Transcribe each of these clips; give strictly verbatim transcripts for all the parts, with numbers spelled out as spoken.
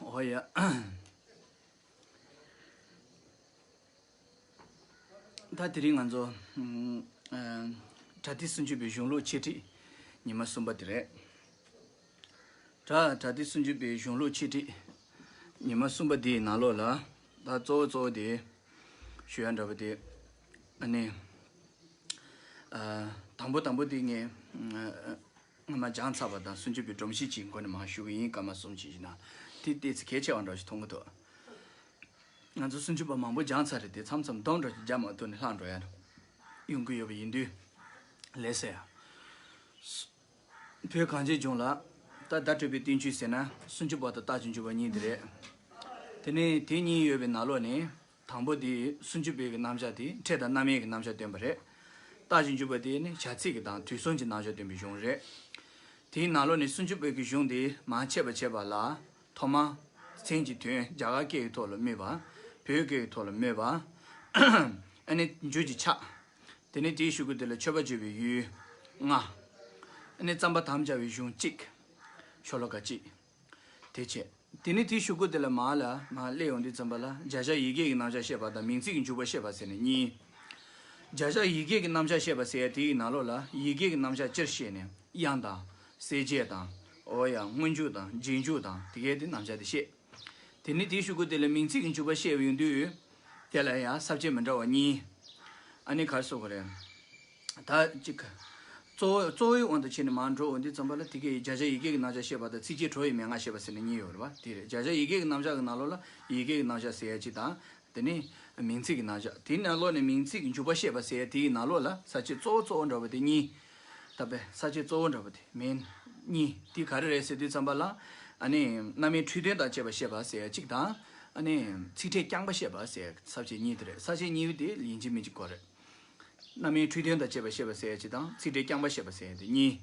ཨོ་ཡ། ད་དེ་རིང་ང་ཚོ་ཨ་ཨ་པྲ་ཏི་སུམ་ཅུ་པའི་གཞུང་ལུགས་འཆད་ཁྲིད་ཉི་མ་གསུམ་པ་དེ་རེད། ད་པྲ་ཏི་སུམ་ཅུ་པའི་གཞུང་ལུགས་འཆད་ཁྲིད་ཉི་མ་གསུམ་པ་དེའི་ནང་ལོགས་ལ་ད་གཙོ་བོ་གཙོ་བོ་དེ་ཞུ་ཡ་འདྲ་པོ་དེ་ཨ་ནི་ཨ་དང་པོ་དང་པོ་དེ་ངས་ཨ་སྔ་མ་སྦྱངས་ཚར་བ་དང་སུམ་ཅུ་པའི་སྒྲོམ་གཞི་གཅིག་མགོ་ནས་མར་ཞུ་གི་ཡིན། སྐར་མ་གསུམ་ཞིག་བཞི་ན་དེ་ཏོག་ཙམ་གལ་ཆེ་བ་འདྲ་ཞིག་མཐོང་གི་འདུག་ང་ཚོ་སུམ་ཅུ་པ་མང་པོ་སྦྱངས་ཚར་རེད་དེ། མཚམས་མཚམས་སྡོམ་འདྲ་ཞིག་རྒྱག་མ་ཐུབ་ནས་ལྷག་འགྲོ་ཡ་ཡོང་གི་ཡོད་པ་ཡིན་དུས་ལས་ཟེར་ཡ། བོད་གངས་ཅན་ལྗོངས་ལ་ད་བརྡ་སྤྲོད་པའི་བསྟན་བཅོས་ཟེར་ན་སུམ་ཅུ་པ་དང་རྟགས་ཀྱི་འཇུག་པ་གཉིས་དེ་རེད། དེ་ནས་དེ་གཉིས་ཡོད་པའི་ནང་ལོགས་ནས་དང་པོ་དེ་སུམ་ཅུ་པའི་གི་རྣམ་གཞག་དེ་ཕྲད་དང་རྣམ་དབྱེ་གི་རྣམ་གཞག་སྟོན་པ་རེད། རྟགས་ཀྱི་འཇུག་པ་དེ་ནི་བྱ་ཚིག་གི་དང་དུས་གསུམ་གྱི་རྣམ་གཞག་སྟོན་པའི་གཞུང་རེད། དེའི་ནང་ལོགས་ནས་སུམ་ཅུ་པའི་གི་གཞུང་དེ་མར་འཆད་པ་བྱེད་པ་ལ་ཐོག་མར་མཚན་གྱི་དོན་རྒྱ་གར་སྐད་ཀྱི་ཐོག་ལ་སྨོས་པ། བོད་སྐད་ཀྱི་ཐོག་ལ་སྨོས་པ། ཨ་ནི་འཇུག་གི་ཕྱག་དེ་ནས་དེའི་གཞུག་གུ་དེ་ལ་མཆོད་པ་བརྗོད་པའི་ཡུལ་ལྔ། ཨ་ནི་རྩོམ་པར་དམ་བཅའ་བའི་གཞུང་གཅིག་ཤོ་ལོ་ཀ་གཅིག་དེ་བྱས། དེ་ནས་དེའི་གཞུག་གུ་དེ་ལ་མར་ལ་མར་སླེབས་ཡོང་དུས་ཙམ་པ་ལ་བྱ་བཞག་ཡིག་སྐད་ཀྱི་རྣམ་གཞག་བཤད་པ་དང་མིང་ཚིག་གི་འཇུག་པ་བཤད་པ་ཟེར་ནས་གཉིས། བྱ་བཞག་ཡིག་སྐད་ཀྱི་རྣམ་གཞག་བཤད་པ་ཟེར་ཡ་དེའི་ནང་ལོགས་ལ་ཡིག་སྐད་ཀྱི་རྣམ་གཞག་སྤྱིར་བཤད་ནས་དབྱངས་དང་གསལ་བྱེད་དང་། ཨོ་ཡ་སྔོན་འཇུག་དང་རྗེས་འཇུག་དང་དེ་གའི་དེ་རྣམ་གཞག་དེ་བཤད། དེ་ནས་དེའི་གཞུག་གུ་དེ་ལ་མིང་ཚིག་གི་འཇུག་པ་བཤད་ཡོང་དུས། དེ་ལ་ཡང་ས་བཅད་མི་འདྲ་བ་གཉིས། ཨ་ནི་ག་རེ་ཟེར་དགོས་རེད། ད་གཅིག་གཙོ་བོ་གཙོ་བོའི་དབང་དུ་བྱས་ནས་མར་འགྲོ་འོང་དུས་ཙམ་པ་ལ་དེ་གའི་བྱ་བཞག་ཡིག་སྐད་ཀྱི་རྣམ་གཞག་བཤད་པ་དང་ཚིགས་བཅད་གྲོགས་ཡི་མན་ངག་བཤད་པ་ཟེར་ནས་གཉིས་ཡོད་རེད་པ། དེ་རེད། བྱ་བཞག་ཡིག་སྐད་ཀྱི་རྣམ་གཞག་གི་ནང་ལོགས་ལ་ཡིག་སྐད་ཀྱི་རྣམ་གཞག་ཟེར་ཡ་གཅིག་དང་། དེ་ནས་མིང་ཚིག་གི་རྣམ་གཞག་དེའི་ནང་ལོགས་ནས་མིང་ཚིག་གི་འཇུག་པ་བཤད་པ་ཟེར་ཡ་དེའི་ནང་ལོགས་ལ་ས་བཅད་གཙོ་བོ་གཙོ་བོ་འདྲ་བ་དེ་གཉིས། ད་པའི་ས་བཅད་གཙོ་བོ་འདྲ་བ་དེ་མིན་གཉིས་དེ་ག་རེ་རེད་ཟེར་དུས་ཙམ་པ་ལ། ཨ་ནི་རྣམ་དབྱེ་འཁྲུལ་དོན་དང་བཅས་པ་བཤད་པ་ཟེར་ཡ་གཅིག་དང་། ཨ་ནི་ཚིག་ཕྲད་རྐྱང་པ་བཤད་པ་ཟེར་ཡ་ས་བཅད་གཉིས་དེ་རེད། ས་བཅད་གཉིས་པོ་དེ་ཡིན་གཅིག་མིན་གཅིག་དགོས་རེད། རྣམ་དབྱེ་འཁྲུལ་དོན་དང་བཅས་པ་བཤད་པ་ཟེར་ཡ་གཅིག་དང་ཚིག་ཕྲད་རྐྱང་པ་བཤད་པ་ཟེར་ཡ་དེ་གཉིས།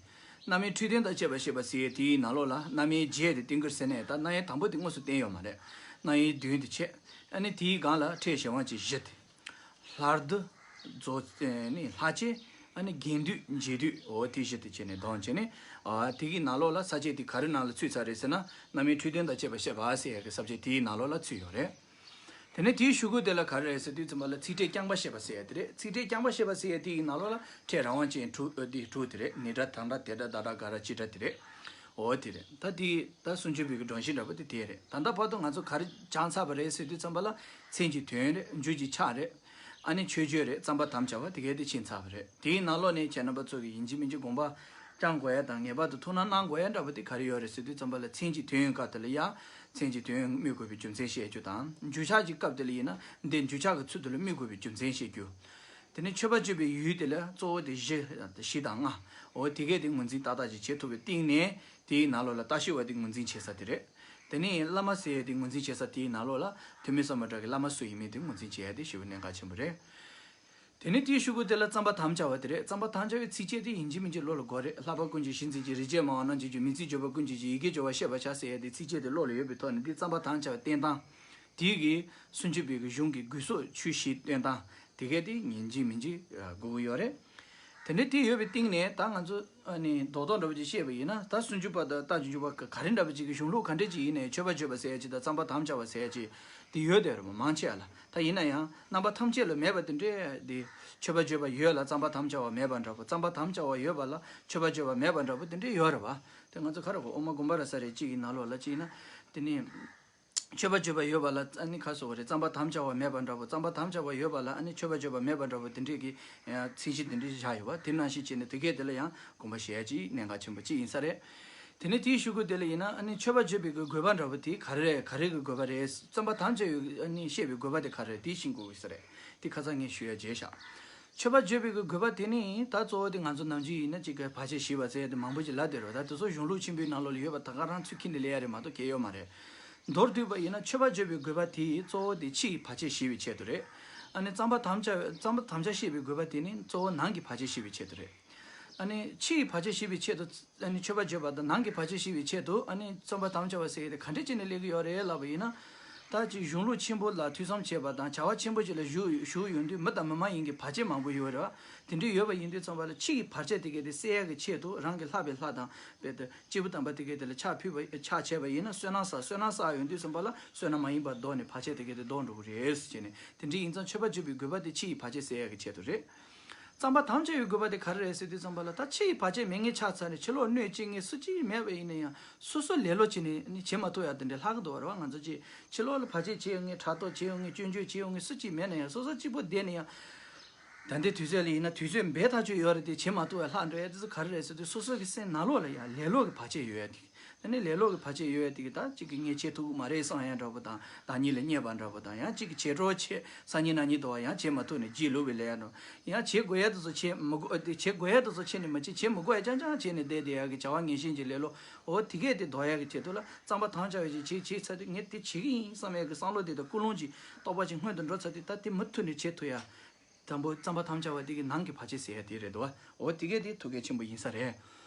རྣམ་དབྱེ་འཁྲུལ་དོན་དང་བཅས་པ་བཤད་པ་ཟེར་ཡ་དེའི་ནང་ལོགས་ལ་རྣམ་དབྱེ་བརྒྱད་དེ་བསྟན་གྱི་རེད་ཟེར་ནས་ད་རྣམ་དབྱེ་དང་པོ་དེ་དངོས་སུ་བསྟན་ཡོད་མ་རེད། རྣམ་དབྱེ་བདུན་དེ་བྱས། ཨ་ནི་དེའི་སྒང་ལ་ཕྲད་གཞན་དབང་ཅན་བཞི་དེ། ལྷ་བདུད། རྫོགས་ཨ་ནི་ལྷ་བཅས། ཨ་ནི་དགེ་འདུན་རྗེས་འདུན། འོ་དེ་བཞི་དེ་བྱས་ནས་དོན་བྱས་ནས། ཨ་དེ་གི་ནང་ལོགས་ལ་ས་བཅད་དེ་ག་རེ་ནང་ལ་ཚུད་ཚར་རེད་ཟེར་ན་རྣམ་དབྱེ་འཁྲུལ་དོན་དང་བཅས་པ་བཤད་པ་ཟེར་ཡ་གི་ས་བཅད་དེའི་ནང་ལོགས་ལ་ཚུད་ཡོད་རེད། དེ་ནས་དེའི་གཞུག་གུ་དེ་ལ་ག་རེ་རེད་ཟེར་དུས་ཙམ་པ་ལ་ཚིག་ཕྲད་རྐྱང་པ་བཤད་པ་ཟེར་ཡ་དེ་རེད། ཚིག་ཕྲད་རྐྱང་པ་བཤད་པ་ཟེར་ཡ་དེའི་ནང་ལོགས་ལ་ཕྲད་རང་དབང་ཅན་དྲུག་ཨ་དེ་དྲུག་དེ་རེད། ནི་སྒྲ་དང་སྒྲ་དེ་སྒྲ་བདག་སྒྲ་དགག་སྒྲ་སྤྱི་སྒྲ་དེ་རེད། འོ་དེ་རེད། ད་དེ་ད་སུམ་ཅུ་པའི་གི་སྒྲོམ་གཞི་འདྲ་པོ་དེ་དེ་རེད། ད་ལྟ་བར་དུ་ང་ཚོ་ག་རེ་སྦྱངས་ཚར་བ་རེད་ཟེར་དུས་ཙམ་པ་ལ་མཚན་གྱི་དོན་རེད། འཇུག་གི་ཕྱག་རེད། ཨ་ནི་མཆོད་བརྗོད་རེད། རྩོམ་པར་དམ་བཅའ་བ་དེ་གས་དེ་ཕྱིན་ཚར་བ་རེད། དེའི་ནང་ལོགས་ནས་ཁྱེད་རྣམ་པ་ཚོ་གི་ཡིན་གཅིག་མིན་གཅིག་དགོངས་པ་བཅང་དགོས་ཡ་དང་ངེས་པར་དུ་ཐུགས་སྣང་གནང་དགོས་ཡ་འདྲ་པོ་དེ་ག་རེ་ཡོད་རེད་ཟེར་དུས་ཙམ་པ་ལ་མཚན་གྱི་དོན་སྐབས་དེ་ལ་ཡ་མཚན་གྱི་དོན་སྨོས་དགོས་པའི་རྒྱུ་མཚན་བཤད་རྒྱུ་དང་། འཇུག་ཕྱག་གི་སྐབས་དེ་ལ་ཡིན་ན་འདི་འཇུག་ཕྱག་གི་ཚུལ་དེ་ལ་སྨོས་དགོས་པའི་རྒྱུ་མཚན་བཤད་རྒྱུ། དེ་ནས་མཆོད་པ་བརྗོད་པའི་ཡུལ་དེ་ལ་གཙོ་བོ་དེ་བཞི་བཞི་དང་ལྔ། འོ་དེ་གས་དེ་ངོས་འཛིན་ཏག་ཏག་ཅིག་བྱེད་ཐུབ་པའི་སྟེང་ནས་དེའི་ནང་ལོགས་ལ་ལྟ་ཞིབ་པ་དེ་ངོས་འཛིན་བྱེད་ས་དེ་རེད། དེ་ནས་བླ་མ་ཟེར་ཡས་དེ་ངོས་འཛིན་བྱེད་ས་དེའི་ནང་ལོགས་ལ་ཐོན་མི་སམ་བྷོ་ཊ་གི་བླ་མ་སུ་ཡིན་མིན་དེ་ངོས་འཛིན་བྱེད་ཡ་དེ་ཞེ་པོ་གནད་འགག་ཆེན་པོ་རེད། དེ་ནས་དེའི་གཞུག་གུ་དེ་ལ་རྩོམ་པར་དམ་བཅའ་བ་དེ་རེད། རྩོམ་པར་དམ་བཅའ་བའི་ཚིགས་བཅད་དེ་ཡིན་གཅིག་མིན་གཅིག་བློ་ལ་འགོ་རེད། ལྷག་པར་ཀུན་གྱི་གཞི་འཛིན་ཅིང་། རིགས་བཅས་སྨྲ་བ་རྣམས་ཀྱིས་ཀྱང་། མིང་ཚིག་བརྗོད་པ་ཀུན་གྱིས་ཀྱང་། ཡི་གེ་སྦྱོར་བ་ཤེས་པར་བྱ་ཟེར་ཡ་དེ་ཚིགས་བཅད་དེ་བློ་ལ་ཡོད་པའི་ཐོག་ནས་དེ་རྩོམ་པར་དམ་བཅའ་བའི་བསྟན་སྟངས། དེའི་གི་སུམ་ཅུ་པའི་གི་གཞུང་གི་དགོས་གསོག་ཆོས་བཞིའི་བསྟན་སྟངས་དེ་གས་དེ་ཡིན་གཅིག་མིན་གཅིག་དགོས་ཀྱི་ཡོད་རེད། དེ་འདྲའི་དེ་ཡོད་པའི་སྟེང་ནས་ད་ང་ཚོ་ཨ་ནི་རྡོག་རྡོག་འདྲ་པོ་ཅིག་བཤད་པ་ཡིན་ན། ད་སུམ་ཅུ་པ་དང་རྟགས་ཀྱི་འཇུག་པ་ག་རེ་འདྲ་པོ་ཅིག་གི་གཞུང་ལུགས་ག་འདྲ་ཅིག་ཡིན་ནའི་མཆོད་པ་བརྗོད་པ་ཟེར་ཡ་ཅིག་དང་རྩོམ་པར་དམ་བཅའ་བ་ཟེར་ཡ་ཅིག་དེ་ཡོད་དེ་རེད་མ་མང་ཆེ་བ་ལ། ད་ཡིན་ན་ཡང་རྣམ་པ་ཐམས་ཅད་ལ་མེད་པ་དེ་འདྲའི་དེ། མཆོད་པ་བརྗོད་པ་ཡོད་ལ་རྩོམ་པར་དམ་བཅའ་བ་མེད་པ་འདྲ་པོ། རྩོམ་པར་དམ་བཅའ་བ་ཡོད་པ་ལ་མཆོད་པ་བརྗོད་པ་མེད་པ་འདྲ་པོ་དེ་འདྲའི་ཡོད་རེད་བ། དེ་ང་ཚོ་ག་རེ་གོ་ཨོ་མ་དགོངས་པ་ར་ས་རེ་གཅིག་གི་ནང་ལོགས་ལ་ཅིག་ཡིན་ན་དེ་ནི། མཆོད་པ་བརྗོད་པ་ཡོད་པ་ལ་ཨ་ནི་ཁ་སོགས་རེད། རྩོམ་པར་དམ་བཅའ་བ་མེད་པ་འདྲ་པོ། རྩོམ་པར་དམ་བཅའ་བ་ཡོད་པ་ལ་ཨ་ནི་མཆོད་པ་བརྗོད་པ་མེད་པ་འདྲ་པོ་དེ་འདྲས་ཀྱི་ཚིག་གཞི་དེ་འདྲས་བཞག་ཡོད་པ། དེ་ནང་བཞིན་བྱས་ནས་དེ་གས་དེ་ལ་ཡང་དགོངས་པ་བཞེས་ཡ་ཅིག་གནད་འགག་ཆེན་པོ་ཅིག་ཡིན་ས་རེད། དེ་ནས་དེའི་གཞུག་གུ་དེ་ལ་ཡིན་ན་ཨ་ནི་མཆོད་པ་བརྗོད་པའི་གི་དགོས་པ་འདྲ་པོ་དེ་ག་རེ་རེད། ག་རེ་གི་དགོས་པ་རེད། རྩོམ་པར་དམ་བཅའ་བའི་ཨ་ནི་བཤད་པའི་དགོས་པ་དེ་ག་རེ་རེད། དེ་ཤེས་དགོས་ཀྱི་ས་རེད། དེ་ཁ་སང་ངས་ཞུ་ཡ་བརྗེད་བཞག་མཆོད་པ་བརྗོད་པའི་གི་དགོས་པ་དེ་ནི་ད་གཙོ་བོ་དེ་ང་ཚོ་ནམ་རྒྱུན་ཡིན་ན་ཅིག་གི་བར་ཆད་ཞི་བ་ཟེར་ཡ་དེ་མང་པོ་ཅིག་ལབ་བསྡད་རེད་བ། ད་དེ་ཚོ་གཞུང་ལུགས་ཆེན་པོའི་ནང་ལོགས་ལ་ཡོད་པ་ད་ག་རང་ཚུར་འཁྱེར་ནས་ལབ་ཡ་རེད་མ་གཏོགས་གལ་ཡོད་མ་རེད། མདོར་བསྡུས་པ་ཡིན་ན་མཆོད་པ་བརྗོད་པའི་དགོས་པ་དེ་གཙོ་བོ་དེ་ཕྱི་ཡི་བར་ཆད་ཞི་བའི་ཆེད་དུ་རེད། ཨ་ནི་རྩོམ་པར་དམ་བཅའ་རྩོམ་པར་དམ་བཅའ་བཤད་པའི་དགོས་པ་དེ་ནི་གཙོ་བོ་ནང་གི་བར་ཆད་ཞི་བའི་ཆེད་དུ་རེད། ཨ་ནི་ཕྱི་ཡི་བར་ཆད་ཞི་བའི་ཆེད་དུ་ཨ་ནི་མཆོད་པ་བརྗོད་པ་དང་ནང་གི་བར་ཆད་ཞི་བའི་ཆེད་དུ་ཨ་ནི་རྩོམ་པར་དམ་བཅའ་བ་ཟེར་ཡ་དེ་ག་འདྲས་བྱས་ནས་སླེབས་ཀྱི་ཡོད་རེད་ལབ་པ་ཡིན་ན། ད་ཅིག་གཞུང་ལུགས་ཆེན་པོ་ལ་ཐོས་བསམ་བྱས་པ་དང་བྱ་བ་ཆེན་པོ་ཅིག་ལ་ཞུགས་ཞུགས་ཡོང་དུས་མི་དང་མི་མ་ཡིན་གྱི་བར་ཆད་མང་པོ་ཡོད་རེད་བ། དེ་འདྲ་ཡོད་པ་ཡིན་དུས་ཙམ་པ་ལ་ཕྱི་ཡི་བར་ཆད་དེ་གས་དེ་སེལ་ཡག་གི་ཆེད་དུ་རང་གི་ལྷ་བའི་ལྷ་དང་དཔེ་དེ་སྐྱེས་བུ་དམ་པ་དེ་གས་དེ་ལ་ཕྱག་ཕུལ་བ་ཕྱག་བྱས་པ་ཡིན་ན་བསོད་ནམས་བསགས། བསོད་ནམས་བསགས་ཡོང་དུས་ཙམ་པ་ལ་བསོད་ནམས་མ་ཡིན་པ་ལྡོག་ནས་བར་ཆད་དེ་གས་དེ་ལྡོག་འགྲོ་གི་རེད་ཟེར་བྱས་ནས། དེ་འདྲའི་ཡིན་ཙང་མཆོད་པ་བརྗོད་པའི་དགོས་པ་དེ་ཕྱི་ཡི་བར་ཆད་སེལ་ཡག་གི་ཆེད་དུ་རེད། བརྩམ་པར་དམ་བཅའ་བའི་དགོས་པ་དེ་ག་རེ་རེད་ཟེར་དུས་ཙམ་པ་ལ། ད་ཕྱི་ཡི་བར་ཆད་མེད་མཁན་ཆགས་ཚར་ནས་ཕྱི་ལོགས་གནོད་བྱེད་མཁན་སུ་གཅིག་མེད་པ་ཡིན་ན་ཡང་སོ་སོ་ལེ་ལོ་བྱས་ནས་ནི་བྱེད་མ་ཐུབ་ཡག་དེ་འདྲ་ལྷག་གི་འདུག་བ། རེད་བ། ང་ཚོ་ཅིག་ཕྱི་ལོགས་ལ་བར་ཆད་བྱེད་ཡོང་མཁན། ཕྲག་དོག་བྱེད་ཡོང་མཁན། སྐྱོན་བརྗོད་བྱེད་ཡོང་མཁན་སུ་གཅིག་མེད་ན་ཡང་སོ་སོ་གཅིག་པོ་བསྡད་ནས་ཡང་། ད་ལྟའི་དུས་ཚོད་ལ་ཡིན་ན་དུས་ཚོད་འབད་ཐག་ཆོད་ཡོད་རེད་དེ་བྱེད་མ་ཐུབ་པ་ལྷག་འགྲོ་ཡ་དེ་ཚོ་ག་རེ་རེད་ཟེར་དུས། སོ་སོ་གི་སེམས་ནང་ལོགས་ལ་ཡང་ལེ་ལོ་གི་བར་ཆད་ཡོད་ཡ་དེ། ད་ནི་ལེ་ལོ་གི་བར་ཆད་ཡོད་ཡ་དེ་གི་ད་གཅིག་གི་ངས་བྱེད་ཐུབ་ཀྱི་མ་རེད་བསམ་ཡ་འདྲ་པོ་དང་། བདག་ཉིད་ལ་བརྙས་པ་འདྲ་པོ་དང་། ཡང་གཅིག་གི་བྱེད་གྲོགས་བྱེད་སང་ཉིན་གནངས་ཉིན་དུ་བ་ཡང་བྱེད་མ་ཐུབ་ནས་རྗེས་ལུས་པའི་ལས་ཡ་འདྲ། ཡང་བྱེད་དགོས་ཡ་དེ་ཚོ་བྱེད་མི་དགོས་དེ། བྱེད་དགོས་ཡ་དེ་ཚོ་བྱེད་ནས་མ་བྱེད། བྱེད་མི་དགོས་ཡ་རྐྱང་རྐྱང་བྱེད་ནས་བསྡད་བསྡད་ཡ་གི་བྱ་བ་ངན་ཞེན་གྱི་ལེ་ལོ། འོ་དེ་གས་དེ་ལྡོག་ཡ་གི་ཆེད་དུ་ལ་བརྩམ་པར་དམ་བཅའ་བ་ཞིག་བྱེད་བྱེད་ཚར་དུས་ངས་དེ་བྱེད་ཀྱི་ཡིན་བསམ་ཡ་གི་བསམ་བློ་དེ་དང་ཀུན་སློང་གི་རྟོག་པ་ཅིག་སྔོན་དུ་འགྲོ་ཚར་དུས། ད་དེ་མུ་མཐུད་ནས་བྱེད་ཐུབ་ཡ། དང་པོ་བརྩམ་པར་དམ་བཅའ་བ་དེ་གི་ནང་གི་བར་ཆད་སེལ་ཡ་དེ་རེད་འདུག་བ། འོ་དེ་གས་དེ་ཐུགས་གལ་ཆེན་པོ་ཡིན་ས་རེད།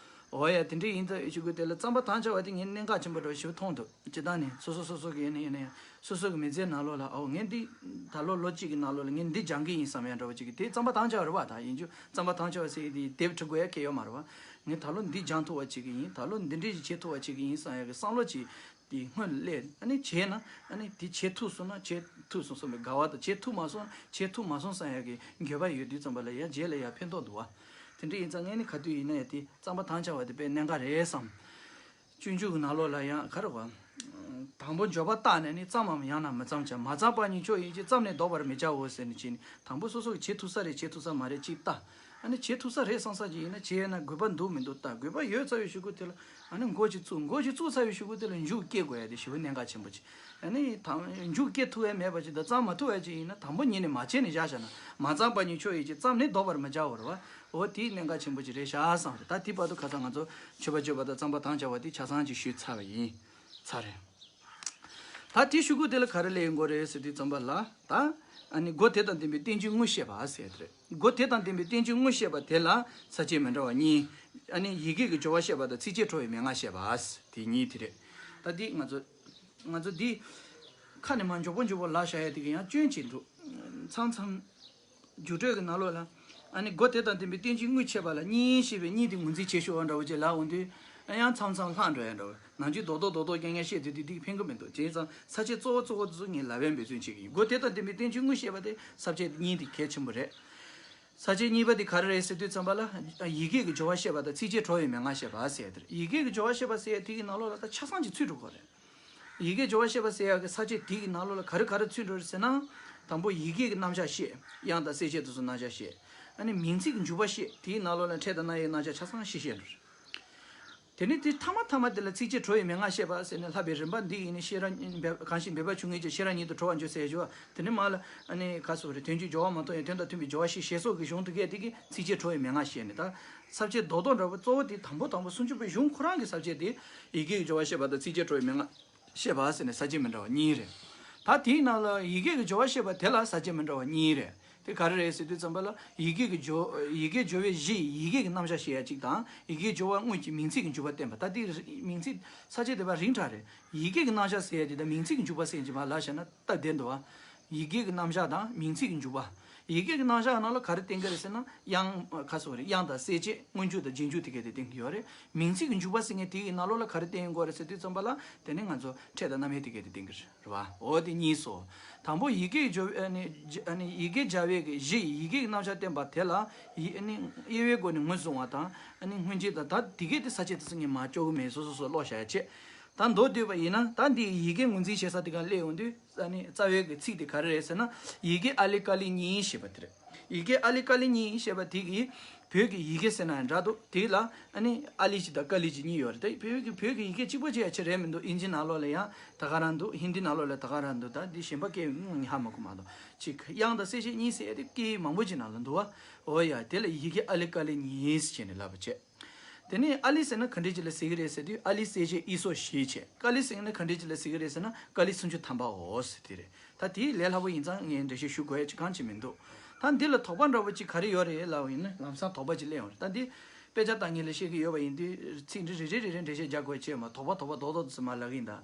འོ་ཡ། དེ་འདྲ་ཡིན་ཙང་ཞུ་དགོས་དེ་ལ་བརྩམ་པར་དམ་བཅའ་བ་དེ་ངས་གནད་འགག་ཆེན་པོ་འདྲ་བོ་ཞིག་མཐོང་འདུག་སྤྱིར་བཏང་ནས་སོ་སོ་སོ་སོ་གི་ཡིན་ན་ཡིན་ན་ཡང་སོ་སོ་གི་མི་ཚེའི་ནང་ལོགས་ལ། འོ་ངས་འདི་ད་ལོ་ལོ་གཅིག་གི་ནང་ལོགས་ལ་ངས་འདི་སྦྱང་གི་ཡིན་བསམ་ཡ་འདྲ་བོ་ཅིག་གི་དེ་བརྩམ་པར་དམ་བཅའ་བ་རེད་བ། ད་ཡིན་རྒྱུ་བརྩམ་པར་དམ་བཅའ་བ་ཟེར་ཡི་དེ་དེབ་འབྲི་དགོས་ཡ་གལ་ཡོད་མ་རེད་བ། ངས་ད་ལོ་འདི་སྦྱང་ཐུབ་པ་བྱེད་ཀྱི་ཡིན། ད་ལོ་འདི་འདྲས་ཞིག་བྱེད་ཐུབ་པ་བྱེད་ཀྱི་ཡིན་བསམ་ཡ་གི་བསམ་བློ་ཅིག་དེ་སྔོན་ལ་སླེབས། ཨ་ནི་བྱས་ན་ཨ་ནི་དེ་བྱེད་ཐུབ་སོང་ན་བྱེད་ཐུབ་སོང་བསམ་པའི་དགའ་བ་དང་། བྱེད་ཐུབ་མ་སོང་ན་བྱེད་ཐུབ་མ་སོང་བསམ་ཡ་གི་འགྱོད་པ་ཡོད་དུས་ཙམ་པ་ལ་ཡང་རྗེས་ལ་ཡང་ཕན་ཐོགས་འདུག་བ། དེ་འདྲ་ཡིན་ཙང་ངས་ནི་ག་དུས་ཡིན་ན་ཡང་དེ་བརྩམ་པར་དམ་བཅའ་བ་དེ་དཔེ་གནད་འགག་རེད་བསམ། སྤྱོད་འཇུག་གི་ནང་ལོགས་ལ་ཡང་ག་རེ་བ། དང་པོ་འགྱོད་པ་བརྟགས་ནས་ནི། བརྩམ་མམ་ཡང་ན་མི་བརྩམ་བྱ། མ་བརྩམས་པ་ཉིད་མཆོག་ཡིན་གྱི། བརྩམས་ནས་བཟློག་པར་མི་བྱའོ་ཟེར་ནས་བྱས་ནས། དང་པོ་སོ་སོ་གི་བྱེད་ཐུབ་ས་རེད་བྱེད་ཐུབ་ས་མ་རེད་ཅིག་ལྟ། ཨ་ནི་བྱེད་ཐུབ་ས་རེད་བསམ་ས་ཅིག་ཡིན་ན་བྱས་ན་དགོས་པ་འདུག་མི་འདུག་ལྟ། དགོས་པ་ཡོད་ཚར་བའི་གཞུག་གུ་དེ་ལ་ཨ་ནི་འགོ་ཅིག་བཙུགས། འགོ་ཅིག་བཙུགས་ཚར་བའི་གཞུག་གུ་དེ་ལ་མཇུག་སྐྱེལ་དགོས་ཡ་དེ་ཞེ་པོ་གནད་འགག་ཆེན་པོ་ཅིག་ཨ་ནི་དང་མཇུག་སྐྱེལ་ཐུབ་ཡ་མེད་པ་ཅིག་དང་། བརྩམས་མ་ཐུབ་ཡ་ཅིག་ཡིན་ན་དང་པོ་ཉིད་ནས་མ་བྱས་ནས་བཞག་བཞག་ན། མ་བརྩམས་པ་ཉིད་མཆོག་ཡིན་གྱི། བརྩམས་ནས་བཟློག་པར་མི་བྱའོ་རེད་བ། འོ་དེ་གནད་འགག་ཆེན་པོ་ཅིག་རེད་ཤག་བསམ་རེད། ད་དེ་བར་དུ་ཁ་སང་ང་ཚོ་མཆོད་པ་བརྗོད་པ་དང་བརྩམ་པར་དམ་བཅའ་བ་དེ་ཆ་ཚང་ཅིག་ཞུས་ཚར་བ་ཡིན། ཚར་རེད། ད་དེའི་གཞུག་གུ་དེ་ལ་ག་རེ་སླེབས་ཡོང་གི་རེད་ཟེར་དུས་ཙམ་པ་ལ། ད་ཨ་ནི་སྒོ་དེ་དང་ལྡན་པའི་རྟེན་ཅིང་དངོས་བཤད་པ་ཟེར་དེ་རེད། སྒོ་དེ་དང་ལྡན་པའི་རྟེན་ཅིང་དངོས་བཤད་པ་དེ་ལ་ས་བཅད་མི་འདྲ་བ་གཉིས། ཨ་ནི་ཡི་གེ་གི་སྦྱོར་བ་བཤད་པ་དང་ཚིགས་བཅད་དྲོ་བའི་མན་ངག་བཤད་པ། དེ་གཉིས་དེ་རེད། ད་འདི་ང་ཚོ་ང་ཚོ་འདི་ཁ་ནས་མར་མགྱོགས་པོ་མགྱོགས་པོ་ལབ་བཞག་ཡ་དེ་གི་ཡང་སྐྱོན་ཅིག་འདུག་མཚམས་མཚམས་རྒྱུགས་སྤྲོད་ཀྱི་ནང་ལོགས་ལ། ཨ་ནི་སྒོ་དེ་དང་ལྡན་པའི་རྟེན་ཅིང་དངོས་བཤད་པ་ལ་གཉིས་ཞེས་པའི་གཉིས་དེ་ངོས་འཛིན་བྱེད་ཤོག་འདྲ་བོ་ཅིག་ལབ་འོང་དུས། ཨ་ཡང་མཚམས་མཚམས་ལྷག་འགྲོ་ཡ་འདྲ་བོ། ནམ་རྒྱུན་རྡོག་རྡོག་རྡོག་རྡོག་རྐྱང་རྐྱང་བཤད་དུས་དེ་འདི་ཕན་གི་མི་འདུག་བྱས་ཙང་ས་བཅད་གཙོ་བོ་གཙོ་བོ་དེ་ཚོ་ངས་ལབ་པའི་འབད་བརྩོན་བྱེད་ཀྱི་ཡིན། སྒོ་དེ་དང་ལྡན་པའི་རྟེན་ཅིང་དངོས་བཤད་པ་དེ་ས་བཅད་གཉིས་དེ་གལ་ཆེན་པོ་རེད། ས་བཅད་གཉིས་པ་དེ་ག་རེ་རེད་ཟེར་དུས་ཙམ་པ་ལ། ཡི་གེ་གི་སྦྱོར་བ་བཤད་པ་དང་ཚིགས་བཅད་དྲོ་བའི་མན་ངག་བཤད་པ་ཟེར་ཡ་དེ་རེད། ཡི་གེ་གི་སྦྱོར་བ་བཤད་པ་ཟེར་ཡ་དེ་གི་ནང་ལོགས་ལ་ད་ཆ་ཚང་གཅིག་ཚུད་འགྲོ་གི་རེད། ཡི་གེ་སྦྱོར་བ་བཤད་པ་ཟེར་ཡག་གི་ས་བཅད་དེ་གི་ནང་ལོགས་ལ་ག་རེ་ག་རེ་ཚུད་འགྲོ་རེད་ཟེར་ན། དང་པོ་ཡི་གེ་གི་རྣམ་གཞག་བཤད། དབྱངས་དང་གསལ་བྱེད་དེ་ཚོ་རྣམ་གཞག་བཤད། ཨ་ནི་མིང་ཚིག་གི་འཇུག་པ་བཤད། དེའི་ནང་ལོགས་ལ་ཕྲད་དང་རྣམ་དབྱེ་རྣམ་གཞག་ཆ་ཚང་བཤད་བཤད་འགྲོ་རེད། དེ་ནས་དེ་མཐའ་མ་མཐའ་མ་དེ་ལ་ཚིགས་བཅད་དྲོ་བའི་མན་ངག་བཤད་པ་ཟེར་ནས། ལྷག་པའི་རིམ་པ་འདི་ཡིས་ནི་ཤེས་རབ་གང་ཞིག་འབད་པ་ཆུང་ངུས་ཀྱང་ཤེས་རབ་ཉིད་དུ་གྲོལ་བར་འགྱུར་ཟེར་ཞུ་བ། དེ་ནས་མར་ལ་ཨ་ནི་ག་སོགས་རེད། དོན་གྱི་སྦྱོར་བ་མ་ཐོབ་ཡང་དོན་དང་མཐུན་པའི་སྦྱོར་བ་བཤད། ཞེས་སོགས་ཀྱི་གཞུང་དེ་གས་དེ་གི་ཚིགས་བཅད་དྲོ་བའི་མན་ངག་བཤད་ནས། ད་ས་བཅད་རྡོག་རྡོག་འདྲ་བོ་གཙོ་བོ་དེ་དང་པོ་དང་པོ་སུམ་ཅུ་པའི་གཞུང་ཁོ་རང་གི་ས་བཅད་དེ་ཡི་གེ་གི་སྦྱོར་བ་བཤད་པ་དང་ཚིགས་བཅད་དྲོ་བའི་མན་ངག་བཤད་པ་ཟེར་ནས་ས་བཅད་མི་འདྲ་བ་གཉིས་རེད། ད་དེའི་ནང་ལ་ཡི་གེ་གི་སྦྱོར་བ་བཤད་པ་དེ་ལ་ས་བཅད་མི་འདྲ་བ་གཉིས་རེད། དེ་ག་རེ་རེད་ཟེར་དུས་ཙམ་པ་ལ། ཡི་གེ་གི་སྦྱོར་ཡི་གེ་སྦྱོར་བའི་གཞི་ཡི་གེ་གི་རྣམ་གཞག་བཤད་ཡ་གཅིག་དང་། ཡི་གེ་སྦྱོར་བ་དངོས་ཀྱི་མིང་ཚིག་གི་འཇུག་པ་བསྟན་པ། ད་དེ་མིང་ཚིག་ས་བཅད་དེ་བ་རིང་དྲགས་རེད། ཡི་གེ་གི་རྣམ་གཞག་ཟེར་ཡ་དེ་དང་མིང་ཚིག་གི་འཇུག་པ་ཟེར་གྱི་མ་ལབ་བཞག་ན་སྟབས་བདེ་འདུག་བ། ཡི་གེ་གི་རྣམ་གཞག་དང་མིང་ཚིག་གི་འཇུག་པ། ཡི་གེ་གི་རྣམ་གཞག་ནང་ལ་ག་རེ་བསྟན་གྱི་རེད་ཟེར་ན། དབྱངས་ཁ་སོགས་རེད། དབྱངས་དང་གསལ་བྱེད། སྔོན་འཇུག་དང་རྗེས་འཇུག་དེ་གས་དེ་བསྟན་གྱི་ཡོད་རེད། མིང་ཚིག་གི་འཇུག་པ་ཟེར་མཁན་དེ་གི་ནང་ལོགས་ལ་ག་རེ་བསྟན་ཡོང་གི་རེད་ཟེར་དུས་ཙམ་པ་ལ། དེ་ནི་ང་ཚོ་ཕྲད་དང་རྣམ་དབྱེ་དེ་གས་དེ་བསྟན་གྱི་རེད་བ། འོ་དེ་གཉིས་སོ། དང་པོ་ཡི་གེ་སྦྱོར་ཨ་ནི་ཨ་ནི་ཡི་གེ་སྦྱར་བའི་གི་གཞི་ཡི་གེ་གི་རྣམ་གཞག་བསྟན་པ་དེ་ལ། ཡི་ཨ་ནི་དབྱེ་བའི་སྒོ་ནས་ངོས་བཟུང་བ་དང་། ཨ་ནི་སྔོན་རྗེས་དང་། ད་དེ་གས་དེ་ས་བཅད་དེ་ཚོ་ངས་མར་སྐྱོར་གི་མེད། སོ་སོ་སོ་ཀློག་བཞག་ཡ་བྱེད། ད་མདོར་བསྡུས་པ་ཡིན་ན། ད་འདི་ཡི་གེ་ངོས་འཛིན་བྱེད་ས་དེ་ག་སླེབས་ཡོང་དུས། ཨ་ནི་རྩ་བའི་གི་ཚིག་དེ་ག་རེ་རེད་ཟེར་ན། ཡི་གེ་ཨཱ་ལི་ཀཱ་ལི་གཉིས་ཞེས་པ་དེ་རེད། ཡི་གེ་ཨཱ་ལི་ཀཱ་ལི་གཉིས་ཞེས་པ་དེ་གི་བོད་ཀྱི་ཡི་གེ་ཟེར་ན་ཡང་འདྲ་འདུག་དེ་ལ་ཨ་ནི་ཨཱ་ལི་གཅིག་དང་ཀཱ་ལི་གཅིག་གཉིས་ཡོད་རེད། ད་བོད་ཀྱི་བོད་ཀྱི་ཡི་གེ་གཅིག་པོ་ཅིག་ཡ་ཆེ་རེད་མི་འདུག་དབྱིན་ཇི་ནང་ལོགས་ལ་ཡང་ད་ག་རང་འདུག་ཧིན་དི་ནང་ལོགས་ལ་ད་ག་རང་འདུག་ད་འདི་གཞན་པ་སྐད་ངས་ཧ་མ་གོ་མ་གཏོགས། གཅིག་དབྱངས་དང་གསལ་བྱེད་གཉིས་ཟེར་ཡ་དེ་སྐད་མང་པོ་ཅིག་ནང་ལ་འདུག་བ། འོ་ཡ། དེ་ལ་ཡི་གེ་ཨཱ་ལི་ཀཱ་ལི་གཉིས་ཟེར་ནས་ལབ་པ་བྱས། དེ་ནས་ཨཱ་ལི་ཟེར་ན་ག་འདྲས་ཅིག་ལ་ཟེར་གི་རེད་ཟེར་དུས། ཨཱ་ལི་གསལ་བྱེད་དབྱི་སོ་བཞི་བྱས། ཀཱ་ལི་ཟེར་ན་ག་འདྲས་ཅིག་ལ་ཟེར་གི་རེད་ཟེར་ན། ཀཱ་ལི་སུམ་ཅུ་ཐམ་པའོ་ཟེར་དེ་རེད། ད་དེའི་ལས་སླ་པོ་ཡིན་ཙང་ངས་འགྲེལ་བཤད་ཞུ་དགོས་ཡ་ཅིག་གང་ཅིག་མི་འདུག་ད་འདི་ལ་དོགས་པ་འདྲ་པོ་ཅིག་ག་རེ་ཡོད་ལབ་པ་ཡིན་ན། ལམ་སང་དོགས་པ་ཅིག་སླེབས་ཡོང་རེད། ད་འདི་དཔེ་ཆ་ལྟ་མཁན་ལ་བཤད་གི་ཡོད་པ་ཡིན་དུས། ཚིག་འདི་རེ་རེ་རེ་རེ་འགྲེལ་བཤད་རྒྱག་དགོས་ཡ་ཅིག་ཡོད་མ། དོགས་པ་དོགས་པ་རྡོག་རྡོག་དེ་ཚོ་མར་ལབ་གི་ཡིན་ད།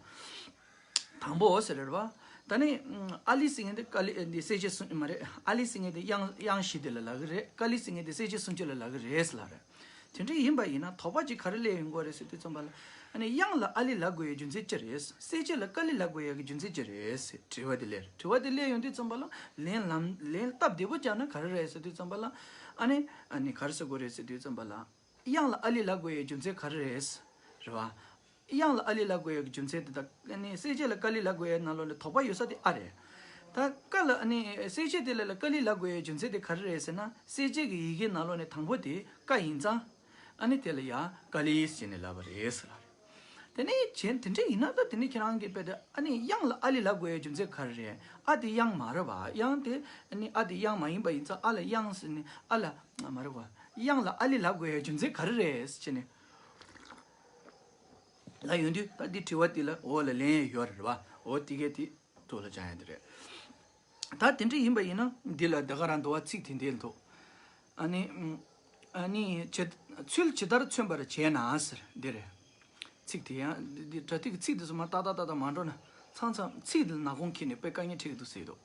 དང་པོ་ཟེར་རེད་བ། ད་ནི་ཨ་ལི་ཟེར་མཁན་དེ་ཀ་ལི་འདི་གསལ་བྱེད་སུམ་མ་རེད། ཨ་ལི་ཟེར་མཁན་དེ་དབྱངས་དབྱངས་བཞི་དེ་ལ་ལབ་ཀྱི་རེད། ཀ་ལི་ཟེར་མཁན་དེ་གསལ་བྱེད་སུམ་ཅུ་ལ་ལབ་ཀྱི་རེད་ཟེར་ལབ་རེད། དེ་འདྲ་ཡིན་པ་ཡིན་ན་དོགས་པ་ཅིག་ག་རེ་སླེབས་ཡོང་གི་རེད་ཟེར་དུས་ཙམ་པ་ལ། ཨ་ནི་དབྱངས་ལ་ཨ་ལི་ལབ་དགོས་ཡའི་རྒྱུ་མཚན་ཅི་རེད། གསལ་བྱེད་ལ་ཀ་ལི་ལབ་དགོས་ཡ་གི་རྒྱུ་མཚན་ཅི་རེད་ཟེར་དྲི་བ་དེ་སླེབས། དྲི་བ་དེ་སླེབས་ཡོང་དུས་ཙམ་པ་ལ་ལན་ལམ་ལན་སྟབས་བདེ་པོ་བརྒྱབ་ན་ག་རེ་རེད་ཟེར་དུས་ཙམ་པ་ལ། ཨ་ནི་ཨ་ནི་ག་རེ་ཟེར་དགོས་རེད་ཟེར་དུས་ཙམ་པ་ལ། དབྱངས་ལ་ཨ་ལི་ལབ་དགོས་ཡའི་རྒྱུ་མཚན་ག་རེ་རེད། རེད་བ། དབྱངས་ལ་ཨ་ལི་ལབ་དགོས་ཡའི་རྒྱུ་མཚན་དེ་དག་ཨ་ནི་གསལ་བྱེད་ལ་ཀ་ལི་ལབ་དགོས་ཡའི་ནང་ལོགས་ནས་དོགས་པ་ཡོད་ས་དེ་ཨ་རེད། ད་ཀ་ལ་ཨ་ནི་གསལ་བྱེད་དེ་ལ་ལ་ཀ་ལི་ལབ་དགོས་ཡའི་རྒྱུ་མཚན་དེ་ག་རེ་རེད་ཟེར་ན། གསལ་བྱེད་ཀྱི་ཡི་གེ་ནང་ལོགས་ནས་དང་པོ་དེ་ཀ་ཡིན་ཙང་། ཨ་ནི་དེ་ལ་ཡ་ཀ་ལི་ཟེར་ནས་ལབ་པ་རེད་ཟེར་ལ་རེད། དེ་ནས་གཞན་དེ་འདྲ་ཡིན་ན་ད་དེ་ནས་ཁྱེད་རང་གིས་དཔེ་དེ་ཨ་ནི་དབྱངས་ལ་ཨ་ལི་ལབ་དགོས་ཡའི་རྒྱུ་མཚན་ག་རེ་རེད། ཨ་དེ་དབྱངས་མ་རེད་བ། དབྱངས་དེ་ཨ་ནི་ཨ་དེ་དབྱངས་མ་ཡིན་པ་ཡིན་ཙང་ཨ་ལ་དབྱངས་ཟེར་ནས་ཨ་ལ་མ་རེད་བ། དབྱངས་ལ་ཨ་ལི་ལབ་དགོས་ཡའི་རྒྱུ་མཚན་ག་རེ་རེད་ཟེར་ནས་ལབ་ཡོང་དུས། ད་འདི་དྲི་བ་འདི་ལ་འོ་ལ་ལན་ཡོད་རེད་བ། འོ་དེ་གས་དེ་ཐུགས་ལ་འཇགས་ཡ་དེ་རེད། ད་དེ་འདྲ་ཡིན་པ་ཡིན་ན་འདི་ལ་ད་ག་རང་འདུག་བ། ཚིག་དེ་འདི་འདུག་ཨ་ནི་ཨ་ནི་ཇི་ཚུལ་ཇི་ལྟར་མཚོན་པར་བྱས་ན་ཟེར་འདི་རེད། ཚིག་དེ་ཡང་འདི་འདི་སྒྲ་ཐིག་གི་ཚིག་དེ་ཚོ་མར་ཏག་ཏག་ཏག་ཏག་མ་འགྲོ་ན་མཚམས་མཚམས་ཚིག་འདི་ལ་ནག་ཁུང་འཁྱེར་ནས་དཔེ་དཀའ་ངལ་འཕྲད་ཀྱི་འདུག་ཟེར་གྱི་འདུག་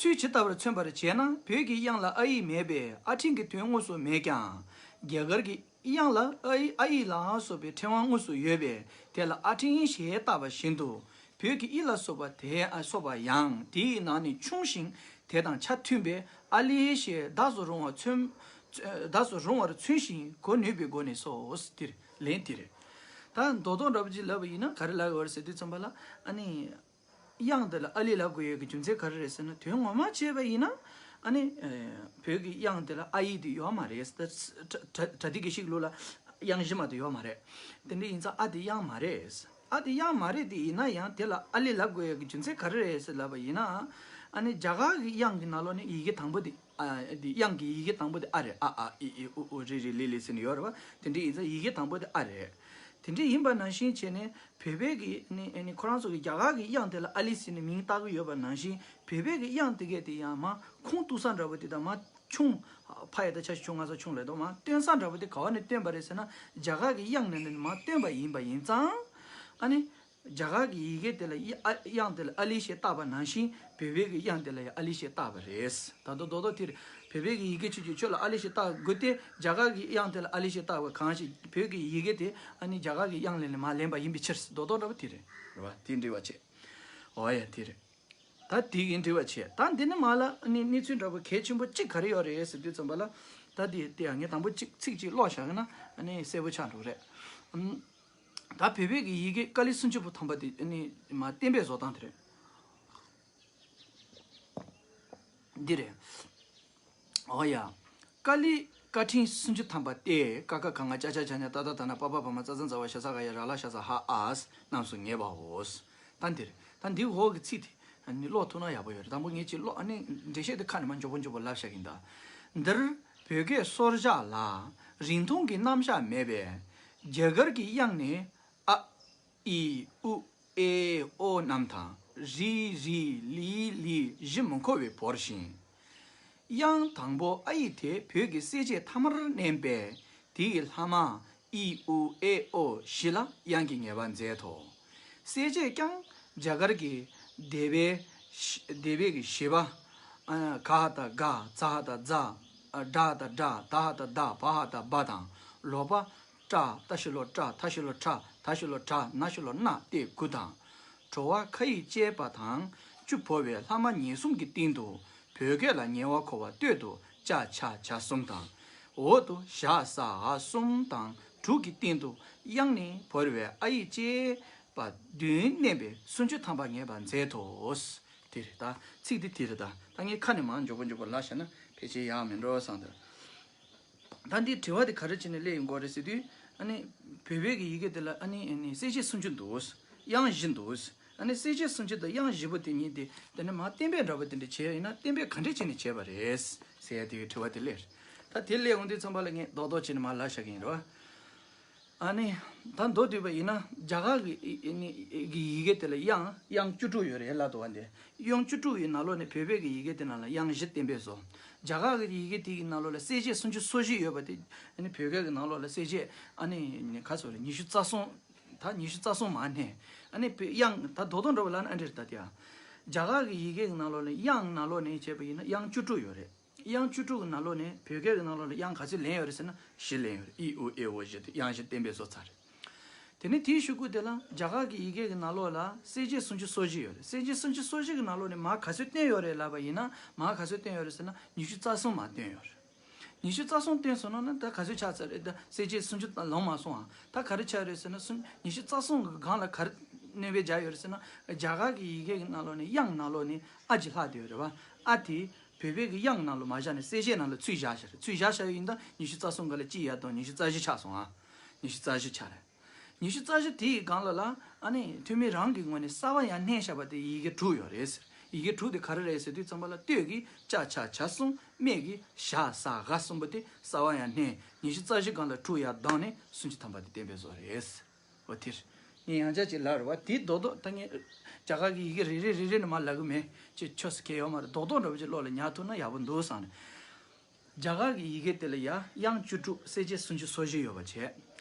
ཚུལ་ཇི་ལྟ་བར་མཚོན་པར་བྱས་ན། བོད་ཀྱི་དབྱངས་ལ་ཨ་ཡིག་མེད་པས་ཨ་འཕྲེང་གི་དོན་དངོས་སུ་མེད་ཀྱང་། རྒྱ་གར་གྱི་དབྱངས་ལ་ཨ་ཡི་ཨ་ཡིག་ལ་སོགས་པའི་ཕྲེང་བ་དངོས་སུ་ཡོད་པས་དེ་ལ་ཨ་འཕྲེང་ཞེས་བཏགས་པ་བཞིན་དུ། བོད་ཀྱི་ཨི་ལ་སོགས་པ་དེ་ཨ་སོགས་པ་ཡང་དེའི་ནང་ནས་ཆུང་ཞིང་དེ་དང་ཆ་མཐུན་པའི་ཨ་ལི་ཞེས་གདགས་སུ་རུང་བ་མཚོན། གདགས་སུ་རུང་བར་མཚོན་ཞིང་གོ་ནུས་པའི་སྒོ་ནས་སོ། དེ་རེད། ལན་དེ་རེད། ད་མདོ་དོན་འདྲ་པོ་ཅིག་ལབ་པ་ཡིན་ན་ག་རེ་ལབ་དགོས་རེད་ཟེར་དུས་ཙམ་པ་ལ། ཨ་ནི་དབྱངས་དེ་ལ་ཨ་ལི་ལབ་དགོས་ཡོད་ཀྱི་རྒྱུ་མཚན་ག་རེ་རེད་ཟེར་ན། དོན་ངོ་མ་བྱས་པ་ཡིན་ན་ཨ་ནི་བོད་ཀྱི་དབྱངས་དེ་ལ་ཨ་ཡིག་དེ་ཡོད་མ་རེད། ད་སྒྲ་སྒྲ་སྒྲ་སྡེ་དགེ་བཤེས་ཀྱི་ལུགས་ལ་དབྱངས་བཞི་མ་གཏོགས་ཡོད་མ་རེད། དེ་འདྲ་ཡིན་ཙང་ཨ་དེ་དབྱངས་མ་རེད། ཨ་དེ་དབྱངས་མ་རེད་དེ་ཡིན་ན་ཡང་དེ་ལ་ཨ་ལི་ལབ་དགོས་ཡོད་ཀྱི་རྒྱུ་མཚན་ག་རེ་རེད་ཟེར་ལབ་པ་ཡིན་ན། ཨ་ནི་རྒྱ་གར་གྱི་དབྱངས་ཀྱི་ནང་ལོགས་ནས་ཡི་གེ་དང་པོ་དེ། ཨ་དེ་དབྱངས་ཀྱི་ཡི་གེ་དང་པོ་དེ་ཨ་རེད། ཨ་ཨ་ཨི་ཨི་ཨུ་ཨུ་རི་རི་ལི་ལི་ཟེར་ནས་ཡོད་རེད་བ། དེ་འདྲ་ཡིན་ཙང་ཡི་གེ་དང་པོ་དེ་ཨ་རེད། དེ་འདྲ་ཡིན་པ་ནང་བཞིན་བྱས་ནས་བོད་པའི་གི་ནི་ནི་ཁོ་རང་ཚོ་གི་རྒྱ་གར་གྱི་དབྱངས་དེ་ལ་ཨ་ལི་ཟེར་ནས་མིང་བཏགས་ཀྱི་ཡོད་པ་ནང་བཞིན། བོད་པའི་གི་དབྱངས་དེ་གས་དེ་ཡང་མར་ཁུངས་གཏུགས་ས་འདྲ་པོ་དེ་དང་མར་ཆུང་ཕ་ཡི་ད་ཆ་ཆུང་ང་ས་ཆུང་ལས་དོ་མར་བཏོན་ས་འདྲ་པོ་དེ་ག་བ་ནས་བཏོན་པ་རེད་ཟེར་ན། རྒྱ་གར་གྱི་དབྱངས་ནས་ནི་མར་བཏོན་པ་ཡིན་པ་ཡིན་ཙང་། ཨ་ནི། རྒྱ་གར་གྱི་ཡི་གེ་དེ་ལ་ཨི་ཨ་དབྱངས་དེ་ལ་ཨ་ལི་ཞེས་བཏགས་པ་ནང་བཞིན་བོད་པའི་གི་དབྱངས་དེ་ལ་ཡང་ཨ་ལི་ཞེས་བཏགས་པ་རེད། ད་དུང་རྡོག་རྡོག་དེ་རེད། བོད་པའི་གི་ཡི་གེ་ཆོས་ཀྱི་ཆོས་ལ་ཨ་ལི་ཞེས་བཏགས་དགོས་ཏེ། རྒྱ་གར་གྱི་དབྱངས་དེ་ལ་ཨ་ལི་ཞེས་བཏགས་པ་གང་ཞིག་བོད་ཀྱི་ཡི་གེ་དེ་ཨ་ནི་རྒྱ་གར་གྱི་དབྱངས་ལས་ནི་མར་ལེན་པ་ཡིན་པའི་ཕྱིར། རྡོག་རྡོག་འདྲ་པོ་དེ་རེད། རེད་བ། དེ་འདྲི་བ་བྱེད། འོ་ཡ་དེ་རེད། ད་དེ་གི་འདྲི་བ་བྱེད། ད་འདི་ནི་མ་ལ་ནི་གནས་ཚུལ་འདྲ་པོ་གལ་ཆེན་པོ་གཅིག་ག་རེ་ཡོད་རེད་ཟེར་དུས་ཙམ་པ་ལ། ད་དེ་དེ་ཡང་ངས་དང་པོ་གཅིག་ཚིག་གཅིག་ཀློག་བཞག་ན་ཨ་ནི་གསལ་པོ་ཆགས་འགྲོ་རེད། ཨམ། ད་བོད་པའི་གི་ཡི་གེ་ཀཱ་ལི་སུམ་ཅུ་པོ་ཐམ་པ་དེ་ནི་མ་གཏན་འབེབས་བཟོ་སྟངས་དེ་རེད། འདི་རེད། འོ་ཡ། ཀཱ་ལི་ཀ་ཕྲེང་སུམ་ཅུ་ཐམ་པ་སྟེ། ཀ་ཁ་ག་ང་ཅ་ཆ་ཇ་ཉ་ཏ་བཏགས་དྷ་ན། པ་ཕ་བ་མ་ཙ་ཛ་ཛ་བ་ཞ་ཟ་ག་ཡ་ར་ལ་ཤ་ཟ་ཧ་འ་ས་རྣམས་སུ་ངེས་པའོ། ད་འདིར་ད་འདི་འོག་གི་ཚིག་དེ་ནི་ཀློག་ཐུབ་ན་ཡག་པོ་ཡོད་རེད། དང་པོ་ངས་ཅིག་ཀློག་ཨ་ནི་འགྲེལ་བཤད་དེ་ཁ་ནས་མར་མགྱོགས་པོ་མགྱོགས་པོ་ལབ་བཞག་གིན་ད། འདིར་བོད་སྐད་སོར་བཞག་ལ་རིང་ཐུང་གི་རྣམ་གཞག་མེད་པས། རྒྱ་གར་གྱི་དབྱངས་ནི་ཨ། ཨི་ཨུ་ཨེ་ཨོ་རྣམས་དང་། རི་རི་ལི་ལི་བཞི་མི་འཁོར་བའི་བོར་ཞིང་། དབྱངས་དང་པོ་ཨ་ཡིག་དེ་བོད་ཀྱི་གསལ་བྱེད་ཐ་མར་བསྣན་པས། དེ་ཡི་ལྷག་མ་ཨི་ཨུ་ཨེ་ཨོ་བཞི་ལ་དབྱངས་ཀྱི་ངེས་པ་མཛད་དོ། གསལ་བྱེད་ཀྱང་རྒྱ་གར་གྱི་སྡེ་པའི་སྡེ་པའི་གི་བཞི་པ། ག་ཧ་ད་ག། ཙ་ཧ་ད་ཛ། ཌ་ད་ཌ། ད་ཧ་ད་ད། བ་ཧ་ད་བ་དང་། ལོག་པ། ཏྲ། ཏ་ཞབས་ཀྱུ་ཏྲ། ཐ་ཞབས་ཀྱུ་ཐྲ། ད་ཞབས་ཀྱུ་དྲ། ན་ཞབས་ཀྱུ་ན་སྟེ་དགུ་དང་། དྲོ་བ་ཁ་ཡིས་བཅད་པ་དང་བཅུ་བོར་བའི་ལྷག་མ་ཉེར་གསུམ་གྱི་སྟེང་དུ་བོད་སྐད་ལ་ཉེ་བར་མཁོ་བ་སྟོད་དུ་ཅ་ཆ་ཇ་གསུམ་དང་། འོག་ཏུ་ཞ་ཟ་འ་གསུམ་དང་དྲུག་གི་སྟེང་དུ་དབྱངས་ནི་བོར་བའི་ཨ་ཡིག་བཅས་པ་བདུན་བསྣན་པས་སུམ་ཅུ་ཐམ་པ་ངེས་པར་མཛད་དོ། དེ་རེད་ད། ཚིག་དེ་དེ་རེད་ད། ད་ངས་ཁ་ནས་མར་མགྱོགས་པོ་མགྱོགས་པོ་ལབ་བཞག་ན་ཕལ་ཆེར་ཡག་མིན་འགྲོ་བསམ་འདུག་ད་འདིའི་དྲི་བ་དེ་ག་རེ་བྱས་ནས་སླེབས་ཡོང་གི་རེད་ཟེར་དུས། ཨ་ནི་བོད་པའི་གི་ཡི་གེ་དེ་ལ་ཨ་ནི་ཨ་ནི་གསལ་བྱེད་སུམ་ཅུ་འདུག་དབྱངས་བཞི་འདུག་ཨ་ནི་གསལ་བྱེད་སུམ་ཅུ་དང་དབྱངས་བཞི་པོ་དེ་གཉིས་དེ་དེ་ནས་མར་གཏན་འབེབས་འདྲ་པོ་དེ་འདྲ་བྱས་ཡིན་ན་གཏན་འབེབས་ག་འདྲས་བྱས་ནས་བྱས་པ་རེད་ཟེར་ཡ་དེ་གི་དྲི་བ་དེ་སླེབས། ད་དེ་སླེབས་ཡོང་དུས་ཙམ་པ་ལ་ངས་རྡོག་རྡོག་བྱས་ནས་མར་ལབ་བཞག་གི་ཡིན་རེད་བ། ཨ་ནི། ད་མདོར་བསྡུས་པ་ཡིན་ན་རྒྱ་གར་གྱི་ཡི་གེ་དེ་ལ་དབྱངས་དབྱངས་བཅུ་དྲུག་ཡོད་རེད་ལབ་འདུག་བ། འདི་དབྱངས་བཅུ་དྲུག་ཡི་ནང་ལོགས་ནས་བོད་པའི་གི་ཡི་གེ་དེ་ནང་ལ་དབྱངས་བཞི་གཏན་འབེབས་སོ། རྒྱ་གར་གྱི་ཡི་གེ་དེ་གི་ནང་ལོགས་ལ་གསལ་བྱེད་སུམ་ཅུ་སོ་བཞི་ཡོད་པ་དེ། ཨ་ནི་བོད་སྐད་ཀྱི་ནང་ལོགས་ལ་གསལ་བྱེད་ཨ་ནི་ག་ཚོད་རེད། ཉི་ཤུ་རྩ་གསུམ། ད་ཉི་ཤུ་རྩ་གསུམ་མ་ནས། ཨ་ནི་དབྱངས་ད་རྡོག་རྡོག་འདྲ་བོ་ལབ་ན་ཨ་འདྲ་རེད་ད། དེ་ཡང་། རྒྱ་གར་གྱི་ཡི་གེ་གི་ནང་ལོགས་ནས་དབྱངས་ནང་ལོགས་ནས་བྱས་པ་ཡིན་ན་དབྱངས་བཅུ་དྲུག་ཡོད་རེད། དབྱངས་བཅུ་དྲུག་གི་ནང་ལོགས་ནས་བོད་སྐད་ཀྱི་ནང་ལོགས་ལ་དབྱངས་ག་ཚོད་ལེན་ཡོད་རེད་ཟེར་ན་བཞི་ལེན་ཡོད་རེད། ཨི་ཨུ་ཨེ་ཨོ་བཞི་དེ་དབྱངས་བཞི་གཏན་འབེབས་བཟོ་ཚར་རེད། དེ་ནས་དེའི་གཞུག་གུ་དེ་ལ་རྒྱ་གར་གྱི་ཡི་གེ་གི་ནང་ལོགས་ལ་གསལ་བྱེད་སུམ་ཅུ་སོ་བཞི་ཡོད་རེད། གསལ་བྱེད་སུམ་ཅུ་སོ་བཞི་གི་ནང་ལོགས་ནས་མར་ག་ཚོད་བཏོན་ཡོད་རེད་ལབ་པ་ཡིན་ན་མར་ག་ཚོད་བཏོན་ཡོད་རེད་ཟེར་ན་ཉི་ཤུ་རྩ་གསུམ་མར་བཏོན་ཡོད་རེད། ཉི་ཤུ་རྩ་གསུམ་བཏོན་སོང་ན་ད་ག་ཚོད་ཆགས་ཚར་རེད། ད་གསལ་བྱེད་སུམ་ཅུ་ལོངས་མ་སོང་ཨ། ད་ག་རེ་ཆགས་རེད་ཟེར་ན་སུམ་ཉི་ཤུ་རྩ་གསུམ་གི་སྒང་ལ་ག་རེ་སྣོན་པ་བརྒྱབ་ཡོད་རེད་ཟེར་ན་རྒྱ་གར་གྱི་ཡི་གེ་གི་ནང་ལོགས་ནས་དབྱངས་ནང་ལོགས་ནས་ཨ་ཅིག་ལྷག་བསྡད་ཡོད་རེད་བ། ཨ་དེ་བོད་པའི་གི་དབྱངས་ནང་ལོགས་མ་བཞག་ནས་གསལ་བྱེད་ནང་ལ་ཚུར་བཞག་བཞག་རེད། ཚུར་བཞག་བཞག་ཡོད་ཡིན་ད་ཉི་ཤུ་རྩ་གསུམ་སྒང་ལ་གཅིག་ཡར་གཏོང་ཉི་ཤུ་རྩ་བཞི་ཆགས་སོང་ཨ། ཉི་ཤུ་རྩ་བཞི་ཆགས་རེད། ཉི་ཤུ་རྩ་བཞི་དེའི་སྒང་ལ་ལ་ཨ་ནི་ཐོན་མི་རང་གི་ངོས་ནས་གསར་པ་ཡར་བསྣན་བཞག་པ་དེ་ཡི་གེ་དྲུག་ཡོད་རེད་ཟེར། ཡི་གེ་དྲུག་དེ་ག་རེ་རེད་ཟེར་དུས་ཙམ་པ་ལ་སྟོད་ཀྱི་ཅ་ཆ་ཇ་གསུམ། སྨད་ཀྱི་ཞ་ཟ་ག་གསུམ་པོ་དེ་གསར་པ་ཡར་བསྣན། ཉི་ཤུ་རྩ་བཞི་སྒང་ལ་དྲུག་ཡར་བསྡམས་ནས་སུམ་ཅུ་ཐམ་པ་དེ་གཏན་འབེབས་བཟོས་རེད། འོ་དེར་ངས་ཡང་བསྐྱར་ཅིག་ལབ་རེད་བ། དེ་རྡོག་རྡོག་ད་ངས་རྒྱ་གར་གྱི་ཡི་གེ་རེ་རེ་རེ་རེ་ནས་མར་ལབ་གི་མེད། ཅེས་ཆོས་སུ་ཁེལ་ཡོད་མ་རེད། རྡོག་རྡོག་འདྲ་བོ་ཅིག་བློ་ལ་ཉར་ཐུབ་ན་ཡག་པོ་འདུག་བསམ་ནས། རྒྱ་གར་གྱི་ཡི་གེ་དེ་ལ་ཡ་དབྱངས་བཅུ་དྲུག་གསལ་བྱེད་སུམ་ཅུ་སོ་བཞི་ཡོད་པ་བྱས།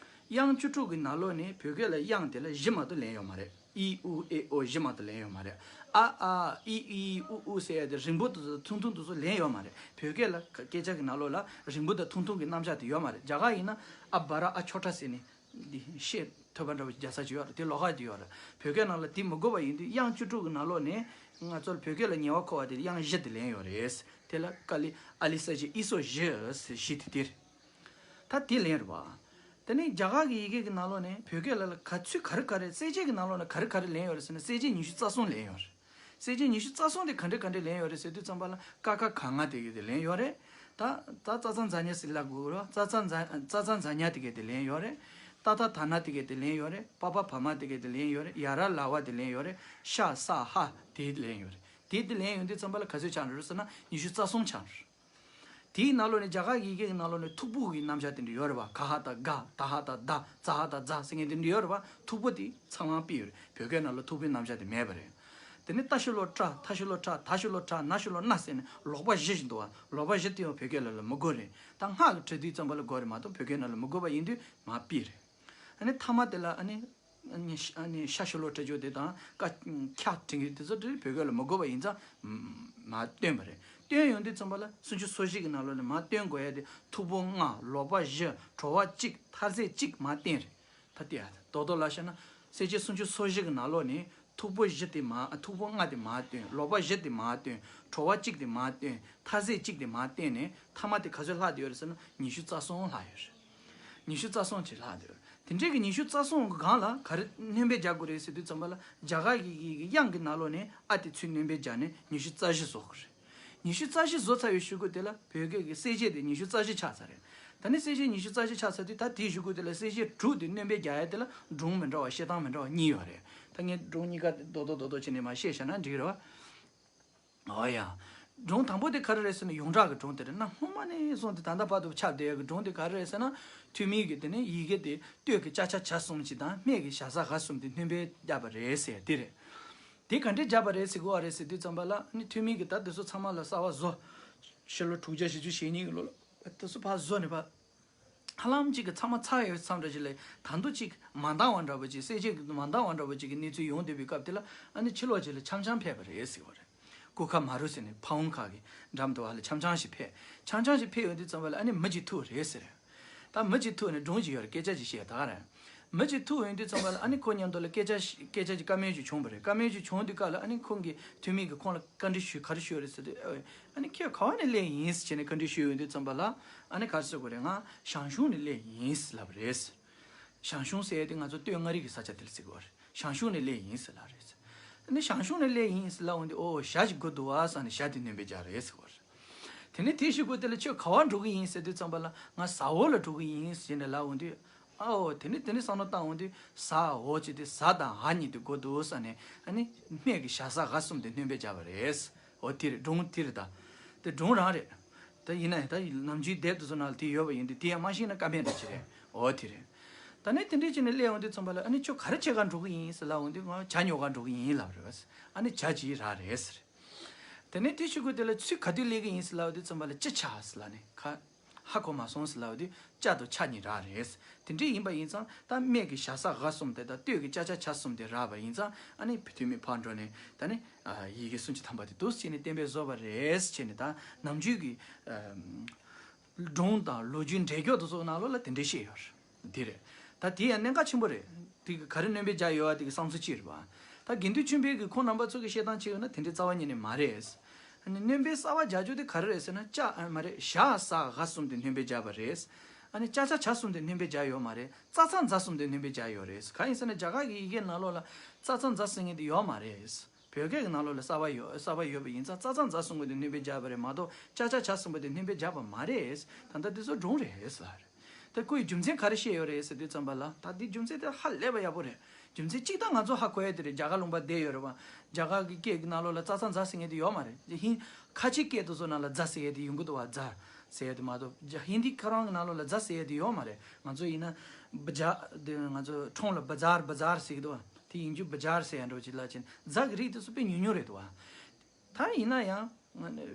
དབྱངས་བཅུ་དྲུག་གི་ནང་ལོགས་ནས་བོད་སྐད་ལ་དབྱངས་དེ་ལ་བཞི་མ་གཏོགས་ལེན་ཡོད་མ་རེད། ཨི་ཨུ་ཨེ་ཨོ་བཞི་མ་གཏོགས་ལེན་ཡོད་མ་རེད། ཨ་ཨ་ཨི་ཨི་ཨུ་ཨུ་ཟེར་ཡ་དེ་རིང་པོ་དེ་ཚོ་ཐུང་ཐུང་དེ་ཚོ་ལེན་ཡོད་མ་རེད། བོད་སྐད་ལ་སྐད་ཆ་གི་ནང་ལོགས་ལ་རིང་པོ་དང་ཐུང་ཐུང་གི་རྣམ་གཞག་དེ་ཡོད་མ་རེད། རྒྱ་གར་ཡིན་ན་ཨ་བ་ར་ཨ་ཆོ་ཏྲ་ཟེར་ནས་འདི་ཤད་ཐོས་པ་འདྲ་བོ་རྒྱག་ས་ཅིག་ཡོད་རེད། དེ་ལོགས་ཀ་དེ་ཡོད་རེད། བོད་སྐད་ནང་ལ་དེ་མི་དགོས་པ་ཡིན་དུས་དབྱངས་བཅུ་དྲུག་གི་ནང་ལོགས་ནས་ང་ཚོར་བོད་སྐད་ལ་ཉེ་བར་མཁོ་བ་དེ་དབྱངས་བཞི་དེ་ལེན་ཡོད་རེད། དེ་ལ་ཀ་ལི་ཨ་ལི་ས་ཇི་ཨི་སོ་བཞི་ཟེར་བཞི་དེ་དེ་རེད། ད་དེ་ལེན་རེད་བ། དེ་ནས་རྒྱ་གར་གྱི་ཡི་གེ་གི་ནང་ལོགས་ནས་བོད་སྐད་ལ་ལ་ག་ཚོད་ག་རེ་ག་རེ་གསལ་བྱེད་ཀྱི་ནང་ལོགས་ནས་ག་རེ་ག་རེ་ལེན་ཡོད་རེད་ཟེར་ན་གསལ་བྱེད་ཉི་ཤུ་རྩ་གསུམ་ལེན་ཡོད་རེད། གསལ་བྱེད་ཉི་ཤུ་རྩ་གསུམ་དེ་ག་འདྲ་ག་འདྲ་ལེན་ཡོད་རེད་ཟེར་དུས་ཙམ་པ་ལ་ཀ་ཁ་ག་ང་དེ་གི་དེ་ལེན་ཡོད་རེད། ད་ད་ཙ་ཙ་ཛ་ཉ་ཟེར་ལབ་དགོས་རེད། ཙ་ཙ་ཛ་ཙ་ཙ་ཛ་ཉ་དེ་གི་དེ་ལེན་ཡོད་རེད། ཏ་ཐ་ད་ན་དེ་གི་དེ་ལེན་ཡོད་རེད། པ་པ་བ་མ་དེ་གི་དེ་ལེན་ཡོད་རེད། ཡ་ར་ལ་བ་དེ་ལེན་ཡོད་རེད། ཤ་ས་ཧ་དེ་ལེན་ཡོད་རེད། དེ་དེ་ལེན་ཡོང་དུས་ཙམ་པ་ལ་ག་ཚོད་ཆགས་འགྲོ་རེད་ཟེར་ན་ཉི་ཤུ་རྩ་གསུམ་ཆགས་འགྲོ་རེད། དེའི་ནང་ལོགས་ནས་རྒྱ་གར་ཡི་གེ་གི་ནང་ལོགས་ནས་མཐུག་པོ་གི་རྣམ་གཞག་དེ་འདྲ་ཡོད་རེད་བ། ག་ཧ་ད་ག་ད་ཧ་ད་ད་ཙ་ཧ་ད་ཛ་ཟེར་མཁན་དེ་འདྲ་ཡོད་རེད་བ། མཐུག་པོ་དེ་ཚང་མ་ཕུད་ཡོད་རེད། བོད་སྐད་ནང་ལ་མཐུག་པོའི་རྣམ་གཞག་དེ་མེད་པ་རེད། དེ་ནས་ཏ་ཤི་ལོ་ཏྲ་ཐ་ཤི་ལོ་ཏྲ་ད་ཤི་ལོ་ཏྲ་ན་ཤི་ལོ་ན་ཟེར་ནས་ལོག་པ་བཞི་ཞིག་འདུག་བ། ལོག་པ་བཞི་དེ་ཡང་བོད་སྐད་ལ་ལ་མི་དགོས་རེད། ད་སྔགས་ཀྱི་འབྲི་དུས་ཙམ་པ་ལ་དགོས་རེད་མ་གཏོགས་བོད་སྐད་ནང་ལ་མི་དགོས་པ་ཡིན་དུས་མ་ཕུད་རེད། ཨ་ནི་ཐ་མ་དེ་ལ་ཨ་ནི་ཨ་ནི་ཤ་ཨ་ནི་ཤ་ཤི་ལོ་ཏྲ་ཅོ་དེ་དང་ཀ་ཁྱ་འབྲི་མཁན་དེ་ཚོ་དེ་བོད་སྐད་ལ་མི་དགོས་པ་ཡིན་ཙང་མ་བཏོན་པ་རེད། བཏོན་ཡོང་དུས་ཙམ་པ་ལ་སུམ་ཅུ་སོ་བཞི་གི་ནང་ལོགས་ནས་མ་བཏོན་དགོས་ཡ་དེ་མཐུག་པོ་ལྔ་ལོག་པ་བཞི་བྲོ་བ་གཅིག་མཐར་ཟད་གཅིག་མ་བཏོན་རེད། ད་ལྟ་ཡ་རྡོག་རྡོག་ལ་བཤད་ན་གསལ་བྱེད་སུམ་ཅུ་སོ་བཞི་གི་ནང་ལོགས་ནས་མཐུག་པོ་བཞི་དེ་མ་མཐུག་པོ་ལྔ་དེ་མ་བཏོན། ལོག་པ་བཞི་དེ་མ་བཏོན། བྲོ་བ་གཅིག་དེ་མ་བཏོན། མཐར་ཟད་གཅིག་དེ་མ་བཏོན་ནས་ཐ་མ་དེ་ག་ཚོད་ལྷག་བསྡད་ཡོད་རེད་ཟེར་ན་ཉི་ཤུ་རྩ་གསུམ་ལྷག་ཡོད་རེད། ཉི་ཤུ་རྩ་གསུམ་ཅིག་ལྷག་འདུག་དེ་འདྲའི་གི་ཉི་ཤུ་རྩ་གསུམ་གི་སྒང་ལ་ག་རེ་སྣོན་པ་རྒྱག་དགོས་རེད་ཟེར་དུས་ཙམ་པ་ལ་རྒྱ་གར་གྱི་གི་གི་དབྱངས་ཀྱི་ནང་ལོགས་ནས་ཨ་དེ་ཚུར་སྣོན་པ་རྒྱག་ནས་ཉི་ཤུ་རྩ་བཞི་བཟོ་དགོས་རེད། ཉི་ཤུ་རྩ་བཞི་བཟོ་ཚར་བའི་གཞུག་གུ་དེ་ལ་བོད་སྐད་ཀྱི་གསལ་བྱེད་དེ་ཉི་ཤུ་རྩ་བཞི་ཆགས་ཚར་རེད། ད་ནི་གསལ་བྱེད་ཉི་ཤུ་རྩ་བཞི་ཆགས་ཚར་དུས་ད་དེའི་གཞུག་གུ་དེ་ལ་གསལ་བྱེད་དྲུག་དེ་སྣོན་པ་རྒྱག་ཡ་དེ་ལ་སྒྲུང་མི་འདྲ་བ་བཤད་སྟངས་མི་འདྲ་བ་གཉིས་ཡོད་རེད། ད་ངས་སྒྲུང་གཉིས་ཀ་རྡོག་རྡོག་རྡོག་རྡོག་བྱས་ནས་མར་བཤད་བཞག་ན་འགྲིག་གི་རེད་བ། ཨོ་ཡ། སྒྲུང་དང་པོ་དེ་ག་རེ་རེད་ཟེར་ན་ཡོངས་གྲགས་ཀྱི་སྒྲུང་དེ་རེད། གནའ་སྔོན་མ་ནས་བཟུང་སྟེ་ད་ལྟ་བར་དུ་ཁྱབ་བསྡད་ཡོད་ཀྱི་སྒྲུང་དེ་ག་རེ་རེད་ཟེར་ན། ཐོན་མིའི་གི་དེ་ནས་ཡི་གེ་དེ་སྟོད་ཀྱི་ཅ་ཆ་ཇ་གསུམ་གཅིག་དང་སྨད་ཀྱི་ཞ་ཟ་ག་གསུམ་དེ་སྣོན་པ་བརྒྱབ་པ་རེད་ཟེར་དེ་རེད། དེ་ག་འདྲས་བརྒྱབ་པ་རེད་ཟེར་གོ་བ་རེད་ཟེར་དུས་ཙམ་པ་ལ་ནི་ཐོན་མིའི་གི་ད་དེ་ཚོ་ཚང་མ་ལ་གསར་པ་བཟོ། ཕྱི་ལོ་དྲུག་བརྒྱ་བཞི་བཅུ་ཞེ་གཉིས་ཀྱི་ལོ་ལ་དེ་ཚོ་ཕར་བཟོ་ནས་ཕར། ཧ་ལམ་གཅིག་གི་ཚང་མ་ཚར་ཡོད་མཚམས་འདྲ་ཅིག་ལས་ད་དུང་གཅིག་མ་འདང་བ་འདྲ་པོ་ཅིག་གསལ་བྱེད་ཀྱི་མ་འདང་བ་འདྲ་པོ་ཅིག་གི་གནས་ཚུལ་ཡོང་བསྡད་པའི་སྐབས་དེ་ལ་ཨ་ནི་ཕྱི་ལོགས་ཅིག་ལ་འཆམ་འཆམ་ཕེབས་པ་རེད་ཟེར་བ་རེད། ཀུ་ཁ་མ་རུ་ཟེར་ནས་ཕ་བོང་ཁ་གི་འགྲམ་དུ་བ་ལ་འཆམ་འཆམ་ཞིག་ཕེབས། འཆམ་འཆམ་ཞིག་ཕེབས་ཡོང་དུས་ཙམ་པ་ལ་ཨ་ནི་མི་གཅིག་ཐུག་རེད་ཟེར། ད་མི་གཅིག་ཐུག་ནས་སྒྲུང་ཅིག་ཡོད་རེད། སྐད་ཆ་ཅིག་བཤད་ད་ག་རེད། མི་གཅིག་ཐུག་ཡོང་དུས་ཙམ་པ་ལ་ཨ་ནི་ཁོ་མཉམ་དུ་ལ་སྐད་ཆ་ཞིག་སྐད་ཆ་ཅིག་བཀའ་མོལ་ཅིག་བྱུང་བ་རེད། བཀའ་མོལ་ཅིག་བྱུང་དུས་སྐབས་ལ་ཨ་ནི་ཁོང་གི་ཐོན་མི་གིས་ཁོང་ལ་བཀའ་འདྲི་ཞུས། ག་རེ་ཞུས་རེད་ཟེར་དུས་ཨ་ནི་ཁྱོད་ག་བ་ནས་སླེབས་ཡིན་ཟེར་ནས་བཀའ་འདྲི་ཞུས་ཡོང་དུས་ཙམ་པ་ལ་ཨ་ནི་ག་རེ་ཟེར་དགོས་རེད། ང་ཞང་ཞུང་ནས་སླེབས་ཡིན་ཟེར་ལབ་པ་རེད། ཞང་ཞུང་ཟེར་ཡ་དེ་ང་ཚོ་སྟོད་མངའ་རིས་ཀྱི་ས་ཆ་དེ་ལ་ཟེར་གི་ཡོད་རེད། ཞང་ཞུང་ནས་སླེབས་ཡིན་ཟེར་ལབ་རེད། ཨ་ནི་ཞང་ཞུང་ནས་སླེབས་ཡིན་ཟེར་ལབ་འོང་དུས་ཨོ་ཞྭ་ཞིག་དགོས་འདུག་བ་བསམ་ནས་ཞྭ་དེ་སྣོན་པ་རྒྱག་རེད་ཟེར་གི་ཡོད་རེད། དེ་ནས་དེའི་གཞུག་གུ་དེ་ལ་ཁྱོད་ག་བར་འགྲོ་གི་ཡིན་ཟེར་དུས་ཙམ་པ་ལ་ང་ཟ་འོག་ལ་འགྲོ་གི་ཡིན་ཟེར་ནས་ལབ་འོང་དུས། ཨའོ་དེ་ནས་དེ་ནས་བསམ་བློ་བཏང་འོང་དུས་ཟ་འོག་ཅེས་དེ་ཟ་དང་འ་གཉིས་དེ་དགོས་འདུག་བསམ་ནས་ཨ་ནི་སྨད་ཀྱི་ཞ་ཟ་འ་གསུམ་དེ་སྣོན་པ་བརྒྱབ་པ་རེད། འོ་དེ་རེད། སྒྲུང་དེ་རེད་ད། དེ་སྒྲུང་རང་རེད། དེ་ཡིན་ན་ཡང་ད་ནམ་རྒྱུན་དེབ་དེ་ཚོ་ནང་ལ་དེ་ཡོད་པ་ཡིན་དུས་དེ་ཡང་མ་ཤེས་ན་ཀ་མེད་འདྲ་ཅིག་རེད། འོ་དེ་རེད། ད་ནས་དེ་འདྲས་བྱས་ནས་སླེབས་འོང་དུས་ཙམ་པ་ལ་ཨ་ནི་ཁྱོད་ག་རེ་བྱེད་གར་འགྲོ་གི་ཡིན་ཟེར་ལབ་འོང་དུས་ང་ཇ་ཉོ་གར་འགྲོ་གི་ཡིན་ལབ་རེད། ཨ་ནི་ཇ་ཅིག་རག་རེད་ཟེར། དེ་ནས་དེའི་གཞུག་གུ་དེ་ལ་ཚུར་ག་དུས་སླེབས་ཀྱི་ཡིན་ཟེར་ལབ་དུས་ཙམ་པ་ལ་ཅི་ཆ་ཟེར་ལབ་ནས་ཁ། ཧ་གོ་མ་སོང་ཟེར་ལབ་དུས་ཅ་དང་ཆ་གཉིས་རག་རེད། དེ་འདྲས་ཡིན་པ་ཡིན་ཙང་ད་སྨད་ཀྱི་ཞ་ས་འ་གསུམ་དེ་དང་སྟོད་ཀྱི་ཅ་ཆ་ཆ་གསུམ་དེ་རག་པ་ཡིན་ཙང་ཨ་ནི་ཐོན་མི་ཕར་འགྲོ་ནས་ད་ནི་ཡི་གེ་སུམ་ཅུ་ཐམ་པ་དེ་འདུག་བྱས་ནས་གཏན་འབེབས་བཟོས་པ་རེད་བྱས་ནས། ད་ནམ་རྒྱུན་གྱི་སྒྲུང་དང་ལོ་རྒྱུས་འགྲེལ་བརྗོད་དེ་ཚོ་ནང་ལོགས་ལ་དེ་འདྲས་བཤད་ཡོད་རེད། འདི་རེད། ད་དེ་ཡང་གནད་འགག་ཆེན་པོ་རེད། དེ་གི་ག་རེ་སྣོན་པ་བརྒྱབ་ཡོད་པ་དེ་གི་བསམ་ཚུལ་གཅིག་རེད་པ། ད་དགེ་འདུན་ཆོས་འཕེལ་གྱིས་ཁོང་རྣམ་པ་ཚོ་གི་བཤད་སྟངས་བྱས་ཡོད་ན་དེ་འདྲའི་རྩ་བ་ཉིད་ནས་མ་རེད། ཨ་ནི་སྣོན་པའི་གསར་པ་རྒྱག་རྒྱུ་དེ་ག་རེ་རེད་ཟེར་ན་ཅ་ཨ་མ་རེད། ཞ་ས་འ་གསུམ་དེ་སྣོན་པ་བརྒྱབ་པ་རེད། ཨ་ནི་ཅ་ཆ་ཆ་གསུམ་དེ་སྣོན་པ་བརྒྱབ་ཡོད་མ་རེད། ཙ་ཚ་ཛ་གསུམ་དེ་སྣོན་པ་བརྒྱབ་ཡོད་རེད། གང་ཡིན་ཟེར་ན་རྒྱ་གར་གྱི་ཡི་གེ་ནང་ལོགས་ལ་ཙ་ཚ་ཛ་ཟེར་མཁན་དེ་ཡོད་མ་རེད། བོད་སྐད་ཀྱི་ནང་ལོགས་ལ་གསར་པ་ཡོད་གསར་པ་ཡོད་པ་ཡིན་ཙང་ཙ་ཚ་ཛ་གསུམ་པོ་དེ་སྣོན་པ་བརྒྱབ་པ་རེད་མ་གཏོགས་ཅ་ཆ་ཆ་གསུམ་པོ་དེ་སྣོན་པ་བརྒྱབ་པ་མ་རེད། ད་ལྟ་དེ་ཚོ་སྒྲུང་རེད་ཟེར་ལབ་རེད། ད་ཁོའི་རྒྱུ་མཚན་ག་རེ་བཤད་ཡོད་རེད་ཟེར་དུས་ཙམ་པ་ལ་ད་དེ་རྒྱུ་མཚན་དེ་ཧ་ལས་པ་ཡག་པོ་རེད། རྒྱུ་མཚན་གཅིག་ད་ང་ཚོ་ཧ་གོ་ཡ་དེ་རེད། རྒྱ་གར་ལུང་པ་བསྡད་ཡོད་རེད་བ། རྒྱ་གར་གྱི་སྐད་ཀྱི་ནང་ལོགས་ལ་ཙ་ཚ་ཛ་ཟེར་མཁན་དེ་ཡོད་མ་རེད། དེ་ཧིན་ཁ་ཆེ་སྐད་དེ་ཚོ་ནང་ལ་ཛ་ཟེར་ཡ་དེ་ཡོང་གི་འདུག་བ། ཛ་ཟེར་ཡ་དེ་མ་གཏོགས་རྒྱ་ཧིན་དི་ཁོ་རང་གི་ནང་ལོགས་ལ་ཛ་ཟེར་ཡ་དེ་ཡོད་མ་རེད། ང་ཚོ་ཡིན་ན་བ་ཇ་དེ་ང་ཚོ་ཁྲོམ་ལ་བ་ཛར་བ་ཛར་ཟེར་གི་འདུག་བ། དེ་ཡིན་རྒྱུ་བ་ཇར་ཟེར་ཡ་འདྲ་བོ་ཅིག་ལ་ཕྱིན། ཛ་གི་རིགས་དེ་ཚོ་དཔེ་ཉུང་ཉུང་རེད་འདུག་བ། ད་ཡིན་ན་ཡང་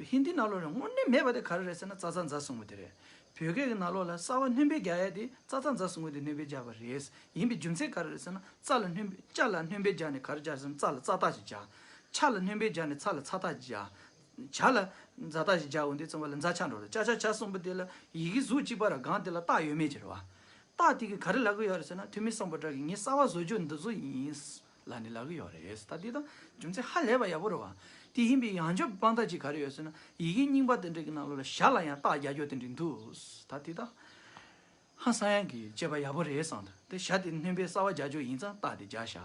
ཧིན་དི་ནང་ལོགས་ལ་དངོས་གནས་མེད་པ་དེ་ག་རེ་རེད་ཟེར་ན་ཙ་ཚ་ཛ་གསུམ་པོ་དེ་རེད། བོད་སྐད་ཀྱི་ནང་ལོགས་ལ་གསར་པ་སྣོན་པ་རྒྱག་ཡ་དེ་ཙ་ཚ་ཛ་གསུམ་པོ་དེ་སྣོན་པ་བརྒྱབ་པ་རེད། ཡིན་པའི་རྒྱུ་མཚན་ག་རེ་རེད་ཟེར་ན་ཙ་ལ་སྣོན་པ་ཅ་ལ་སྣོན་པ་རྒྱག་ནས་ག་རེ་རྒྱག་ཟེར་ན་ཙ་ལ་ཙ་རྟགས་ཅིག་རྒྱག་ཆ་ལ་སྣོན་པ་རྒྱག་ནས་ཚ་ལ་ཚ་རྟགས་ཅིག་རྒྱག་ཇ་ལ་ཛ་རྟགས་ཅིག་རྒྱག་འོང་དུས་ཙམ་པ་ལ་ཛ་ཆ་འགྲོ་རེད། ཅ་ཆ་ཆ་གསུམ་པོ་དེ་ལ་ཡི་གེ་གཟུགས་གཅིག་པ་ར་སྒང་དེ་ལ་རྟགས་ཡོད་མེད་ཅིག་རེད་བ། རྟགས་དེ་གིས་ག་རེ་ལབ་ཀྱི་ཡོད་རེད་ཟེར་ན་ཐོན་མི་སམ་བྷོ་ཊ་གིས་ངས་གསར་པ་བཟོ་རྒྱུ་འདི་ཚོ་ཡིན། ལབ་ནས་ལབ་ཀྱི་ཡོད་རེད། ད་འདི་དང་རྒྱུ་མཚན་ཧ་ལས་པ་ཡག་པོ་རེད་བ། དེ་ཡིན་པའི་ཡང་བསྐྱར་དཔང་རྟགས་ཅིག་ག་རེ་ཡོད་ཟེར་ན་ཡི་གེ་རྙིང་པ་དེ་འདྲ་གི་ནང་ལོགས་ལ་ཞ་ལ་ཡང་རྟགས་རྒྱག་རྒྱུ་དེ་འདྲ་འདུག་ད་དེ་དང་ཧང་སང་ཡག་གི་དཔྱད་པ་ཡག་པོ་རེད་བསམ་འདུག་དེ་ཞ་དེ་སྣོན་པའི་གསར་པ་རྒྱག་རྒྱུ་ཡིན་ཙང་རྟགས་དེ་རྒྱག་ཤག་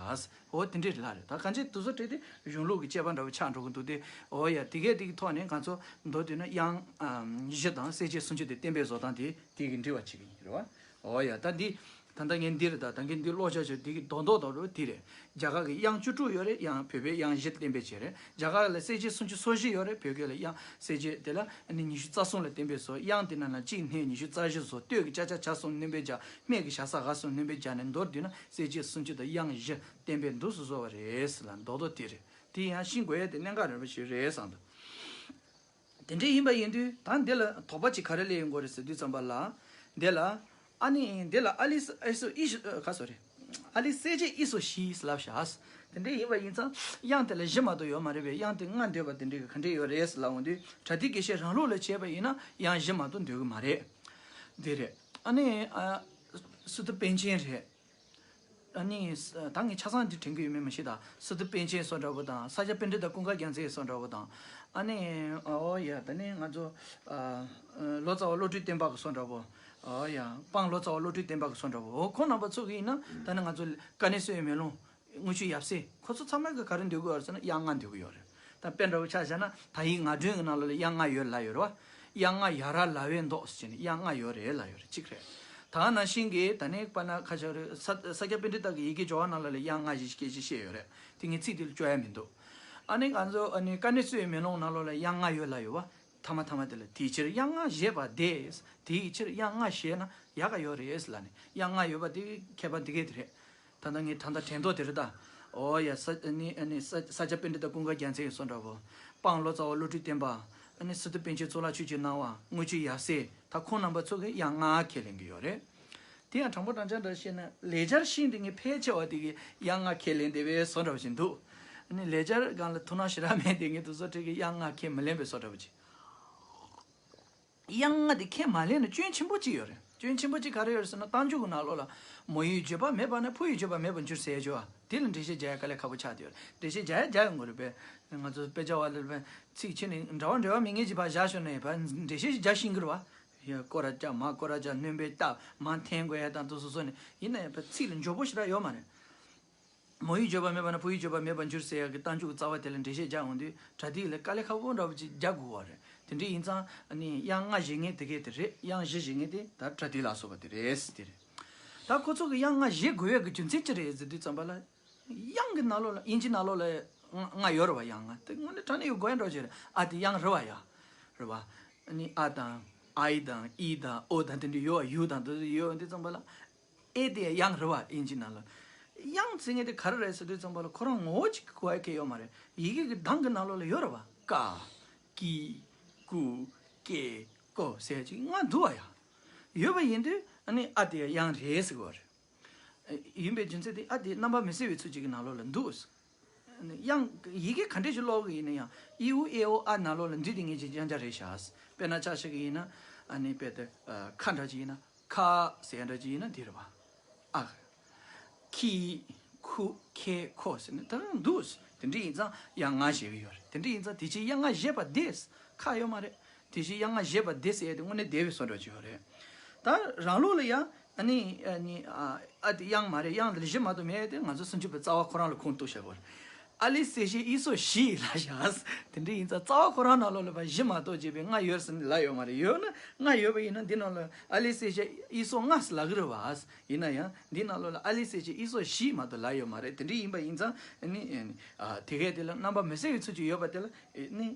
འོ་དེ་འདྲ་རེད་ལ་རེད། ད་གང་ཅི་དེ་ཚོ་བྲིས་ཏེ་གཞུང་ལུགས་ཀྱི་དཔྱད་པ་འདྲ་བོ་ཆགས་འགྲོ་གི་འདུག་སྟེ། འོ་ཡ་དེ་གས་དེ་གི་ཐོག་ནས་ང་ཚོ་མདོར་བསྡུས་ན་དབྱངས་བཞི་དང་གསལ་བྱེད་སུམ་ཅུ་དེ་གཏན་འབེབས་བཟོ་སྟངས་དེ་དེ་གི་འབྲི་བ་བྱེད་ཀྱི་ཡིན་རེད་བ། འོ་ཡ་ད་འདི། ད་ལྟ་ངས་འདིར་ད་ད་གིན་འདི་ཀློག་བྱ་བྱ་འདི་གི་རྡོག་རྡོག་རྡོག་རོ་འདི་རེད། རྒྱ་གར་གི་དབྱངས་བཅུ་དྲུག་ཡོད་རེད། ཡང་བོད་པའི་དབྱངས་བཞི་གཏན་འབེབས་བྱས་རེད། རྒྱ་གར་ལ་གསལ་བྱེད་སུམ་ཅུ་སོ་བཞི་ཡོད་རེད། བོད་སྐད་ལ་དབྱངས་གསལ་བྱེད་དེ་ལ་ཨ་ནི་ཉི་ཤུ་རྩ་གསུམ་ལ་གཏན་འབེབས་བཟོ། དབྱངས་དེ་ནང་ན་གཅིག་སྣོན་ཉི་ཤུ་རྩ་བཞི་བཟོ། སྟོད་ཀྱི་ཅ་ཆ་ཆ་གསུམ་སྣོན་པ་རྒྱག་སྨད་ཀྱི་ཞ་ས་འ་གསུམ་སྣོན་པ་རྒྱག་ནས་མདོར་བསྡུས་ན་གསལ་བྱེད་སུམ་ཅུ་དང་དབྱངས་བཞི་གཏན་འབེབས་འདུག་སེ་བཟོ་བ་རེད་ལ་རྡོག་རྡོག་དེ་རེད། དེ་ཡང་ཤེས་དགོས་ཡ་དེ་གནད་འགག་རེད་པ་ཞིག་རེད་བསམ་འདུག་དེ་འདྲ་ཡིན་པ་ཡིན་དུས་ད་འདི་ལ་དོགས་པ་ཅིག་ག་རེ་སླེབས་ཡོང་གི་རེད་ཟེར་དུས་ཙམ་པ་ལ། འདི་ལ་ཨ་ནི་འདི་ལ་ཨ་ལི་ཨི་སོ་ཨི་ཤི་ཨ་ག་སོ་རེད། ཨ་ལི་གསལ་བྱེད་ཨི་སོ་ཤི་ལབ་ཤག་དེ་འདྲ་ཡིན་པ་ཡིན་ཙང་དབྱངས་དེ་ལ་བཞི་མ་གཏོགས་ཡོད་མ་རེད་པས། དབྱངས་དེ་ལྔ་འདོད་པ་དེ་འདྲ་གི་ག་འདྲ་ཡོད་རེད་ལབ་འོང་དུས་བྲ་ཏི་དགེ་བཤེས་རང་ལུགས་ལ་བྱས་པ་ཡིན་ན་དབྱངས་བཞི་མ་གཏོགས་འདོད་གི་མ་རེད། འདི་རེད། ཨ་ནི་ཨ་སི་ཏུ་པཎ་ཆེན་རེད། ཨ་ནི་ད་ངས་ཆ་ཚང་འདི་དྲན་གྱི་ཡོད་མེད་མི་ཤེས། ད་སི་ཏུ་པཎ་ཆེན་སོགས་འདྲ་པོ་དང་ས་སྐྱ་པཎྜི་ཏ་ཀུན་དགའ་རྒྱལ་མཚན་སོགས་འདྲ་པོ་དང་། ཨ་ནི་ཨོ་ཡ་ད་ནི་ང་ཚོ་ལོ་ཙཱ་བ་བློ་གྲོས་བསྟན་པ་གི་སོགས་འདྲ་པོ། ཨོ་ཡ་སྤང་ལོ་ཙཱ་བ་བློ་གྲོས་བསྟན་པ་གི་སོགས་འདྲ་པོ། འོ་ཁོང་རྣམ་པ་ཚོ་གི་ཡིན་ན་ད་ནི་ང་ཚོ་དཀའ་གནད་གསོ་བའི་མེ་ལོང་། དངུལ་ཆུ་ཡབ་སྲས་ཁོ་ཚོ་ཚང་མ་གི་ག་རེ་འདོད་གི་ཡོད་རེད་ཟེར་ན་དབྱངས་ལྔ་འདོད་གི་ཡོད་རེད། ད་དཔེ་འདྲ་པོ་ཆ་བཞག་ན་དག་ཡིག་ངག་སྒྲོན་གི་ནང་ལོགས་ལ་དབྱངས་ལྔ་ཡོད་ལབ་ཡོད་རེད་བ། དབྱངས་ལྔ་ཡ་ར་ལ་བའི་མདོ་ཟེར་ནས་དབྱངས་ལྔ་ཡོད་རེད་ལབ་ཡོད་རེད། གཅིག་རེད། ད་ནང་བཞིན་གྱི་ད་ནི་དཔེར་ན་ཁ་ཤས་རེད། ས་ས་སྐྱ་པཎྜི་ཏ་གི་ཡི་གེ་སྦྱོར་བ་ནང་ལོགས་ལ་དབྱངས་ལྔ་ཞེས་སྐད་ཆ་བཤད་ཡོད་རེད། དེ་ངས་ཚིག་དེ་ལ་བཅོས་ཡ་མི་འདུག་ཨ་ནི་ང་ཚོ་ཨ་ནི་དཀའ་གནད་གསོ་བའི་མེ་ལོང་ནང་ལོགས་ལ་དབྱངས་ལྔ་ཡོད་ལབ་ཡོད་བ། ཐ་མ་ཐ་མ་དེ་ལ་དེའི་ཕྱིར་དབྱངས་ལྔ་བཞེས་པ་དེས། དེའི་ཕྱིར་དབྱངས་ལྔ་བཞེས་ན་ཡག་ག་ཡོད་རེད་ལབ་ནས་དབྱངས་ལྔ་ཡོད་པ་དེ་ཁྱད་པར་འདི་གས་དེ་རེད། ད་ལྟ་ངས་ད་ལྟ་དྲན་ཐོག་དེ་རེད་ད། ཨོ་ཡ་ས་ནི་ཨ་ནི་ས་ས་སྐྱ་པཎྜི་ཏ་ཀུན་དགའ་རྒྱལ་མཚན་གྱི་སོགས་འདྲ་པོ། སྤང་ལོ་ཙཱ་བ་བློ་གྲོས་བསྟན་པ། ཨ་ནི་སི་ཏུ་པཎ་ཆེན་གཙུག་ལག་ཆོས་ཀྱི་སྣང་བ། དངུལ་ཆུ་ཡབ་སྲས། ད་ཁོང་རྣམ་པ་ཚོ་གིས་དབྱངས་ལྔ་ཁས་ལེན་གྱི་ཡོད་རེད། དེ་ཡང་དྲང་པོ་དྲང་བཞག་འདྲ་བཤད་ན་ལེགས་སྦྱར་ཤེས་འདི་ངས་ཕལ་ཆེ་བ་དེ་གིས་དབྱངས་ལྔ་ཁས་ལེན་བསྡད་པའི་བཟོ་འདྲ་པོ་ཞིག་འདུག་ཨ་ནི་ལེགས་སྦྱར་སྒང་ལ་ཐུགས་སྣང་ཞེ་དྲག་མེད་དེ་ངས་དེ་ཚོ་འདྲ་གིས་དབྱངས་ལྔ་ཁས་མི་ལེན་པའི་བཟོ་འདྲ་པོ་ཅིག་དབྱངས་ལྔ་དེ་ཁས་མ་ལེན་ན་སྐྱོན་ཆེན་པོ་གཅིག་ཡོད་རེད། སྐྱོན་ཆེན་པོ་གཅིག་ག་རེ་ཡོད་རེད་ཟེར་ན་རྟགས་འཇུག་གི་ནང་ལོགས་ལ་མོ་ཡི་བརྗོད་པ་མེད་པ་ན་ཕོ་ཡི་བརྗོད་པ་མེད་པར་འགྱུར་ཟེར་ཡ་ཅིག་ཡོད་པ། དེ་ལ་འགྲེལ་བཤད་རྒྱག་ཡ་དཀའ་ལས་ཁག་པོ་ཆགས་བསྡད་ཡོད་རེད། འགྲེལ་བཤད་རྒྱག་ཡ་རྒྱག་ཡོང་གི་རེད་པས། ང་ཚོ་དཔེ་ཆ་བ་ལ་ཕན་ཚིག་ཕྱི་ནས་འདྲ་བ་འདྲ་བ་མི་ངེས་ཀྱི་བ་བཞག་ཤོར་ནས་ཕ་འགྲེལ་བཤད་ཞིག་རྒྱག་ཤེས་ཀྱི་རེད་བ། ཡ་སྐོར་ར་རྒྱག་མ་སྐོར་ར་རྒྱག་སྣོན་པའི་སྟབས་མ་འཐེན་དགོས་ཡ་དང་དུ་སོ་སོ་ནས་ཡིན་ན་ཡང་ཕ་ཚིག་ལ་འཇོག་པོ་ཞིག་ར་ཡོད་མ་རེད། མོ་ཡི་བརྗོད་པ་མེད་པ་ན་བུ་ཡི་བརྗོད་པ་མེད་པར་འགྱུར་ཟེར་ཡག་གི་རྟགས་འཇུག་གི་རྩ་བ་དེ་ལ་འགྲེལ་བཤད་རྒྱག་འོང་དུས་པྲ་ཏི་ལ་དཀའ་ལས་ཁག་པོ་འདྲ་པོ་ཅིག་རྒྱག་དགོས་པ་རེད། དེ་འདྲ་ཡིན་ཙང་ཨ་ནི་དབྱངས་ལྔ་བཞེས་མཁན་དེ་གས་དེ་རེད། དབྱངས་བཞི་བཞེས་མཁན་དེ་ད་པྲ་ཏི་ལ་སོགས་པ་དེ་རེད་དེ་རེད། ད་ཁོ་ཚོ་གི་དབྱངས་ལྔ་བཞེས་དགོས་ཡག་གི་རྒྱུ་མཚན་ཅི་རེད་ཟེར་དུས་ཙམ་པ་ལ། དབྱངས་ཀྱི་ནང་ལོགས་ལ་དབྱིན་ཇི་ནང་ལོགས་ལ་ལྔ་ལྔ་ཡོད་རེད་བ། དབྱངས་ལྔ་དེ་དངོས་གནས་དྲང་གནས་ཡོད་དགོས་ཡག་འདྲ་པོ་ཅིག་རེད། ཨ་དེ་དབྱངས་རེད་བ་ཡ། རེད་བ། ཨ་ནི་ཨ་དང་ཨའི་དང་ཨི་དང་ཨོ་དང་དེ་འདྲ་ཡོད་བ། ཡུ་དང་དེ་ཚོ་ཡོད་དུས་ཙམ་པ་ལ། ཨེ་དེ་དབྱངས་རེད་བ། དབྱིན་ཇི་ནང་ལ། དབྱངས་ཟེར་མཁན་དེ་ག་རེ་རེད་ཟེར་དུས་ཙམ་པ་ལ་ཁོ་རང་ངོ་བོ་གཅིག་གི་གོ་ཡ་གང་ཡང་ཡོད་མ་རེད། ཡི་གེ་གི་གདངས་ཀྱི་ནང་ལོགས་ལ་ཡོད་རེད་བ། ཀ། ཀི། ཀུ། ཀེ། ཀོ་ཟེར་ཡ་གཅིག་ལྔ་འདུག་བ་ཡ། ཡོད་པ་ཡིན་དུས་ཨ་ནི་ཨ་དེ་དབྱངས་རེད་ཟེར་གྱི་ཡོད་རེད། ཡིན་པའི་རྒྱུ་མཚན་དེ་ཨ་དེ་རྣམ་པ་མི་གསལ་བའི་ཚུལ་གཅིག་གི་ནང་ལོགས་ལ་འདུག། དབྱངས་ཡི་གེ་ག་འདྲས་ཞིག་ཀློག་གི་ཡིན་ན་ཡང་ཨི་ཨུ་ཨེ་ཨོ་ཨ་ནང་ལོགས་ལ་འདུས་དེ་ངེས་ཅན་རྐྱང་རྐྱང་རེད་ཤག། དཔེར་ན་ཆ་བཞག་གི་ཡིན་ན་ཨ་ནི་དཔེ་དེ་ཁ་འདྲ་ཅིག་ཡིན་ན་ཁ་ཟེར་ཡ་འདྲ་ཅིག་ཡིན་ན་དེ་རེད་པ། ཨ། ཁི། ཁུ། ཁེ། ཁོ་ཟེར་ནས་ད་རུང་འདུག། དེ་འདྲ་ཡིན་ཙང་དབྱངས་ལྔ་བཞེས་ཀྱི་ཡོད་རེད། དེ་འདྲ་ཡིན་ཙང་དེ་བཞིན་དབྱངས་ལྔ་བཞེས་པ་དེ་ཁ་ཡོད་མ་རེད། དེ་བཞིན་དབྱངས་ལྔ་བཞེས་པ་དེ་ཟེར་ཡ་དེ་དངོས་གནས་བདེ་བའི་བཟོ་འདྲ་ཅིག་ཡོད་རེད། ད་རང་ལུགས་ལ་ཡང་ཨ་ནི་ཨ་ནི་ཨ་ཨ་དེ་དབྱངས་མ་རེད། དབྱངས་དེ་ལ་བཞི་མ་གཏོགས་མེད་དེ་ང་ཚོ་སུམ་ཅུ་པའི་རྩ་བ་ཁོ་རང་ལ་ཁུངས་གཏུགས་བྱ་དགོས་རེད། ཨ་ལི་གསལ་བྱེད་ཨི་སོགས་བཞི་ཡི་ལ་བཞག། དེ་འདྲ་ཡིན་ཙང་རྩ་བ་ཁོ་རང་ནང་ལོགས་ལ་བཞི་མ་གཏོགས་བྱས་པའི་ལྔ་ཡོད་ཟེར་ནས་ལབ་ཡོད་མ་རེད། ཡོད་ན་ལྔ་ཡོད་པ་ཡིན་ན་འདི་ནང་ལ་ཨ་ལི་གསལ་བྱེད་ཨི་སོགས་ལྔ་ཟེར་ལབ་ཀྱི་རེད་བ། ཡིན་ན་ཡང་འདི་ནང་ལོགས་ལ་ཨ་ལི་གསལ་བྱེད་ཨི་སོགས་བཞི་མ་གཏོགས་ལབ་ཡོད་མ་རེད། དེ་འདྲ་ཡིན་པ་ཡིན་ཙང་ནི་ཨ་དེ་གས་དེ་ལ་རྣམ་པ་མི་གསལ་བའི་ཚུལ་གྱིས་ཡོད་པ་དེ་ལ་ནི་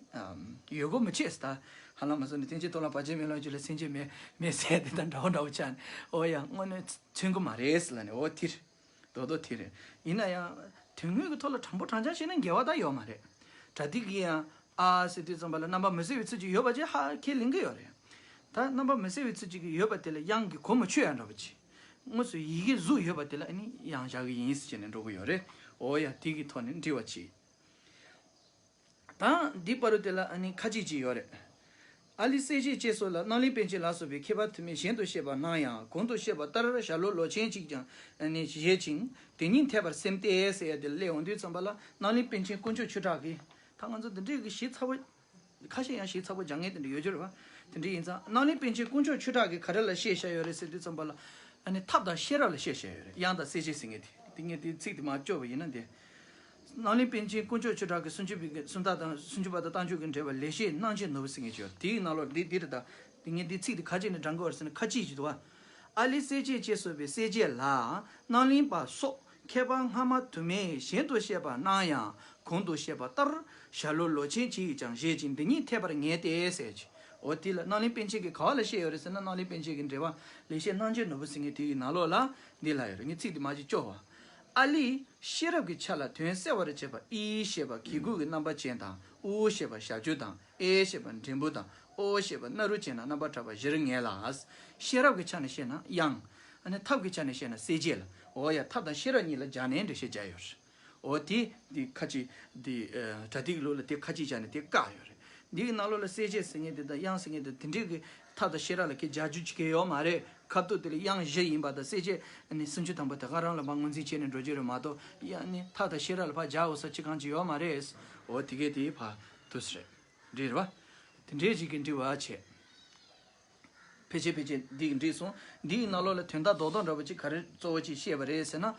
ཡོད་དགོས་མི་བྱེད་ཟེར། ད་ཧ་ལམ་མ་སོང་ནི་ཐེངས་གཅིག་ཐོག་ལ་བར་ཆད་མེད་ལོ་རྒྱུས་ལ་སེམས་ཅན་མེད་མེད་ཟེར་དེ་དང་འདྲ་བོ་འདྲ་བོ་ཆགས་ནས། ཨོ་ཡ་དངོས་གནས་མཚོན་གྱི་མ་རེད་ཟེར་ལབ་ནས། ཨོ་དེ་རེད། རྡོག་རྡོག་དེ་རེད། ཡིན་ན་ཡང་དོན་དངོས་ཀྱི་ཐོག་ལ་དྲང་པོ་དྲང་འཆར་བཤད་ན་འགལ་བ་ད་ཡོད་མ་རེད། སྒྲ་སྡུད་ཀྱི་ཡང་ཨ་ཟེར་དུས་ཙམ་པ་ལ་རྣམ་པ་མི་གསལ་བའི་ཚུལ་གྱིས་ཡོད་པ་ཅིག་ཧ་ཁས་ལེན་གྱི་ཡོད་རེད། ད་རྣམ་པ་མི་གསལ་བའི་ཚུལ་གཅིག་གིས་ཡོད་པ་དེ་ལ་དབྱངས་ཀྱི་གོ་མི་ཆོད་ཡ་འདྲ་པོ་ཅིག། དངོས་སུ་ཡི་གེ་གཟུགས་ཡོད་པ་དེ་ལ་ཨ་ནི་དབྱངས་བཞག་གི་ཡིན་ཟེར་བྱས་ནས་འགྲོ་གི་ཡོད་རེད། འོ་ཡ་དེ་གི་ཐོག་ནས་འབྲི་བ་བྱེད། ད་འདི་བར་དུ་དེ་ལ་ཨ་ནི་ཁ་ཅིག་ཅིག་ཡོད་རེད། ཨ་ལི་གསལ་བྱེད་ཅེས་སོགས་ལ་རྣམ་གླིང་པཎ་ཆེན་ལ་སོགས་པའི་མཁས་པ་ཐུན་མིན་གཞན་དུ་བཤད་པ་སྣང་ཡང་གོང་དུ་བཤད་པ་ལྟར་ཞྭ་ལུ་ལོ་ཆེན་གཅིག་ཀྱང་ཨ་ནི་བཞེད་ཅིང་དེ་ཉིད་འཐད་པར་སེམས་ཏེ་ཟེར་ཡ་དེ་ལ་སླེབས་འོང་དུས་ཙམ་པ་ལ་རྣམ་གླིང་པཎ་ཆེན་དཀོན་མཆོག་ཆོས་གྲགས་ཀྱིས། ད་ང་ཚོ་འདི་འདྲའི་གི་གཞི་ཚ་བོ། ཁ་ཤས་ཡང་གཞི་ཚ་བོ་སྦྱང་མཁན་དེ་འདྲ་ཡོད་རྒྱུ་རེད་བ། དེ་འདྲ་ཡིན་ཙང་རྣམ་གླིང་པཎ་ཆེན་དཀོན་མཆོག་ཆོས་གྲགས་ཀྱིས་ག་རེ་ལ་བཤད་བཞག་ཡོད་རེད་ཟེར་དུས་ཙམ་པ་ལ། ཨ་ནི་ཐབས་དང་ཤེས་རབ་ལ་བཤད་བཞག་ཡོད་རེད། དབྱངས་དང་གསལ་བྱེད་ཟེར་མཁན་དེ། དེ་ངས་དེའི་ཚིག་དེ་མར་བསྐྱོར་བ་ཡིན་ན་དེ། རྣམ་གླིང་པཎ་ཆེན་དཀོན་མཆོག་ཆོས་གྲགས་ཀྱིས་སུམ་ཅུ་པའི་སུམ་རྟགས་དང་སུམ་ཅུ་པ་དང་རྟགས་འཇུག་གི་འགྲེལ་པ་ལེགས་བཤད་སྣང་བྱེད་ནོར་བུ་ཟེར་མཁན་ཅིག་ཡོད་རེད། དེའི་ནང་ལོགས་འདི་འདི་རེད། ད་དེ་ངས་འདི་ཚིག་དེ་ག་ཅིག་ནས་དྲངས་དགོས་རེད་ཟེར་ན་ཁ་ཅིག་ཅིག་འདུག་བ། ཨ་ལི་གསལ་བྱེད་ཅེས་སོགས་པའི་གསལ་བྱེད་ལ་རྣམ་གླིང་པ་སོགས་མཁས་པ་སྔ་མ་དུ་མས་གཞན་དུ་བཤད་པ་སྣང་ཡང་གོང་དུ་བཤད་པ་ལྟར་ཞྭ་ལུ་ལོ་ཆེན་གྱིས་ཀྱང་བཞེད་ཅིང་འདི་ཉིད་འཐད་པར་ངེས་ཏེ་ཟེར་གྱི། འོ་དེ་ལ་རྣམ་གླིང་པཎ་ཆེན་གྱིས་ག་བ་ལ་བཤད་ཡོད་རེད་ཟེར་ན། རྣམ་གླིང་པཎ་ཆེན་གྱི་འགྲེལ་པ་ལེགས་བཤད་སྣང་བྱེད་ནོར་བུ་ཟེར་མཁན་དེའི་ནང་ལོགས་ལ་འདི་ལ་ཡོད་རེད། ངས་ཚིག་དེ་མར་ཅིག་སྐྱོར་བ། ཨ་ལི། ཤེས་རབ་ཀྱི་ཆ་ལ་དོན་གསལ་བར་བྱེད་པ་ཨི་ཞེས་པ་གི་གུ་གི་རྣམ་པ་ཅན་དང་ཨུ་ཞེས་པ་ཞབས་ཀྱུ་དང་ཨེ་ཞེས་པ་འགྲེང་བུ་དང་ཨོ་ཞེས་པ་སྣ་རུ་ཅན་དང་རྣམ་པར་གྲགས་པ་བཞིར་ངེས་ལ། ཤེས་རབ་ཀྱི་ཆ་ནས་བཤད་ན་དབྱངས། ཨ་ནི་ཐབས་ཀྱི་ཆ་ནས་བཤད་ན་གསལ་བྱེད་ལ། འོ་ཡ་ཐབས་དང་ཤེས་རབ་གཉིས་ལ་སྦྱར་ནས་འགྲེལ་བཤད་བརྒྱབ་ཡོད་རེད། འོ་དེ་འདི་ཁ་ཅིག་འདི་ཨ་སྒྲ་སྡུད་ཀྱི་ལུགས་ལ་དེ་ཁ་ཅིག་བྱས་ནས་དེ་བཀག་ཡོད་རེད། འདི་གི་ནང་ལོགས་ལ་གསལ་བྱེད་ཟེར་མཁན་དེ་དང་དབྱངས་ཟེར་མཁན་དེ་དེ་འདྲའི་གི་ཐབས་དང་ཤེས་རབ་ལ་ཁྱེད་སྦྱར་རྒྱུ་ཅིག་གི་ཡོད་མ་རེད། ཁ་ཐུག་དེ་ལ་དབྱངས་བཞི་ཡིན་པ་དང་གསལ་བྱེད་ཨ་ནི་སུམ་ཅུ་ཐམ་པ་དེ་ག་རང་ལ་མར་ངོས་འཛིན་བྱས་ནས་འགྲོ་རྒྱུ་རེད་མ་གཏོགས། ཡ་ནི་ཐབས་དང་ཤེས་རབ་ལ་ཕར་སྦྱར་འོས་ས་ཅི་གང་ཅི་ཡོད་མ་རེད། འོ་དེ་གས་དེ་ཕར་དུས་རེད། འགྲིག་རེད་བ། དེ་འདྲའི་ཅིག་གི་འགྲིག་བ་བྱས། ཕལ་ཆེར་ཕལ་ཆེར་འདི་གི་འགྲིག་སོང་། འདི་ཡི་ནང་ལོགས་ལ་དོན་དག་རྡོག་རྡོག་འདྲ་པོ་ཅིག་ག་རེ་གཙོ་བོ་ཅིག་བཤད་པ་རེད་ཟེར་ན།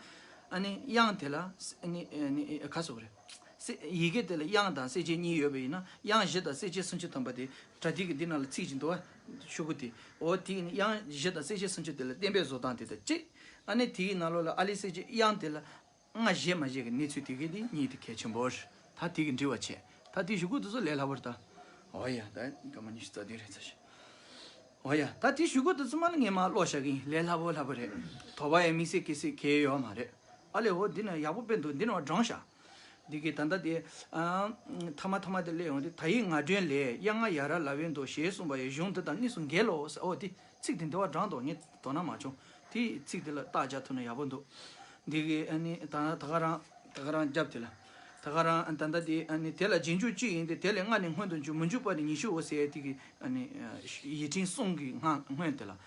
ཨ་ནི་དབྱངས་དེ་ལ་ཨ་ནི་ཨ་ནི་ཨ་ག་ཟེར་དགོས་རེད། གསལ་ཡི་གེ་དེ་ལ་དབྱངས་དང་གསལ་བྱེད་གཉིས་ཡོད་པ་ཡིན་ན། དབྱངས་བཞི་དང་གསལ་བྱེད་སུམ་ཅུ་ཐམ་པ་དེ་སྒྲ་སྡུད་ཀྱི་འདི་ནང་ལ་ཚིག་ཅིག་འདུག་བ། ཤོག་གུ་དེ། འོ་དེ་ཡིན་དབྱངས་བཞི་དང་གསལ་བྱེད་སུམ་ཅུ་དེ་ལ་བརྟན་པའི་བཟོ་སྟངས་དེ་དང་གཅིག། ཨ་ནི་དེ་ཡི་ནང་ལོགས་ལ་ཨ་ལི་གསལ་བྱེད་དབྱངས་དེ་ལ་ལྔ་བཞེས་མ་བཞེས་ཀྱི་གནས་ཚུལ་དེ་གི་དེ་གཉིས་དེ་གལ་ཆེན་པོ་རེད། ད་དེ་གི་འགྲིག་བ་བྱས། ད་དེ་ཞུ་སྒོ་དེ་ཚོ་ལས་སླ་པོ་རེད་ད། འོ་ཡ་ད་སྐར་མ་ཉི་ཤུ་རྩ་བདུན་རེད་ཚར་ཤག། འོ་ཡ་ད་དེ་ཞུ་སྒོ་དེ་ཚོ་མ་ནི་ངས་མར་ཀློག་བཞག་གི་ཡིན། ལས་སླ་པོ་སླ་པོ་རེད། དོགས་པ་ཡང་དམིགས་བསལ་གལ་སྲིད་གལ་ཡོད་མ་རེད། ཨ་ལས་འོ་འདི་ན་ཡག་པོ་དཔེ་འདུག། འདི་ན་བ་བགྲང་ཤག། འདི་གི་ད་ལྟ་དེ་ཨ་ཐ་མ་ཐ་མ་དེ་སླེབས་ཡོང་དུས་ད་ཡིག་ང་སྒྲོན་ལས་དབྱངས་ལྔ་ཡ་ར་ལ་བའི་མདོ་ཞེས་གསུངས་པ་ཡི་གཞུང་འདི་དང་དངོས་སུ་འགལ་ལོ་ཟེར། འོ་དེ་ཚིག་དེ་འདི་བ་བགྲང་འདུག། ངས་དོ་སྣང་མ་བྱུང་། དེ་ཚིག་དེ་ལ་རྟགས་རྒྱག་ཐུབ་ན་ཡག་པོ་འདུག། འདི་གི་ཨ་ནི་ད་ད་ག་རང་ད་ག་རང་རྒྱབ་དེ་ལ། ད་ག་རང་ད་ལྟ་དེ་ཨ་ནི་དེ་ལ་རྗེས་འཇུག་གཅིག་ཡིན་ཏེ། དེ་ལས་ལྔ་ནི་སྔོན་དུ་འཇུག། མི་འཇུག་པ་ནི་ཉི་ཤུའོ་ཟེར་ཡས་དེ་གི་ཨ་ནི་ཡིག་ཕྲེང་གསུམ་གི་སྔ་སྔོན་དེ་ལ།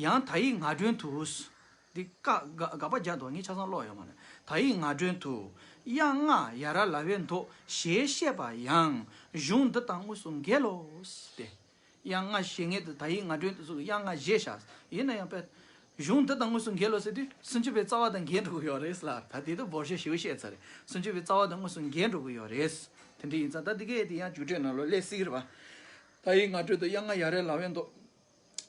ཡང་ད་ཡིག་ང་སྒྲོན་དུ། འདི་ཀ་དགག་དགག་པ་རྒྱག་འདུག། ངས་ཆ་ཚང་ཀློག་ཡོད་མ་རེད། ད་ཡིག་ང་སྒྲོན་དུ། དབྱངས་ལྔ་ཡ་ར་ལ་བའི་མདོ་ཞེས་བཤད་པ་ཡང་གཞུང་འདི་དང་དངོས་སུ་འགལ་ལོ་སྟེ། དབྱངས་ལྔ་བཞེས་མཁན་དུ་ད་ཡིག་ང་སྒྲོན་དུ་སོགས་དབྱངས་ལྔ་བཞེས་བཞག། ཡིན་ན་ཡང་པས། གཞུང་འདི་དང་དངོས་སུ་འགལ་ལོ་ཟེར་དུས་སུམ་ཅུ་པའི་རྩ་བ་དང་འགལ་འགྲོ་གི་ཡོད་རེད་ལ། ད་དེ་དུ་འབོར་ཤོག་ཞིག་བཤད་ཚར་རེད། སུམ་ཅུ་པའི་རྩ་བ་དང་དངོས་སུ་འགལ་འགྲོ་གི་ཡོད་རེད། དེ་འདྲ་ཡིན་ཙང་ད་འདི་གས་དེ་ཡང་རྒྱུགས་སྤྲོད་ནང་ལོགས་སླེབས་སྲིད་ཀྱི་རེད་པ། ད་ཡིག་ང་སྒྲོན་དུ་དབྱངས་ལྔ་ཡ་ར་ལ་བའི་མདོ།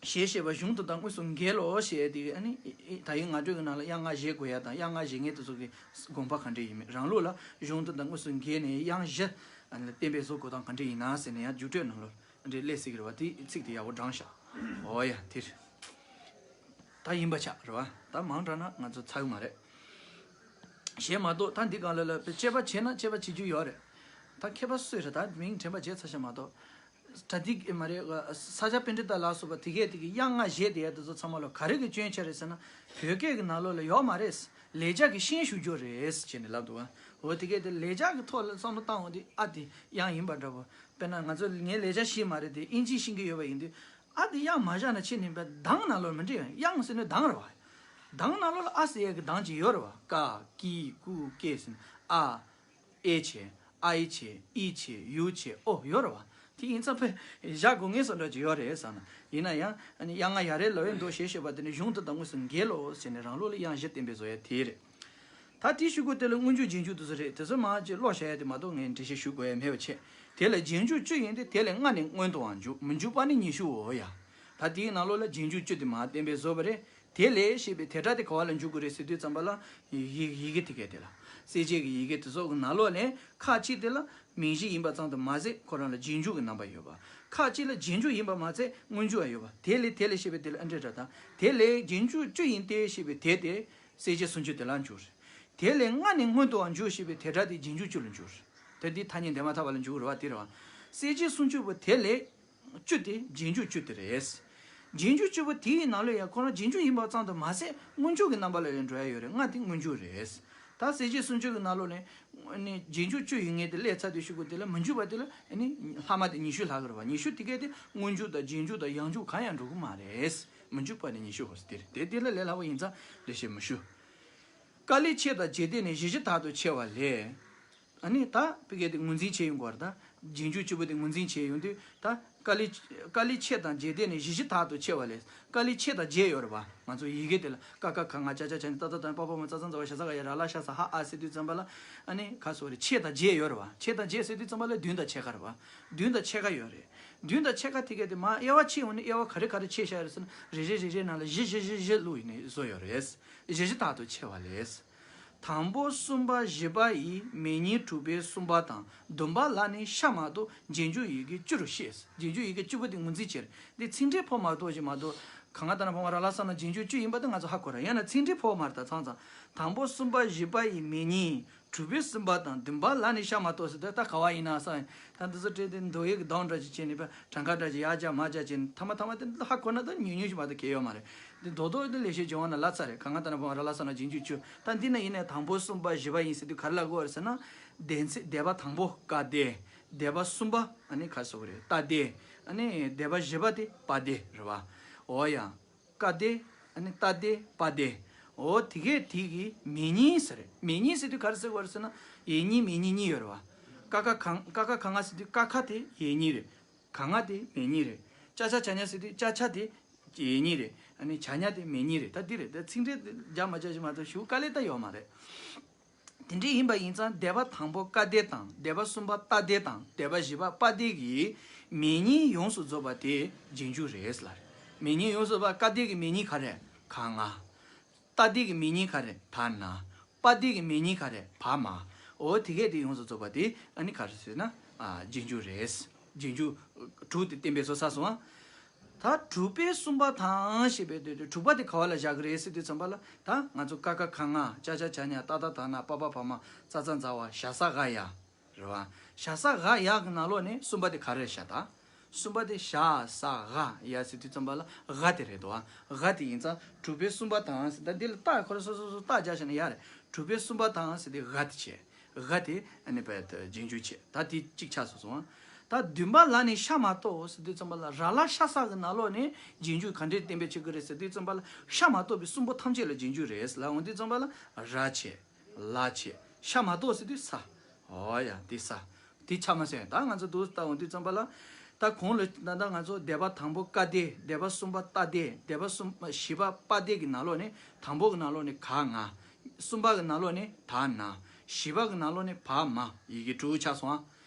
ཞེས་བཤད་པ་གཞུང་དུ་དང་དངོས་སུ་འགལ་ལོ་ཞེས་དེ་གི་ཨ་ནི་ད་ཡིག་ང་སྒྲོན་གྱི་ནང་ལ་དབྱངས་ལྔ་བཞེས་དགོས་ཡ་དང་དབྱངས་ལྔ་བཞེས་མཁན་དེ་ཚོ་གི་དགོངས་པ་ག་འདྲ་ཡིན་མིན། རང་ལུགས་ལ་གཞུང་དུ་དང་དངོས་སུ་འགལ་ནས་དབྱངས་བཞི་ཨ་ནི་བསྟན་པའི་བཟོ་དགོས་སྟངས་ག་འདྲ་ཡིན་ན་ཟེར་ནས་ཡང་རྒྱུགས་སྤྲོད་ནང་ལོགས་འདྲ་སླེབས་སྲིད་ཀྱི་རེད་བ། དེ་ཚིག་དེ་ཡག་པོ་བགྲངས་ཤག། འོ་ཡ་དེ་རེད། ད་ཡིན་པ་ཆགས་རེད་བ། ད་མང་དྲགས་ན་ང་ཚོ་ཚར་གི་མ་རེད། ཞེས་མ་གཏོགས་ད་འདི་སྒང་ལ་ལ་དཔྱད་པ་བྱས་ན་དཔྱད་པ་བྱེད་རྒྱུ་ཡོད་རེད། ད་མཁས་པ་སུ་རེད། ད་མིང་དྲན་པ་བརྗེད་ཚར་ཤག་མ་གཏོགས། པྲ་ཏི་མ་རེད། ས་སྐྱ་པཎྜི་ཏ་ལ་སོགས་པ་དེ་གས་དེ་གི་དབྱངས་ལྔ་བཞེས་དེ་ཡ་དེ་ཚོ་ཚང་མ་ལ་ག་རེ་གི་སྐྱོན་ཆ་རེད་ཟེར་ན། བོད་སྐད་ཀྱི་ནང་ལོགས་ལ་ཡོད་མ་རེད། ལེགས་སྦྱར་གྱི་ཤན་ཞུགས་རྒྱུ་རེད་ཅེས་ནས་ལབ་འདུག་འོ་དེ་གས་དེ་ལེགས་སྦྱར་གྱི་ཐོག་ལ་བསམ་བློ་བཏང་འོང་དུས་ཨ་དེ་དབྱངས་ཡིན་པ་འདྲ་པོ། དཔེར་ན་ང་ཚོ་ངས་ལེགས་སྦྱར་ཤེས་མ་རེད་དེ་ཨིན་ཇི་ཤེས་ཀྱི་ཡོད་པ་ཡིན་དུས། ཨ་དེ་དབྱངས་མ་བཞག་ན་ཆེ་ནིན་པ་གདངས་ནང་ལོགས་མི་འདྲ་ཡང་དབྱངས་ཟེར་ནས་གདངས་རེད་བ། གདངས་ནང་ལོགས་ལ་ཨ་ཟེར་ཡས་ཀྱི་གདངས་ཅིག་ཡོད་རེད་བ། ཀ་ཀི་ཀུ་ཀེ་ཟེར་ནས་ཨ། ཨེ་ཆེ། ཨའི་ཆེ། ཨི་ཆེ། ཡུ་ཆེ། ཨོ་ཡོད་རེད་བ། དེ་ཡིན་ཙང་ཕ་བཞག་དགོས་ངེས་སུ་འདྲ་ཅིག་ཡོད་རེད་བསམ་ན། ཡིན་ན་ཡང་ཨ་ནི་དབྱངས་ལྔ་ཡ་རེ་ལ་བའི་མདོ་ཞེས་བཤད་པ་དེ་ནི་གཞུང་དུ་དང་དངོས་སུ་འགལ་ལོ་ཟེར་ནས་རང་ལུགས་ལ་དབྱངས་བཞི་བསྟན་པའི་བཟོ་ཡ་དེ་རེད། ད་དེའི་གཞུག་གུ་དེ་ལ་སྔོན་འཇུག་རྗེས་འཇུག་དེ་ཚོ་རེད། དེ་ཚོ་མར་ཅིག་ཀློག་བྱ་ཡ་དེ་མ་གཏོགས་ངས་འགྲེལ་བཤད་ཞུ་དགོས་ཡ་མེད་པ་བྱས། དེ་ལ་རྗེས་འཇུག་བཅུ་ཡིན་ཏེ་དེ་ལས་ལྔ་ནི་སྔོན་དུའང་འཇུག་མི་འཇུག་པ་ནི་ཉི་ཤུའོ་ཡ། ད་དེའི་ནང་ལོགས་ལ་རྗེས་འཇུག་བཅུ་དེ་མར་བསྟན་པའི་བཟོ་བ་རེད། དེ་ལས་ཞེས་པའི་དེ་སྒྲ་དེ་ག་བ་ལ་འཇུག་དགོས་རེད་ཟེར་དུས་ཙམ་པ་ལ། ཡི་ཡི་གེ་དེ་གས་དེ་ལ། གསལ་བྱེད་ཀྱི་ཡི་གེ་དེ་ཚོ་གི་ནང་ལོགས་ནས་ཁ་ཅིག་དེ་ལ་མིང་གཞི་ཡིན་པ་ཙམ་དུ་མ་ཟད་ཁོ་རང་ལ་རྗེས་འཇུག་གི་རྣམ་པ་ཡོད་པ། ཁ་ཅིག་ལ་རྗེས་འཇུག་ཡིན་པ་མ་ཟད་སྔོན་འཇུག་ཡང་ཡོད་པ། དེ་ལས་དེ་ལས་ཞེས་པའི་དེ་ལ་ཨ་འདྲས་འདྲ་དང་། དེ་ལས་རྗེས་འཇུག་བཅུ་ཡིན་ཏེ་ཞེས་པའི་དེ་དེ་གསལ་བྱེད་སུམ་ཅུ་དེ་ལ་འཇུག་རེད། དེ་ལས་ལྔ་ནི་སྔོན་དུའང་འཇུག་ཞེས་པའི་དེ་སྒྲ་དེ་རྗེས་འཇུག་བཅུ་ལ་འཇུག་རེད། དེ་འདི་ཐ་སྙད་འདས་མ་ཐག་པ་ལ་འཇུག་རེད་བ། དེ་རེད་བ། གསལ་བྱེད་སུམ་ཅུ་པོ་དེ་ལས། བཅུ་དེ་རྗེས་འཇུག་བཅུ་དེ་རེད། རྗེས་འཇུག་བཅུ་པོ་དེའི་ནང་ལ་ཡང་ཁོ་རང་རྗེས་འཇུག་ཡིན་པ་ཙམ་དུ་མ་ཟད་སྔོན་འཇུག་གི་རྣམ་པ་ལ་ཡང་འགྲོ་ཡ་ཡོད་རེད། ལྔ་དེ་སྔོན་འཇུག་རེད། ད་གསལ་བྱེད་སུམ་ཅུ་གི་ནང་ལོགས་ནས་ནི་རྗེས་འཇུག་བཅུ་ཡོད་ངེས་དེ་སླེབས་ཚར་དུས་གཞུག་གུ་དེ་ལ་མི་འཇུག་པ་དེ་ལ་ནི་ལྷག་མ་དེ་ཉི་ཤུ་ལྷག་གི་རེད་བ། ཉི་ཤུ་དེ་གས་དེ་སྔོན་འཇུག་དང་རྗེས་འཇུག་དང་ཡང་འཇུག་གང་ཡང་འགྲོ་གི་མ་རེད། མི་འཇུག་པ་ནི་ཉི་ཤུ་འོ་ཟེར་དེ་རེད། དེ་དེ་ལ་ལས་སླ་པོ་ཡིན་ཙང་འགྲེལ་བཤད་མི་ཞུ། ཀཱ་ལི་ཆེ་དང་རྗེས་འདེད་ནས་གཞི་བཞི་དག་ཏུ་ཕྱེ་བ་ལས། ཨ་ནི་ད་ཕ་གི་དེ་ངོས་འཛིན་བྱེད་ཡོང་གི་རེད། ད་རྗེས་འཇུག་བཅུ་པོ་དེ་ངོས་འཛིན་བྱེད་ཡོང་དུས་ད་ཀཱ་ལི་ཀཱ་ལི་ཆེ་དང་རྗེས་འདེད་ནས་གཞི་བཞི་དག་ཏུ་ཕྱེ་བ་ལས། ཀཱ་ལི་ཆེ་དང་རྗེས་ཡོད་རེད་བ། ང་ཚོ་ཡི་གེ་དེ་ལ་ཀ་ཁ་ག་ང་ཅ་ཆ་ཆ་ཉ་ཏ་ཏ་ད་པ་པ་མ་ཙ་ཙ་ཛ་ཝ་ཞ་ས་ག་ཡ་ར་ལ་ཤ་ས་ཧ་ཨ་ཟེར་དུས་ཙམ་པ་ལ། ཨ་ནི་ག་སོ་རེད། ཆེ་དང་རྗེས་ཡོད་རེད་བ། ཆེ་དང་རྗེས་ཟེར་དུས་ཙམ་པ་ལ་བདུན་དང་ཕྱེད་ཀ་རེད་བ། བདུན་དང་ཕྱེད་ཀ་ཡོད་རེད། བདུན་དང་ཕྱེད་ཀ་དེ་གས་དེ་མ་དབྱེ་བ་ཕྱེ་ཡོང་ནས་དབྱེ་བ་ག་རེ་ག་རེ་ཕྱེ་བཞག་ཡོད་རེད་ཟེར་ན། རེ་རེ་རེ་རེ་ནང་ལ་གཞི་གཞི་གཞི་གཞི་བླུགས་ཡིན་ནས་བཟོ་ཡོད་རེད། གཞི་གཞི་དག་ཏུ་ཕྱེ་བ་ལས། དང་པོ་གསུམ་པ་བཞི་པ་ཡི་མེ་ཉིད་དྲུག་པའི་གསུམ་པ་དང་བདུན་པ་ལ་ནི་ཤ་མ་གཏོགས་རྗེས་འཇུག་ཡི་གེ་བཅུ་རུ་བཤད། རྗེས་འཇུག་ཡི་གེ་བཅུ་པོ་དེ་ངོས་འཛིན་བྱེད། འདི་ཚིག་འགྲེལ་ཕོ་མ་གཏོགས་ཞིག་མ་གཏོགས། ག་ང་ད་ན་བུ་མ་ར་ལ་ས་ན་རྗེས་འཇུག་བཅུ་ཡིན་པ་དེ་ང་ཚོ་ཧ་གོ་ར། ཡང་ན་ཚིག་འགྲེལ་ཕོ་མ་རེད། ད་ཚང་ཚང་དང་པོ་གསུམ་པ་བཞི་པ་ཡི་མེ་ཉིད་དྲུག་པའི་གསུམ་པ་དང་བདུན་པ་ལ་ནི་ཤ་མ་གཏོགས་ཟེར་ཏེ་ད་ག་བ་ཡིན་ན་ས། ད་འདི་ཚོ་སྤྲད་དེ་མདོ་ཡི་གི་གདངས་འདྲ་ཅིག་བྱས་ནས་པ་གྲངས་ཀ་འདྲ་ཅིག་ཡར་རྒྱག་མར་རྒྱག་བྱས་ནས་ཐ་མ་ཐ་མ་དེ་ཧ་གོ་ན་ད་ཉུང་ཉུང་ཞིག་མ་གཏོགས་གལ་ཡོད་མ་རེད། འདི་མདོ་མདོ་དེ་ལས་ཤེས་བྱུང་བ་ན་ལ་ཚ་རེད། ག་ང་ད་ན་བུ་མ་ར་ལ་ས་ན་རྗེས་འཇུག་བཅུ། ད་འདི་ན་ཡིན་ནའི་དང་པོ་གསུམ་པ་བཞི་པ་ཡིན་ཟེར་དུས་ག་རེ་ལ་གོ་བ་རེད་ཟེར་ན། སྡེ་ཚན་སྡེ་པ་དང་པོ་ཀ་སྡེ། སྡེ་པ་གསུམ་པ་ཨ་ནི་ག་སོགས་རེད། ཏ་སྡེ། ཨ་ནི་སྡེ་པ་བཞི་པ་དེ་པ་སྡེ་རེད་བ། འོ་ཡ། ཀ་སྡེ། ཨ་ནི་ཏ་སྡེ་པ་སྡེ། འོ་དེ་གས་དེ་གི་མེ་ཉིད་ཟེར་རེད། མེ་ཉིད་ཟེར་དུས་ག་རེ་ཟེར་བ་རེད་ཟེར་ན། ཡེ་ཉིད་མེ་ཉིད་གཉིས་ཡོད་རེད་བ། ཀ་ཁ་ག་ཀ་ཁ་ག་ང་ཟེར་དུས་ཀ་ཁ་དེ་ཡེ་ཉིད་རེད། ག་ང་དེ་མེ་ཉིད་རེད། ཅ་ཆ་ཇ་ཉ་ཟེར་དུས་ཅ་ཆ་དེ་ཡེ་ཉིད་རེད། ཨ་ནི་ཇ་ཉ་དེ་མེ་ཉིད་རེད། ད་འདི་རེད། ད་ཚིག་འགྲེལ་རྒྱག་མ་རྒྱག་ཞིག་མ་གཏོགས་ཞུ་དཀའ་ལས་ད་ཡོད་མ་རེད། དེ་འདྲ་ཡིན་པ་ཡིན་ཙང་སྡེ་པ་དང་པོ་ཀ་སྡེ་དང་སྡེ་པ་གསུམ་པ་ཏ་སྡེ་དང་སྡེ་པ་བཞི་པ་པ་སྡེ་གི་མེ་ཉིད་ཡོངས་སུ་རྫོགས་པ་དེ་རྗེས་འཇུག་རེད་ལ། མེ་ཉིད་ཡོངས་སུ་རྫོགས་པ་ཀ་སྡེ་གི་མེ་ཉིད་ག་རེ། ག་ང་། ཏ་སྡེ་གི་མེ་ཉིད་ག་རེ། ད་ན། པ་སྡེ་གི་མེ་ཉིད་ག་རེ། བ་མ། འོ་དེ་གས་དེ་ཡོངས་སུ་རྫོགས་པ་དེ་ཨ་ནི་ག་རེ་ཟེར་ན། ཨ་རྗེས་འཇུག་རེད། རྗེས་འཇུག་དྲུག་དེ་བསྟན་པའི་ཚོ་ས་སོང་ཨ། ད་དྲུག་པའི་གསུམ་པ་དང་ཞེས་པའི་དེ་དྲུག་པ་དེ་ག་བ་ལ་བཞག་གི་རེད་ཟེར་དུས་ཙམ་པ་ལ། ད་ང་ཚོ་ཀ་ཁ་ག་ང་ཅ་ཆ་ཇ་ཉ་ཏ་ཏ་ད་ན་པ་པ་བ་མ་ཙ་ཙ་ཛ་ཝ་ཞ་ས་ག་ཡ། རེད་བ། ཞ་ས་ག་ཡ་གི་ནང་ལོགས་ནས་གསུམ་པ་དེ་ག་རེ་ཤ་ད། གསུམ་པ་དེ་ཞ་ས་ག་ཡ་ཟེར་དུས་ཙམ་པ་ལ་ག་དེ་རེད་དོ། ག་དེ་ཡིན་ཙང་དྲུག་པའི་གསུམ་པ་དང་ཟེར། ད་འདི་ལ་རྟགས་ཁོ་རང་སོ་སོ་སོ་རྟགས་རྒྱག་བྱས་ན་ཡ་རེད། དྲུག་པའི་གསུམ་པ་དང་ཟེར་དེ་ག་དེ་བྱས། ག་དེ་ཨ་ནི་པའི་རྗེས་འཇུག་བྱས། ད་དེ་གཅིག་ཆགས་སོང་སོང་། ད་བདུན་པ་ལ་ནི་ཤ་མ་གཏོགས་ཟེར་དུས་ཙམ་པ་ལ་ར་ལ་ཤ་ས་གི་ནང་ལོགས་ནས་རྗེས་འཇུག་ག་འདྲས་བསྟན་པའི་ཆེད་དུ་རེད་ཟེར་དུས་ཙམ་པ་ལ་ཤ་མ་གཏོགས་པའི་གསུམ་པོ་ཐམས་ཅད་ལ་རྗེས་འཇུག་རེད་ལ། འོང་དུས་ཙམ་པ་ལ་ར་བྱས། ལ་བྱས། ཤ་མ་གཏོགས་ཟེར་དུས་ས། འོ་ཡ་འདི་ས། འདི་ཆ་མ་སོན། ད་ང་ཚོ་འདུག་ལྟ་འོང་དུས་ཙམ་པ་ལ། ད་གོང་ལ་ད་ལྟ་ང་ཚོ་སྡེ་པ་དང་པོ་ཀ་སྡེ། སྡེ་པ་གསུམ་པ་ཏ་སྡེ། སྡེ་པ་གསུམ་པ་བཞི་པ་པ་སྡེ་གི་ནང་ལོགས་ནས་དང་པོ་གི་ནང་ལོགས་ནས་ག་ང་། གསུམ་པ་གི་ནང་ལོགས་ནས་ད་ན། བཞི་པ་གི་ནང་ལོགས་ནས་བ་མ། ཡི་གེ་དྲུག་ཆགས་སོང་ཨ།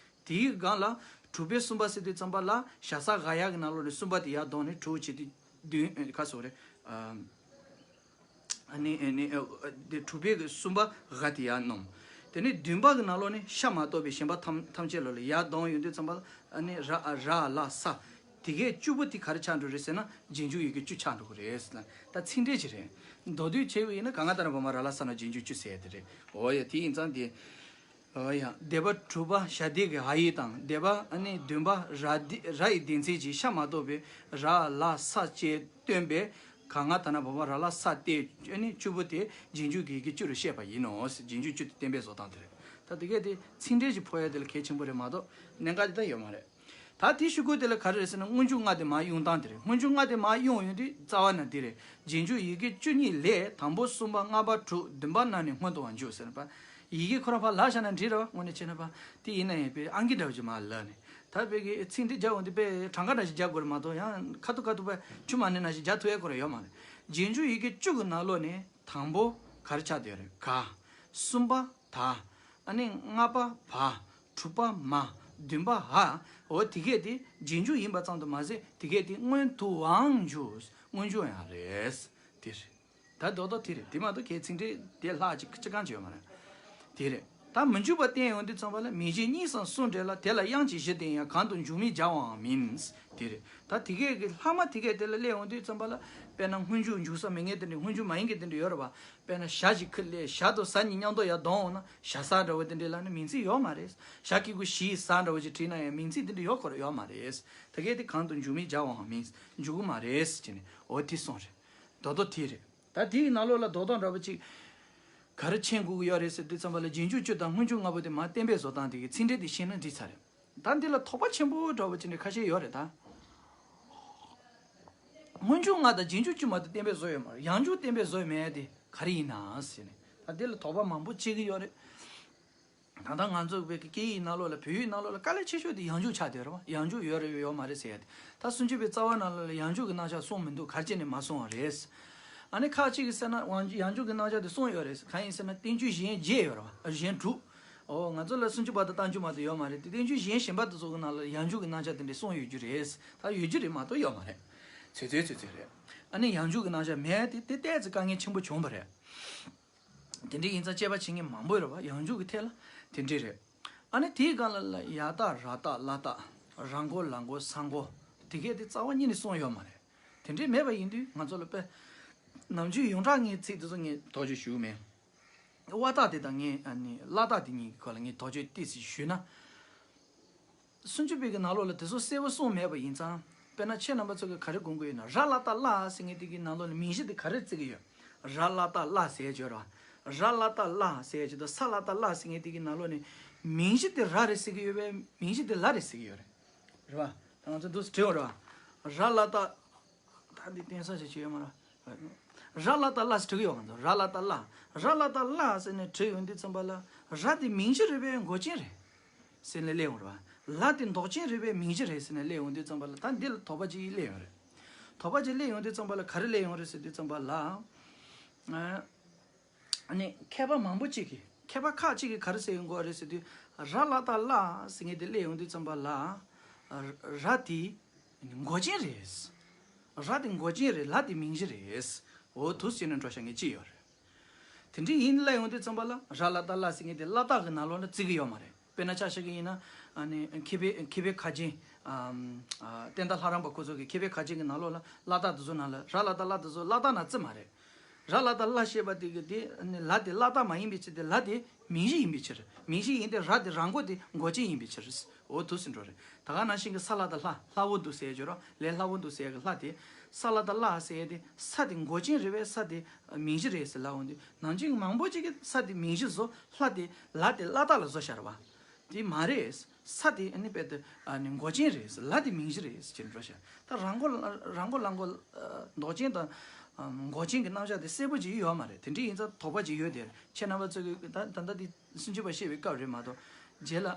དེའི་སྒང་ལ་དྲུག་པའི་གསུམ་པ་ཟེར་དུས་ཙམ་པ་ལ་ཞ་ས་ག་ཡ་གི་ནང་ལོགས་ནས་གསུམ་པ་དེ་ཡར་བསྡོམས་ནས་དྲུག་བྱེད་དུས་བདུན་ཨ་ཁ་སོ་རེད། ཨ་ནི་ཨ་ནི་ཨ་དེ་དྲུག་པའི་གི་གསུམ་པ་ག་དེ་ཡར་བསྣམས། དེ་ནས་བདུན་པ་གི་ནང་ལོགས་ནས་ཤ་མ་གཏོགས་པའི་གཞན་པ་ཐམས་ཐམས་ཅད་ལ་ལ་ཡར་བསྡོམས་ཡོང་དུས་ཙམ་པ་ལ་ཨ་ནི་ར་ཨ་ར་ལ་ས། དེ་གས་བཅུ་པོ་དེ་ག་རེ་ཆགས་འགྲོ་རེད་ཟེར་ན་རྗེས་འཇུག་ཡི་གེ་བཅུ་ཆགས་འགྲོ་གི་རེད་ཟེར་ན། ད་ཚིག་འགྲེལ་ཅིག་རེད། མདོར་བསྡུས་བྱས་པ་ཡིན་ན་ག་ང་ད་ན་བ་མ་ར་ལ་ས་ན་རྗེས་འཇུག་བཅུ་ཟེར་ཡ་དེ་རེད། འོ་ཡ་དེ་ཡིན་ཙང་དེ། ཨོ་ཡ། སྡེ་པ་དྲུག་པ་ཞ་སྡེ་གི་ཧ་ཡིག་དང་། སྡེ་པ་ཨ་ནི་བདུན་པ་ར་སྡེ་ར་ཡི་སྡེ་ཚན་གྱི་ཤ་མ་གཏོགས་པའི་ར་ལ་ས་བཅས་སྟོན་པའི་ག་ང་ད་ན་བ་བ་ར་ལ་ས་སྟེ་ཨ་ནི་བཅུ་པོ་དེ་རྗེས་འཇུག་གི་ཡི་གེ་བཅུ་རུ་བཤད་པ་ཡིན་ནོ། རྗེས་འཇུག་བཅུ་དེ་གཏན་འབེབས་བཟོ་སྟངས་དེ་རེད། ད་དེ་གས་དེ་ཚིག་འགྲེལ་གྱི་ཕོ་ཡ་དེ་ལ་གལ་ཆེན་པོ་རེད་མ་གཏོགས་གནད་འགག་དེ་ད་ཡོད་མ་རེད། ད་དེའི་ཤོག་གུ་དེ་ལ་ག་རེ་རེད་ཟེར་ན། སྔོན་འཇུག་ལྔ་དེ་མར་དབྱུང་སྟངས་དེ་རེད། སྔོན་འཇུག་ལྔ་དེ་མར་དབྱུང་ཡོང་དུས་རྩ་བ་ན་འདི་རེད། རྗེས་འཇུག་ཡི་གེ་བཅུ་གཉིས་ལས་དང་པོ་གསུམ་པ་ལྔ་པ་དྲུག་བདུན་པ་ན་ནི་སྔོན་དུ་བ་འཇུག་ཟེར་བ། ཡི་གེ་ཁོ་རང་ཕར་ལ་བཞག་ན་འགྲིག་རེད་བ། དངོས་གནས་བྱས་ན་པ་དེ་ཡིན་ན་ཡང་པའི་ཨང་ཀི་འདྲ་བོ་ཅིག་མར་ལ་ནི། ད་པའི་གི་ཚིག་འདི་རྒྱག་འོང་དུས་པའི་གྲངས་ཀ་འདྲ་ཞིག་རྒྱག་དགོས་རེད་མ་གཏོགས། ཡང་ཁ་ཐུག་ཁ་ཐུག་པ་ཆུ་མ་ནི་ན་ཞིག་རྒྱག་ཐུབ་ཡ་ཁོ་རང་ཡོད་མ་རེད། རྗེས་འཇུག་ཡི་གེ་བཅུ་གི་ནང་ལོགས་ནས་དང་པོ་ག་རེ་ཆགས་བསྡད་ཡོད་རེད། ག་གསུམ་པ་ད། ཨ་ནི་ལྔ་པ་བ། དྲུག་པ་མ། བདུན་པ་འ། འོ་དེ་གས་དེ་རྗེས་འཇུག་ཡིན་པ་ཙམ་དུ་མ་ཟད་དེ་གས་དེ་སྔོན་དུའང་འཇུག་སྔོན་འཇུག་ཡང་རེད། དེ་རེད། ད་རྡོག་རྡོག་དེ་རེད། དེ་མ་གཏོགས་གས་ཚིག་འགྲེལ་དེ་ལྷག་ཅིག་ཅི་གང་ཅི་ཡོད་མ་རེད། དེ་རེད། ད་མི་འཇུག་པ་བསྟན་ཡོང་དུས་ཙམ་པ་ལ་མིང་གཞི་གཉིས་སམ་གསུམ་འབྲེལ་ལ་དེ་ལ་དབྱངས་ཀྱི་གཞི་བསྟན་ཡང་གང་དུ་འཇུག་མིན་སྦྱར་བའང་མིན། དེ་རེད། ད་དེ་གས་ཀྱི་ལྷག་མ་དེ་གས་དེ་ལ་སླེབས་ཡོང་དུས་ཙམ་པ་ལ་དཔེར་ན་སྔོན་འཇུག་འཇུག་ས་མེད་མཁན་དེ་འདྲ། སྔོན་འཇུག་མ་ཡིན་མཁན་དེ་འདྲ་ཡོད་རེད་བ། དཔེར་ན་ཞ་ཞིག་ཁུ་ལས་ཞ་དང་ཟ་གཉིས་མཉམ་དུ་ཡར་ལྡང་འོང་ན་ཞ་ཟ་འདྲ་བོ་དེ་འདྲ་ལབ་ན་མིང་ཚིག་ཡོད་མ་རེད། ཞ་གི་གུ་ཞི་ཟ་འདྲ་བོ་ཅིག་བྲིས་ན་ཡང་མིང་ཚིག་དེ་འདྲ་ཡོད་ཁོ་ར་ཡོད་མ་རེད། ད་གས་དེ་གང་དུ་འཇུག་མིན་སྦྱར་བའང་མིན། འཇུག་གི་མ་རེད་ཅེས་ནས་འོ་དེ་གསུངས་རེད། རྡོག་རྡོག་དེ་རེད། ད་དེའི་ནང་ལོགས་ལ་རྡོག་རྡོག་འདྲ་བོ་ཅིག་ག་རེ་མཁྱེན་དགོས་ཀྱི་ཡོད་རེད་ཟེར་དུས་ཙམ་པ་ལ་རྗེས་འཇུག་བཅུ་དང་སྔོན་འཇུག་ལྔ་པོ་དེ་མར་གཏན་འབེབས་བཟོ་སྟངས་དེ་གི་ཚིག་འགྲེལ་དེ་ཤེས་ན་འགྲིག་ཚར་རེད། ད་འདི་ལ་དོགས་པ་ཆེན་པོ་འདྲ་བོ་ཅིག་འདྲ་ཁ་ཤས་ཡོད་རེད་ད། སྔོན་འཇུག་ལྔ་དང་རྗེས་འཇུག་བཅུ་མ་གཏོགས་གཏན་འབེབས་བཟོ་ཡོད་མ་རེད། ཡང་འཇུག་གཏན་འབེབས་བཟོ་ཡོད་མེད་དེ་ག་རེ་ཡིན་ནམ་ཟེར་ནས། ད་འདི་ལ་དོགས་པ་མང་པོ་བྱེད་ཀྱི་ཡོད་རེད། ད་ལྟ་ང་ཚོ་བོད་ཀྱི་སྐད་ཡིག་ནང་ལོགས་ལ་བོད་ཡིག་ནང་ལོགས་ལ་དཀའ་ལས་ཆེ་ཤོས་དེ་ཡང་འཇུག་ཆགས་བསྡད་ཡོད་རེད་བ། ཡང་འཇུག་ཡོད་རེད་ཡོད་མ་རེད་ཟེར་ཡ་དེ། ད་སུམ་ཅུ་པའི་རྩ་བ་ནང་ལོགས་ལ་ཡང་འཇུག་གི་རྣམ་གཞག་གསུངས་མི་འདུག་ག་རེ་བྱས་ནས་མ་གསུངས་པ་རེད། ཨ་ནི་ཁག་ཅིག་གིས་ཟེར་ན་ཡང་འཇུག་གི་རྣམ་གཞག་དེ་གསུངས་ཡོད་རེད། གང་ཡིན་ཟེར་ན་བསྟན་བཅོས་གཞན་བརྒྱད་ཡོད་རེད་བ། གཞན་དྲུག་ཨོ་ང་ཚོ་ལ་སུམ་ཅུ་པ་དང་རྟགས་འཇུག་མ་གཏོགས་ཡོད་མ་རེད་དེ། བསྟན་བཅོས་གཞན་གཞན་པ་དེ་ཚོ་གི་ནང་ལ་ཡང་འཇུག་གི་རྣམ་གཞག་དེ་འདྲ་གསུངས་ཡོད་རྒྱུ་རེད། ད་ཡོད་རྒྱུ་རེད་མ་གཏོགས་ཡོད་མ་རེད། ཚོད་ཚོད་ཚོད་ཚོད་རེད། ཨ་ནི་ཡང་འཇུག་གི་རྣམ་གཞག་མེད་དེ་དེ་ཏོག་ཙམ་དཀའ་ངལ་ཆེན་པོ་བྱུང་བ་རེད། དེ་འདྲ་ཡིན་ཙང་དཔྱད་པ་བྱེད་མཁན་མང་པོ་ཡོད་རེད་བ། ཡང་འཇུག་གི་ཐད་ལ་དེ་འདྲ་རེད། ཨ་ནི་དེའི་སྒང་ལ་ལ་ཡ་རྟགས་ར་རྟགས་ལ་རྟགས་ར་མགོ་ལ་མགོ་ས་མགོ་དེ་གས་དེ་རྩ་བ་ཉིད་ནས་གསུངས་ཡོད་མ་རེད། དེ་འདྲ་མེད་པ་ཡིན་དུས་ང་ཚོ་ལ་དཔེ་ནམ་རྒྱུན་ཡོངས་གྲགས་ངའི་ཚིག་དེ་ཚོ་ངས་དོགས་གཅོད་ཞུ་གི་མེད། དབའ་རྟགས་དེ་དང་ངས་ཨ་ནི་ལ་རྟགས་དེ་གཉིས་ཀྱི་སྐོར་ལ་ངས་དོགས་གཅོད་ཏོག་ཙམ་ཞུས་ན། སུམ་ཅུ་པའི་གི་ནང་ལོགས་ལ་དེ་ཚོ་གསལ་པོ་གསུངས་མེད་པ་ཡིན་ཙང་། དཔེར་ན་ཁྱེད་རྣམ་པ་ཚོ་གིས་ག་རེ་དགོངས་ཀྱི་ཡོད་ན། ར་ལ་རྟགས་ལ་ཟེར་མཁན་དེ་གི་ནང་ལོགས་ནས་མིང་གཞི་དེ་ག་རེ་བརྩི་གི་ཡོད། ར་ལ་རྟགས་ལ་ཟེར་ཡ་ཅིག་ཡོད་རེད་བ། ར་ལ་རྟགས་ལ་ཟེར་ཡ་ཅིག་དང་ས་ལ་རྟགས་ལ་ཟེར་མཁན་དེ་གི་ནང་ལོགས་ནས་མིང་གཞི་དེ་ར་རེད་ཟེར་གི་ཡོད་པས། མིང་གཞི་དེ་ལ་རེད་ཟེར་གི་ཡོད་རེད། རེད་བ། ད་ང་ཚོ་འདུག་སེ་བྲིས་པ་རེད་བ། ར་ལ་རྟགས། ད་འདི་བསྟན་ས་ཞིག་བྱས་ཡོད་མ་རེད། ར་ལ་རྟགས་ལ་ཟེར་བྲིས་ཀྱི་ཡོད། ང་ཚོ་ར་ལ་རྟགས་ལ། ར་ལ་རྟགས་ལ་ཟེར་ནས་བྲིས་ཡོང་དུས་ཙམ་པ་ལ་ར་དེ་མིང་གཞི་རེད་པས་མགོ་ཅན་རེད་ཟེར་ནས་སླེབས་ཡོང་རེད་བ། ལ་དེ་འདོགས་ཅན་རེད་པས་མིང་གཞི་རེད་ཟེར་ནས་སླེབས་ཡོང་དུས་ཙམ་པ་ལ་ད་འདི་ལ་དོགས་པ་ཅིག་སླེབས་ཡོང་རེད། དོགས་པ་ཅིག་སླེབས་ཡོང་དུས་ཙམ་པ་ལ་ག་རེ་སླེབས་ཡོང་རེད་ཟེར་དུས་ཙམ་པ་ལ། ཨ་ནི་མཁས་པ་མང་པོ་ཅིག་གིས། མཁས་པ་ཁག་ཅིག་གིས་ག་རེ་ཟེར་ཡོང་གི་ཡོད་རེད་ཟེར་དུས། ར་ལ་རྟགས་ལ་ཟེར་མཁན་དེ་སླེབས་ཡོང་དུས་ཙམ་པ་ལ། ར་དེ་མགོ་ཅན་རེད། ར་དེ་མགོ་ཅན་རེད། ལ་དེ་མིང་གཞི་རེད། འོ་འདུག་སེ་བྱས་ནས་འགྲོ་བཞག་མཁན་ཅིག་ཡོད་རེད། དེ་འདྲ་ཡིན་སླེབས་ཡོང་དུས་ཙམ་པ་ལ་ར་ལ་རྟགས་ལ་ཟེར་མཁན་དེ་ལ་རྟགས་ཀྱི་ནང་ལོགས་ལ་བརྩི་གི་ཡོད་མ་རེད། དཔེར་ན་ཆ་བཞག་གི་ཡིན་ན། ཨ་ནི་མཁས་པའི་མཁས་པའི་ཁ་རྒྱན། ཨམ། ཨ། བསྟན་དར་ལྷ་རམས་པ་ཁོ་ཚོ་གི་མཁས་པའི་ཁ་རྒྱན་གྱི་ནང་ལོགས་ལ་ལ་རྟགས་དེ་ཚོ་ནང་ལ་ར་ལ་རྟགས་ལ་དེ་ཚོ་ལ་རྟགས་ནང་བརྩི་མ་རེད། ར་ལ་རྟགས་ལ་ཞེས་པ་དེ་གི་དེ་ནི་ལ་དེ་ལ་རྟགས་མ་ཡིན་པའི་ཕྱིར་ཏེ། ལ་དེ་མིང་གཞི་ཡིན་པའི་ཕྱིར། མིང་གཞི་ཡིན་ཏེ་ར་དེ་ར་མགོ་དེ་མགོ་ཅན་ཡིན་པའི་ཕྱིར། འོ་འདུག་སེ་འགྲོ་རེད། ད་ག་ནང་བཞིན་གྱི་ས་ལ་རྟགས་ལྷ། ལྷ་བོ་འདུག་ཟེར་གྱི་རོ། ལས་སླ་བོ་འདུག་ཟེར་གྱི་ལྷ་དེ། ས་ལ་རྟགས་ལྷ་ཟེར་དེ་ས་དེ་མགོ་ཅན་རེད་པས་ས་དེ་མིང་གཞི་རེད་ཟེར་ལབ་འོང་དུས། ནང་བཞིན་མང་པོ་ཅིག་གིས་ས་དེ་མིང་གཞི་བཟོ། ལྷ་དེ་ལ་དེ་ལ་རྟགས་ལ་བཟོ་བཞག་རེད་བ། དེ་མ་རེད། ས་དེ་ཨ་ནི་དཔེ་དེ་ཨ་ནི་མགོ་ཅན་རེད། ལ་དེ་མིང་གཞི་རེད་ཅེས་འགྲོ་བཞག་ད་ར་མགོ་ར་མགོ་ལ་མགོ་འདོགས་ཅན་དང་མགོ་ཅན་གྱི་རྣམ་གཞག་དེ་གསལ་པོ་ཅིག་ཡོད་མ་རེད། དེ་འདྲ་ཡིན་ཙང་དོགས་པ་ཅིག་ཡོད་དེ། ཁྱེད་རྣམ་པ་ཚོ་གིས་ད་ད་ལྟ་དེ་སུམ་ཅུ་པ་བཤད་པའི་སྐབས་རེད་མ་གཏོགས། རྗེས་ལ་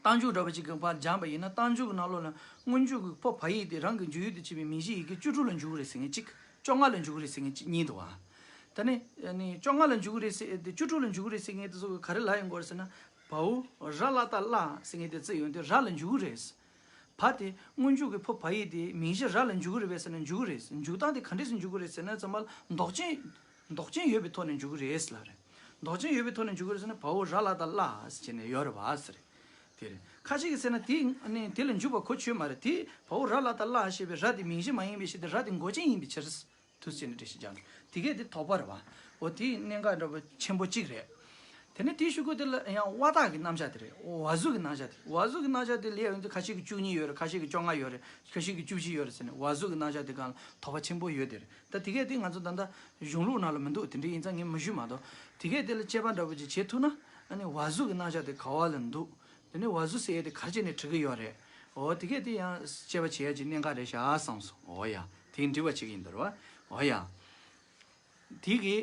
རྟགས་འཇུག་འདྲ་པོ་ཅིག་གི་བར་སྦྱངས་པ་ཡིན་ན། རྟགས་འཇུག་གི་ནང་ལོགས་ལ་སྔོན་འཇུག་གི་ཕོ་བ་ཡིག་དེ་རང་གི་འཇུག་ཡུལ་དུ་བྱེད་པའི་མིང་གཞི་ཡི་གེ་བཅུ་དྲུག་ལ་འཇུག་གི་རེད་ཟེར་མཁན་གཅིག་བཅོ་ལྔ་ལ་འཇུག་གི་རེད་ཟེར་མཁན་གཅིག་གཉིས་འདུག་བ། ད་ནི་ནི་བཅོ་ལྔ་ལ་འཇུག་གི་རེད་ཟེར་དེ། བཅུ་དྲུག་ལ་འཇུག་གི་རེད་ཟེར་མཁན་དེ་ཚོ་ག་རེ་ལབ་ཡོང་གི་རེད་ཟེར་ན། བའོ་ར་ལ་རྟགས་ལ་ཟེར་མཁན་དེ་བརྩི་ཡོང་དུས་ར་ལ་འཇུག་གི་རེད། བ་དེ་སྔོན་འཇུག་གི་ཕོ་བ་ཡིག་དེ་མིང་གཞི་ར་ལ་འཇུག་གི་རེད་པས་ཟེར་ན་འཇུག་གི་རེད། འཇུག་སྟངས་དེ་ག་འདྲས་སེ་འཇུག་གི་རེད་ཟེར་ན། ཚང་མ་ལ་འདོགས་ཅན། འདོགས་ཅན་ཡོད་པའི་ཐོག་ནས་འཇུག་གི་རེད་ཟེར་ལབ་རེད། འདོགས་ཅན་ཡོད་པའི་ཐོག་ནས་འཇུག་གི་རེད་ཟེར་ན། བའོ་ར་ལ་རྟགས་ལ་ཟེར་བྱས་ནས་ཡོད་རེད་བ་ཟེར་རེད། དེ་རེད། ཁ་ཅིག་གིས་ཟེར་ན་དེ་ནི་དེ་ལ་འཇུག་པ་གོ་ཆོད་མ་རེད། དེ་བའོ་ར་ལ་རྟགས་ལ་ཞེས་པའི་ར་དེ་མིང་གཞི་མ་ཡིན་པའི་ཕྱིར་ཏེ། ར་དེ་མགོ་ཅན་ཡིན་པའི་ཕྱིར། འདུག་སེ་བྱས་ནས་འགྲེལ་བཤད་རྒྱག་ནས་དེ་གས་དེ་དོགས་པ་རེད་བ། འོ་དེ་གནད་འགག་འདྲ་པོ་ཆེན་པོ་གཅིག་རེད། དེ་ནས་དེའི་གཞུག་གུ་དེ་ལ་ཡང་ཝ་དག་གི་རྣམ་གཞག་དེ་རེད། ཝ་གཟུགས་ཀྱི་རྣམ་གཞག་དེ། ཝ་གཟུགས་ཀྱི་རྣམ་གཞག་དེ་ལས་ཡོང་དུས་ཁ་ཤས་ཀྱིས་བཅུ་གཉིས་ཡོད་རེད། ཁ་ཤས་ཀྱིས་བཅོ་ལྔ་ཡོད་རེད། ཁ་ཤས་ཀྱིས་བཅུ་བཞི་ཡོད་རེད་ཟེར་ནས་ཝ་གཟུགས་ཀྱི་རྣམ་གཞག་དེ་སྒང་ལ་དོགས་པ་ཆེན་པོ་ཡོད་དེ་རེད། ད་དེ་གས་དེ་ང་ཚོ་ད་ལྟ་གཞུང་ལུགས་ནང་ལ་མི་འདུག། དེ་འདྲ་ཡིན་ཙང་ངས་མི་ཞུ་མ་གཏོགས། དེ་གས་དེ་ལ་དཔྱད་པ་འདྲ་པོ་ཅིག་བྱེད་ཐུབ་ན། ཨ་ནི་ཝ་གཟུགས་ཀྱི་རྣམ་གཞག་དེ་ག་བ་ལ་འདུག། དེ་ནས་ཝ་གཟུགས་ཟེར་ཡས་དེ་ག་རེ་བྱས་ནས་བྲི་གི་ཡོད་རེད། འོ་དེ་གས་དེ་ཡང་དཔྱད་པ་བྱེད་ཡས་ཀྱི་གནད་འགག་རེད་ཤག་བསམ་སོང་། འོ་ཡ། དེ་འདྲི་བ་བྱེད་ཀྱི་ཡིན་འདུག་རེད་བ། འོ་ཡ། དེ་གི་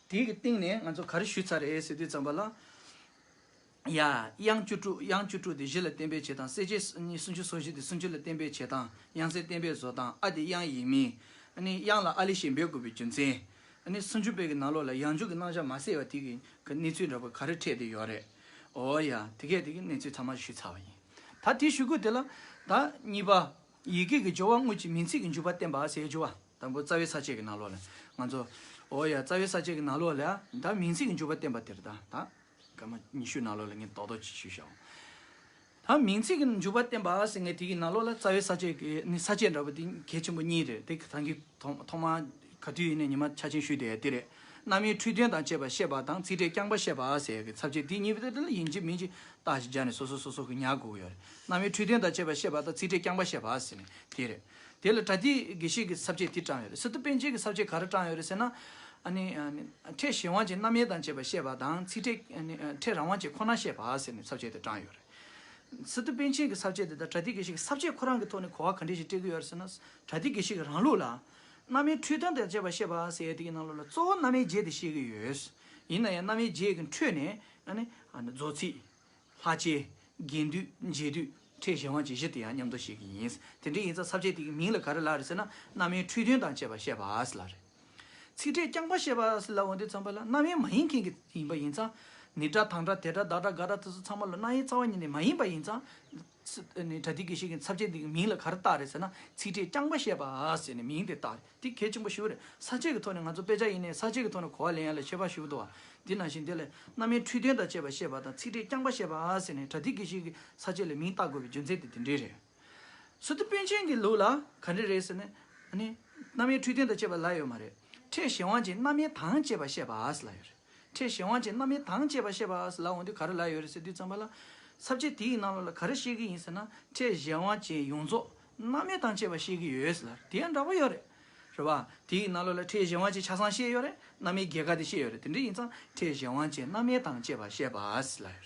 དེ་གི་སྟེང་ནས་ང་ཚོ་ག་རེ་ཞུས་ཚར་རེད་ཟེར་དུས་ཙམ་པ་ལ། ཡ། དབྱངས་བཅུ་དྲུག། དབྱངས་བཅུ་དྲུག་དེ་གཞི་ལ་བརྟེན་པའི་བྱེད་སྟངས། གསལ་བྱེད་སུམ་ཅུ་སོ་བཞི་དེ་སུམ་ཅུ་ལ་བརྟེན་པའི་བྱེད་སྟངས། དབྱངས་གསལ་བརྟེན་པའི་བཟོ་སྟངས། ཨ་དེ་དབྱངས་ཡིན་མིན། ཨ་ནི་དབྱངས་ལ་ཨ་ལས་གཞན་པའི་དགོས་པའི་རྒྱུ་མཚན། ཨ་ནི་སུམ་ཅུ་པའི་གི་ནང་ལོགས་ལ་ཡང་འཇུག་གི་རྣམ་གཞག་མ་གསལ་བ་དེ་གི་གནས་ཚུལ་འདྲ་པོ་ག་རེ་འཕྲད་དེ་ཡོད་རེད། འོ་ཡ། དེ་གས་དེ་གི་གནས་ཚུལ་ཚང་མ་ཞུས་ཚར་བ་ཡིན། ད་དེའི་གཞུག་གུ་དེ་ལ་ད་གཉིས་པ། ཡི་གེ་གི་སྦྱོར་བ་དངོས་ཀྱི་མིང་ཚིག་གི་འཇུག་པ་བསྟན་པ་ཟེར་སྦྱོར་བ། དང་པོ་རྩ་བའི་ས་བཅད་ཀྱི་ནང་ལོགས་ལ་ང་ཚོ། འོ་ཡ། རྩ་བའི་ས་བཅད་ཀྱི་ནང་ལོགས་ལ་ད་མིང་ཚིག་གི་འཇུག་པ་བསྟན་པ་དེ་རེད། ད་ད་སྐར་མ་ཉི་ཤུ་ནང་ལོགས་ལ་ངས་རྡོག་རྡོག་ཅིག་ཞུས་བཞག། ད་མིང་ཚིག་གི་འཇུག་པ་བསྟན་པ་ཟེར་མཁན་དེ་གི་ནང་ལོགས་ལ་རྩ་བའི་ས་བཅད་ཀྱི་ནི་ས་བཅད་འདྲ་པོ་དེ་གལ་ཆེན་པོ་གཉིས་རེད། དེ་གི་ཐང་གི་ཐོག་ཐོག་མ་ག་དུས་ཡིན་ནའི་ཉི་མ་ཆ་ཆེན་ཞུས་བསྡད་ཡ་དེ་རེད། རྣམ་དབྱེ་འཁྲུལ་དོན་དང་བཅས་པ་བཤད་པ་དང་ཚིག་ཕྲད་རྐྱང་པ་བཤད་པ་ཟེར་ཡ་གི་ས་བཅད་དེ་གཉིས་པོ་དེ་ལ་ཡིན་གཅིག་མིན་གཅིག་རྟགས་ཤིག་སྦྱར་ནས་སོ་སོ་སོ་སོ་གི་ཉར་དགོས་ཀྱི་ཡོད་རེད། རྣམ་དབྱེ་འཁྲུལ་དོན་དང་བཅས་པ་བཤད་པ་དང་ཚིག་ཕྲད་རྐྱང་པ་བཤད་པ་ཟེར་ནས་དེ་རེད། དེ་ལ་པྲ་ཏི་དགེ་བཤེས་ཀྱི་ས་བཅད་དེ་དྲངས་ཡོད་རེད། སི་ཏུ་པཎ་ཆེན་གྱི་ས་བཅད་ག་རེ་དྲངས་ཡོད་རེད་ཟེར་ན། ཨ་ནི་ཨ་ནི་ཕྲད་གཞན་དབང་ཅན་རྣམ་དབྱེ་དང་བཅས་པ་བཤད་པ་དང་ཚིག་ཕྲད་ཨ་ནི་ཕྲད་རང་དབང་ཅན་ཁོ་ན་བཤད་པ་ཟེར་ནས་ས་བཅད་དེ་དྲངས་ཡོད་རེད། སི་ཏུ་པཎ་ཆེན་གྱི་ས་བཅད་དེ་དང་པྲ་ཏི་དགེ་བཤེས་ཀྱི་ས་བཅད་ཁོ་རང་གི་ཐོག་ནས་གོ་བ་ག་འདྲ་ཞིག་སྤྲད་ཀྱི་ཡོད་རེད་ཟེར་ན། པྲ་ཏི་དགེ་བཤེས་ཀྱི་རང་ལུགས་ལ། རྣམ་དབྱེ་འཁྲུལ་དོན་དང་བཅས་པ་བཤད་པ་ཟེར་ཡ་དེ་གི་ནང་ལོགས་ལ་གཙོ་བོ་རྣམ་དབྱེ་བརྒྱད་དེ་བཤད་ཀྱི་ཡོད། ཡིན་ན་ཡང་རྣམ་དབྱེ་བརྒྱད་ཀྱི་ཁྲོད་ནས་ཨ་ནི་ཨ་ནི་རྫོགས་ཚིག། ལྷག་བཅས། རྒྱན་སྡུད། འབྱེད་སྡུད། ཕྲད་གཞན་དབང་ཅན་བཞི་དེ་ཡང་མཉམ་དུ་བཤད་ཀྱི་ཡིན། དེ་འདྲ་ཡིན་ཙང་ས་བཅད་དེ་གི་མིང་ལ་ག་རེ་ལབ་རེད་ཟེར་ན། རྣམ་དབྱེ་འཁྲུལ་དོན་དང་བཅས་པ་བཤད་པ་ཟེར་ལབ་རེད། ཚིག་ཕྲད་རྐྱང་པ་བཤད་པ་ཟེར་ལབ་འོང་དུས་ཙམ་པ་ལ་རྣམ་དབྱེ་མ་ཡིན་མཁན་གྱི་ཡིན་པ་ཡིན་ཙང་། ནི་སྒྲ་དང་སྒྲ་དེ་སྒྲ་བདག་སྒྲ་དགག་སྒྲ་དེ་ཚོ་ཚང་མ་ལ་རྣམ་དབྱེ་རྩ་བ་ཉིད་ནས་མ་ཡིན་པ་ཡིན་ཙང་། ཚི་ནི་པྲ་ཏི་དགེ་བཤེས་ཀྱི་ས་བཅད་འདི་གི་མིང་ལ་ག་རེ་བཏགས་རེད་ཟེར་ན། ཚིག་ཕྲད་རྐྱང་པ་བཤད་པ་ཟེར་ནས་མིང་དེ་བཏགས་རེད། དེ་གལ་ཆེན་པོ་ཞེ་པོ་རེད། ས་བཅད་ཀྱི་ཐོག་ནས་ང་ཚོ་དཔེ་ཆ་ཡིན་ནའི་ས་བཅད་ཀྱི་ཐོག་ནས་གོ་བ་ལེན་ཡ་ལ་ཁྱད་པར་ཞེ་པོ་འདུག་བ། འདི་ནང་བཞིན་དེ་ལས་རྣམ་དབྱེ་འཁྲུལ་དོན་དང་བཅས་པ་བཤད་པ་དང་ཚིག་ཕྲད་རྐྱང་པ་བཤད་པ་ཟེར་ནས་པྲ་ཏི་དགེ་བཤེས་ཀྱི་ས་བཅད་ལ་མིང་བཏགས་དགོས་པའི་རྒྱུ་མཚན་དེ་དེ་འདྲའི་རེད། སི་ཏུ་པཎ་ཆེན་གྱི་ལུགས་ལ་ག་འདྲ་རེད་ཟེར་ན། ཨ་ནི། རྣམ་དབྱེ་འཁྲུལ་དོན་དང་བཅས་པ་ལབ་ཡོད་མ་རེད། ཕྲད་གཞན་དབང་ཅན་རྣམ་དབྱེ་དང་བཅས་པ་བཤད་པ་ཟེར་ལབ་ཡོད་རེད། ཕྲད་གཞན་དབང་ཅན་རྣམ་དབྱེ་དང་བཅས་པ་བཤད་པ་ཟེར་ལབ་འོང་དུས་ག་རེ་ལབ་ཡོད་རེད་ཟེར་དུས་ཙམ་པ་ལ། ས་བཅད་དེའི་ནང་ལོགས་ལ་ག་རེ་བཤད་ཀྱི་ཡིན་ཟེར་ན། ཕྲད་གཞན་དབང་ཅན་ཡོངས་རྫོགས་རྣམ་དབྱེ་དང་བཅས་པ་བཤད་ཀྱི་ཡོད་ཟེར་ལབ་རེད། དེ་ཡང་འདྲ་པོ་ཡོད་རེད། རེད་བ། དེའི་ནང་ལོགས་ལ་ཕྲད་གཞན་དབང་ཅན་ཆ་ཚང་བཤད་ཡོད་རེད། རྣམ་དབྱེ་རྒྱལ་ཁ་དེ་བཤད་ཡོད་རེད། དེ་འདྲ་ཡིན་ཙང་ཕྲད་གཞན་དབང་ཅན་རྣམ་དབྱེ་དང་བཅས་པ་བཤད་པ་ཟེར་ལབ་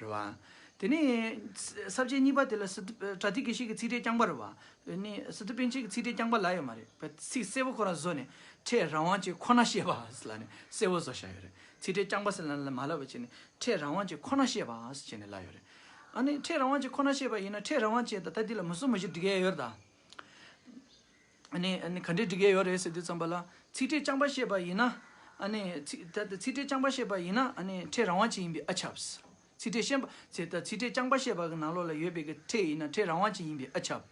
ཡོད་རེད། རེད་བ། དེ་ནས་ས་བཅད་གཉིས་པ་དེ་ལ་སི་ཏུ་པྲ་ཏི་དགེ་བཤེས་ཀྱི་ཚིག་ཕྲད་རྐྱང་པ་རེད་བ། དེ་ནས་སི་ཏུ་པཎ་ཆེན་གྱི་ཚིག་ཕྲད་རྐྱང་པ་ལབ་ཡོད་མ་རེད། པ་ཚིག་གསལ་པོ་ཁོ་རང་བཟོས་ནས་ཕྲད་རང་དབང་ཅན་ཁོ་ན་བཤད་པ་ཟེར་ལབ་ནས་གསལ་པོ་བཟོ་བཞག་ཡོད་རེད། ཚིག་ཕྲད་རྐྱང་པ་ཟེར་ལབ་ནས་མ་ལབ་པ་བྱས་ནས་ཕྲད་རང་དབང་ཅན་ཁོ་ན་བཤད་པ་ཟེར་བྱས་ནས་ལབ་ཡོད་རེད། ཨ་ནི་ཕྲད་རང་དབང་ཅན་ཁོ་ན་བཤད་པ་ཡིན་ན་ཕྲད་རང་དབང་ཅན་ད་ལྟ་འདི་ལ་མུ་གསུམ་མུ་བཞི་འགྲིག་གི་ཡོད་རེད་ད། ཨ་ནི་ཨ་ནི་ག་འདྲས་འགྲིག་གི་ཡོད་རེད་ཟེར་དུས་ཙམ་པ་ལ། ཚིག་ཕྲད་རྐྱང་པ་བཤད་པ་ཡིན་ན། ཨ་ནི་ཚིག་ད་ལྟ་ཚིག་ཕྲད་རྐྱང་པ་བཤད་པ་ཡིན་ན་ཨ་ནི་ཕྲད་རང་དབང་ཅན་ཡིན་པས་ཨ་ཁྱབ། ཚིག་ཕྲད་ཤན་པ་ཚེ་ད་ཚིག་ཕྲད་རྐྱང་པ་བཤད་པ་གི་ནང་ལོགས་ལ་ཡོད་པའི་གི་ཕྲད་ཡིན་ན་ཕྲད་རང་དབང་ཅན་ཡིན་པས་ཨ་ཁྱབ།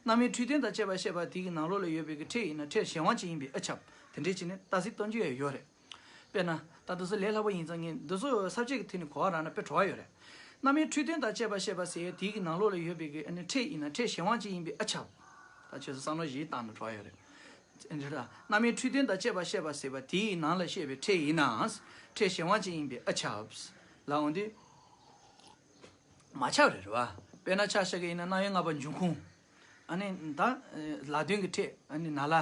རྣམ་དབྱེ་འཁྲུལ་དོན་དང་བཅས་པ་བཤད་པ་དེ་གི་ནང་ལོགས་ལ་ཡོད་པའི་གི་ཕྲད་ཡིན་ན་ཕྲད་གཞན་དབང་ཅན་ཡིན་པས་ཨ་ཁྱབ། དེ་འདྲས་བྱས་ནས་རྟགས་གསལ་གཏོང་རྒྱུ་ཡང་ཡོད་རེད། དཔེར་ན་ད་དུང་སུ་ལས་སླ་པོ་ཡིན་ཙང་ངས་འདི་ཚོ་ས་བཅད་ཀྱི་ཐད་ནས་གོ་བ་རག་ན་དཔེ་བྲོ་བ་ཡོད་རེད། རྣམ་དབྱེ་འཁྲུལ་དོན་དང་བཅས་པ་བཤད་པ་ཟེར་ཡས་དེའི་གི་ནང་ལོགས་ལ་ཡོད་པའི་གི་ཨ་ནི་ཕྲད་ཡིན་ན་ཕྲད་གཞན་དབང་ཅན་ཡིན་པས་ཨ་ཁྱབ། ད་ཁྱོད་ཚོ་བསམ་བློ་ཞིག་བཏང་ན་བྲོ་བ་ཡོད་རེད། འདི་ལ་རྣམ་དབྱེ་འཁྲུལ་དོན་དང་བཅས་པ་བཤད་པ་ཟེར་བ་དེའི་ནང་ལ་བཤད་པའི་ཕྲད་ཡིན་ནའང་ཕྲད་གཞན་དབང་ཅན་ཡིན་པས་ཨ་ཁྱབ། ལ་འོང་དུས། མ་ཁྱབ་རེད་རེད་བ། དཔེར་ན་ཆ་བཞག་གི་ཡིན་ན་རྣམ་དབྱེ་ལྔ་པ་འབྱུང་ཁུངས། ཨ་ནི་ད། ལ་དོན་གྱི་ཕྲད་ཨ་ནི་ན་ལ།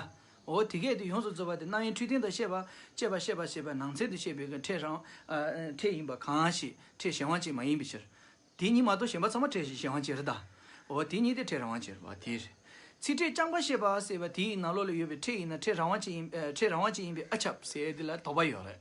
འོ་དེ་གས་དེ་ཡོངས་སུ་རྫོགས་པ་དེ་རྣམ་དབྱེ་འཁྲུལ་དོན་དང་བཤད་པ་བཅས་པ་བཤད་པ་ཞེས་པ་ནང་ཚན་དུ་བཤད་པའི་གི་ཕྲད་རང་ཨ་ཕྲད་ཡིན་པ་གང་ཞིག་ཕྲད་གཞན་དབང་ཅན་མ་ཡིན་པའི་ཕྱིར། དེ་གཉིས་མ་གཏོགས་གཞན་པ་ཚང་མ་ཕྲད་གཞན་དབང་ཅན་རེད་ད། འོ་དེ་གཉིས་དེ་ཕྲད་རང་དབང་ཅན་རེད་བ་དེ་རེད། ཚིག་ཕྲད་རྐྱང་པ་བཤད་པ་ཟེར་བ་དེའི་ནང་ལོགས་ལ་ཡོད་པའི་ཕྲད་ཡིན་ན་ཕྲད་རང་དབང་ཅན་ཡིན་ཨ་ཕྲད་རང་དབང་ཅན་ཡིན་པས་ཨ་ཁྱབ་ཟེར་དེ་ལ་དོགས་པ་ཡོད་རེད།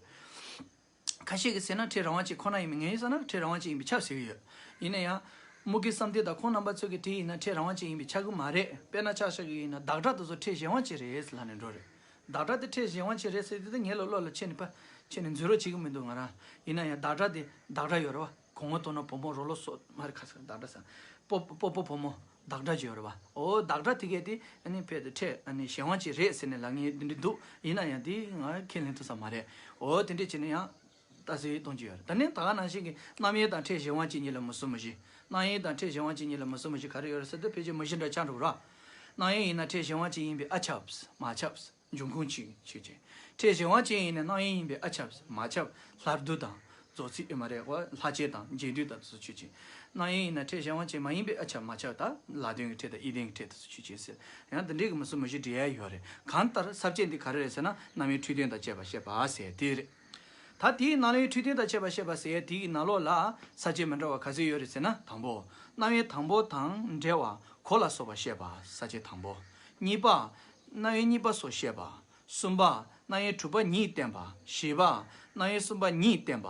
ཁ་ཤས་ཀྱིས་ཟེར་ན་ཕྲད་རང་དབང་ཅན་ཁོ་ན་ཡིན་པས། ངས་ཟེར་ན་ཕྲད་རང་དབང་ཅན་ཡིན་པས་ཁྱབ་ཟེར་གྱི་ཡོད། ཡིན་ན་ཡང་། དམུ་དགེ་བསམ་གཏན་དང་ཁོང་རྣམ་པ་ཚོ་གིས་དེ་ཡིན་ན་ཕྲད་རང་དབང་ཅན་ཡིན་པས་ཁྱབ་གི་མ་རེད། དཔེར་ན་ཆ་བཞག་གི་ཡིན་ན་བདག་སྒྲ་དེ་ཚོ་ཕྲད་གཞན་དབང་ཅན་རེད་ཟེར་ལབ་ནས་འགྲོ་རེད། བདག་སྒྲ་དེ་ཕྲད་གཞན་དབང་ཅན་རེད་ཟེར་དུས་ད་ངས་ལོ་ལོ་ལ་ཁྱེད་ནི་ཕ་ཁྱེད་ནི་འཛུལ་རོགས་བྱེད་གི་མི་འདུག་ང་རང་། ཡིན་ན་ཡང་བདག་སྒྲ་དེ་བདག་སྒྲ་ཡོད་རེད་བ། གོང་མ་དོ་ན་བུ་མོ་རོ་ལོ་སོ་མ་རེད་ཁ་སང་བདག་སྒྲ་ཟེར། སྤོ་སྤོ་སྤོ་བུ་མོ། བདག་སྒྲ་ཅིག་ཡོད་རེད་བ། འོ་བདག་སྒྲ་དེ་གས་དེ་ཨ་ནི་ཕལ་དུ་ཕྲད་ཨ་ནི་གཞན་དབང་ཅན་རེད་ཟེར་ནས་ལབ་མཁན་འདི་འདྲ་འདུག། ཡིན་ན་ཡང་དེ་ང་ཁས་ལེན་ཐུབ་ས་མ་རེད། འོ་དེ་འདྲས་བྱས་ན་ཡང་རྟགས་གསལ་གཏོང་རྒྱུ་ཡོད་རེད། ད་ནི་ད་ག་ནང་བཞིན་གྱི་རྣམ་དབྱེ་དང་ཕྲད་གཞན་དབང་ཅན་གཉིས་ལ་མུ་གསུམ་མུ་བཞི། རྣམ་དབྱེ་དང་ཕྲད་གཞན་དབང་ཅན་གཉིས་ལ་མུ་གསུམ་མུ་བཞི་ག་རེ་ཡོད་རེད་ཟེར་དུས་ཕལ་ཆེར་མུ་བཞི་འདྲ་ཆགས་འགྲོ་གི་རེད། རྣམ་དབྱེ་ཡིན་ན་ཕྲད་གཞན་དབང་ཅན་ཡིན་པས་ཨ་ཁྱབ། མ་ཁྱབ། འབྱུང་ཁུངས་གཅིག་ཆོས་ཅན། ཕྲད་གཞན་དབང་ཅན་ཡིན་ན་རྣམ་དབྱེ་ཡིན་པས་ཨ་ཁྱབ། མ་ཁྱབ། ལྷར་བསྡུ་དང་། རྫོགས་ཚིག་ཨེ་མ་རེད། འོ་ལྷག་བཅས་དང་རྗེས་ཟློས་དང་དེ་ཚོ་ཆོས་ཅན། རྣམ་དབྱེ་ཡིན་ན་ཕྲད་གཞན་དབང་ཅན་མ་ཡིན་པའི་ཨ་ཆ་མ་ཆགས་ད་ལ་དོན་གྱི་ཕྲད་དང་དབྱེ་དོན་གྱི་ཕྲད་དེ་ཚོ་ཆོས་ཅན་ཟེར། ཡང་འདི་འདྲའི་གི་མི་སུ་མི་ཞིག་འབྲི་ཡ་ཡོད་རེད། གང་ལྟར་ས་བཅད་འདི་ག་རེ་རེད་ཟེར་ན་རྣམ་དབྱེ་འཁྲུལ་དོན་དང་བཅས་པ་བཤད་པ་ཟེར་དེ་རེད། ད་དེའི་ནང་ལ་འཁྲུལ་དོན་དང་བཅས་པ་བཤད་པ་ཟེར་ཡ་དེའི་ནང་ལོགས་ལ་ས་བཅད་མི་འདྲ་བ་ག་ཚོད་ཡོད་རེད་ཟེར་ན། དང་པོ། རྣམ་དབྱེ་དང་པོ་དང་འབྲེལ་བ་གོ་ལ་སོགས་པ་བཤད་པ་ས་བཅད་དང་པོ། གཉིས་པ། རྣམ་དབྱེ་གཉིས་པ་སོགས་བཤད་པ། གསུམ་པ། རྣམ་དབྱེ་དྲུག་པ་ཉིད་བསྟན་པ། བཞི་པ། རྣམ་དབྱེ་གསུམ་པ་ཉིད་བསྟན་པ།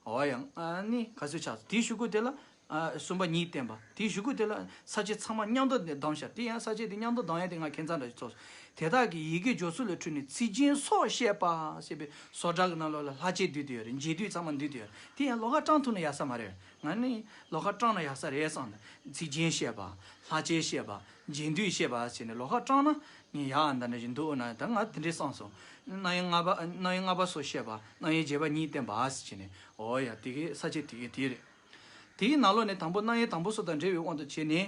འོ་ཡང་ཨ་ནི་ག་ཚོད་ཆགས་དེའི་གཞུག་གུ་དེ་ལ། ཨ། གསུམ་པ་ཉིད་བསྟན་པ་དེའི་གཞུག་གུ་དེ་ལ་ས་བཅད་ཚང་མ་མཉམ་དུ་བསྡམས་ཤག་དེ་ཡང་ས་བཅད་དེ་མཉམ་དུ་བསྡམས་ཡ་དེ་ང་ཁྱད་མཚར་འདྲ་ཞིག་ཚོར་སོང་། དེ་དག་གི་ཡི་གེ་སྦྱོར་ཚུལ་ལ་འཁྲུལ་ནས་ཚིག་རྒྱན་སོགས་བཤད་པ་ཞེས་པའི་བཟོ་གྲྭ་གི་ནང་ལོགས་ལ་ལྷག་བཅས་བསྡུས་ཏེ་ཡོད་རེད། རྗེས་ཟློས་ཚང་མ་བསྡུས་ཏེ་ཡོད་རེད། དེ་ཡང་ལོགས་ཀ་བགྲང་ཐུབ་ན་ཡག་ས་མ་རེད། ང་ནི་ལོགས་ཀ་བགྲང་ན་ཡག་ས་རེད་བསམ་ནས་ཚིག་རྒྱན་བཤད་པ། ལྷག་བཅས་བཤད་པ། རྗེས་ཟློས་བཤད་པ་ཟེར་ནས་ལོགས་ཀ་བགྲང་ན་ངས་ཡག་འདྲ་འདྲ་ཞིག་འདུག་ན་ད་ང་དེ་འདྲས་བསམ་སོང་། རྣམ་དབྱེ་ལྔ་པ་རྣམ་དབྱེ་ལྔ་པ་སོགས་བཤད་པ། རྣམ་དབྱེ་བརྒྱད་པ་ཉིད་བསྟན་པ་ཟེར་ནས་འོ་ཡ་དེ་གའི་ས་བཅད་དེ་གའི་དེ་རེད། དེའི་ནང་ལོགས་ནས་དང་པོ་རྣམ་དབྱེ་དང་པོ་སོགས་དང་འབྲེལ་བའི་དབང་དུ་བྱས་ནས་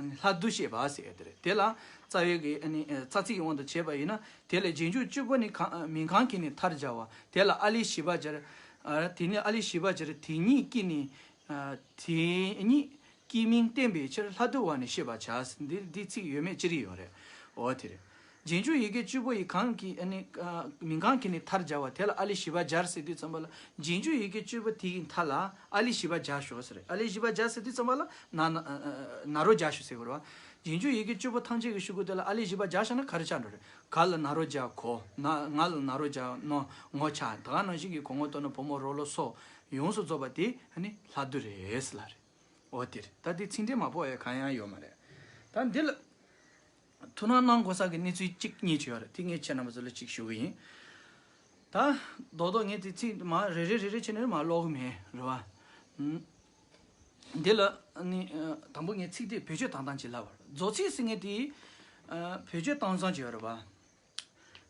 ལྷག་བསྡུ་བཤད་པ་ཟེར་ཡ་དེ་རེད། དེ་ལ་རྩ་བའི་གི་ཨ་ནི་རྩ་ཚིག་གི་དབང་དུ་བྱས་པ་ཡིན་ན། དེ་ལས་རྗེས་འཇུག་བཅུ་པོ་ནི་གང་མིང་གང་གིས་ནི་མཐར་སྦྱར་བ། དེ་ལ་ཨ་ལས་བཞི་པ་སྦྱར། ཨ། དེ་ནི་ཨ་ལས་བཞི་པ་སྦྱར་དེ་ཉིད་ཀྱིས་ནི། ཨ། དེ་ཉིད་ཀྱིས་མིང་བསྟན་པའི་ཕྱིར་ལྷག་བསྡུ་བ་ནི་ཤེས་པར་བྱ། འདི་འདི་ཚིག་ཡོད་མེད་ཅི་རིགས་ཡོད་རེད། འོ་དེ་རེད། རྗེས་འཇུག་ཡི་གེ་བཅུ་པོ་ཡི་གང་གིས་ཨ་ནི་ཨ། མིང་གང་གིས་ནི་མཐར་སྦྱར་བ། དེ་ལ་ཨ་ལས་བཞི་པ་སྦྱར་ཟེར་དུས་ཙམ་པ་ལ་རྗེས་འཇུག་ཡི་གེ་བཅུ་པོ་དེ་ཡི་མཐའ་ལ་ཨ་ལས་བཞི་པ་སྦྱར་ཞོག་ཟེར། ཨ་ལས་བཞི་པ་སྦྱར་ཟེར་དུས་ཙམ་པ་ལ་ན་ན་ན་རོ་སྦྱར་ཞོག་ཟེར་དགོས་རེད་བ། རྗེས་འཇུག་ཡི་གེ་བཅུ་པོ་ཐམས་ཅད་ཀྱི་གཞུག་གུ་དེ་ལ་ཨ་ལས་བཞི་པ་སྦྱར་བཞག་ན་ག་རེ་ཆགས་འགྲོ་རེད། ག་ལ་ན་རོ་སྦྱར་གོ། ན་ང་ལ་ན་རོ་སྦྱར་ནོ་ངོ་ཆགས། ད་ག་ནང་བཞིན་གྱི་གོ་ངོ་ལྟོ་ན་བུ་མོ་རོ་ལོ་སོགས་ཡོངས་སུ་རྫོགས་པ་དེ་ཨ་ནི་ལྷག་བསྡུ་རེད་ཟེར་ལ་རེད། འོ་དེ་རེད། ད་དེ་ཚིག་འགྲེལ་མ་ཕོག་ཡ་གང་ཡང་ཡོད་མ་རེད། ད་འདི་ལ་ཐུགས་སྣང་གནང་དགོས་ས་གི་གནས་ཚུལ་གཅིག་གཉིས་ཅིག་ཡོད་རེད། དེ་ངས་ཁྱེད་རྣམ་པ་ཚོ་ལ་གཅིག་ཞུ་གི་ཡིན། ད་རྡོག་རྡོག་ངས་དེ་ཚིག་མ་རེ་རེ་རེ་རེ་བྱས་ནས་མ་ཀློག་གི་མེད་རེད་བ། ཨུམ། འདི་ལ་ནི་ཨ། དང་པོ་ངས་ཚིག་དེ་བེད་སྤྱོད་བཏང་སྟངས་ཅིག་ལབ་པ། རྫོགས་ཚིག་ཟེར་མཁན་དེ་ཨ། བེད་སྤྱོད་བཏང་སྟངས་ཅིག་ཡོད་རེད་བ།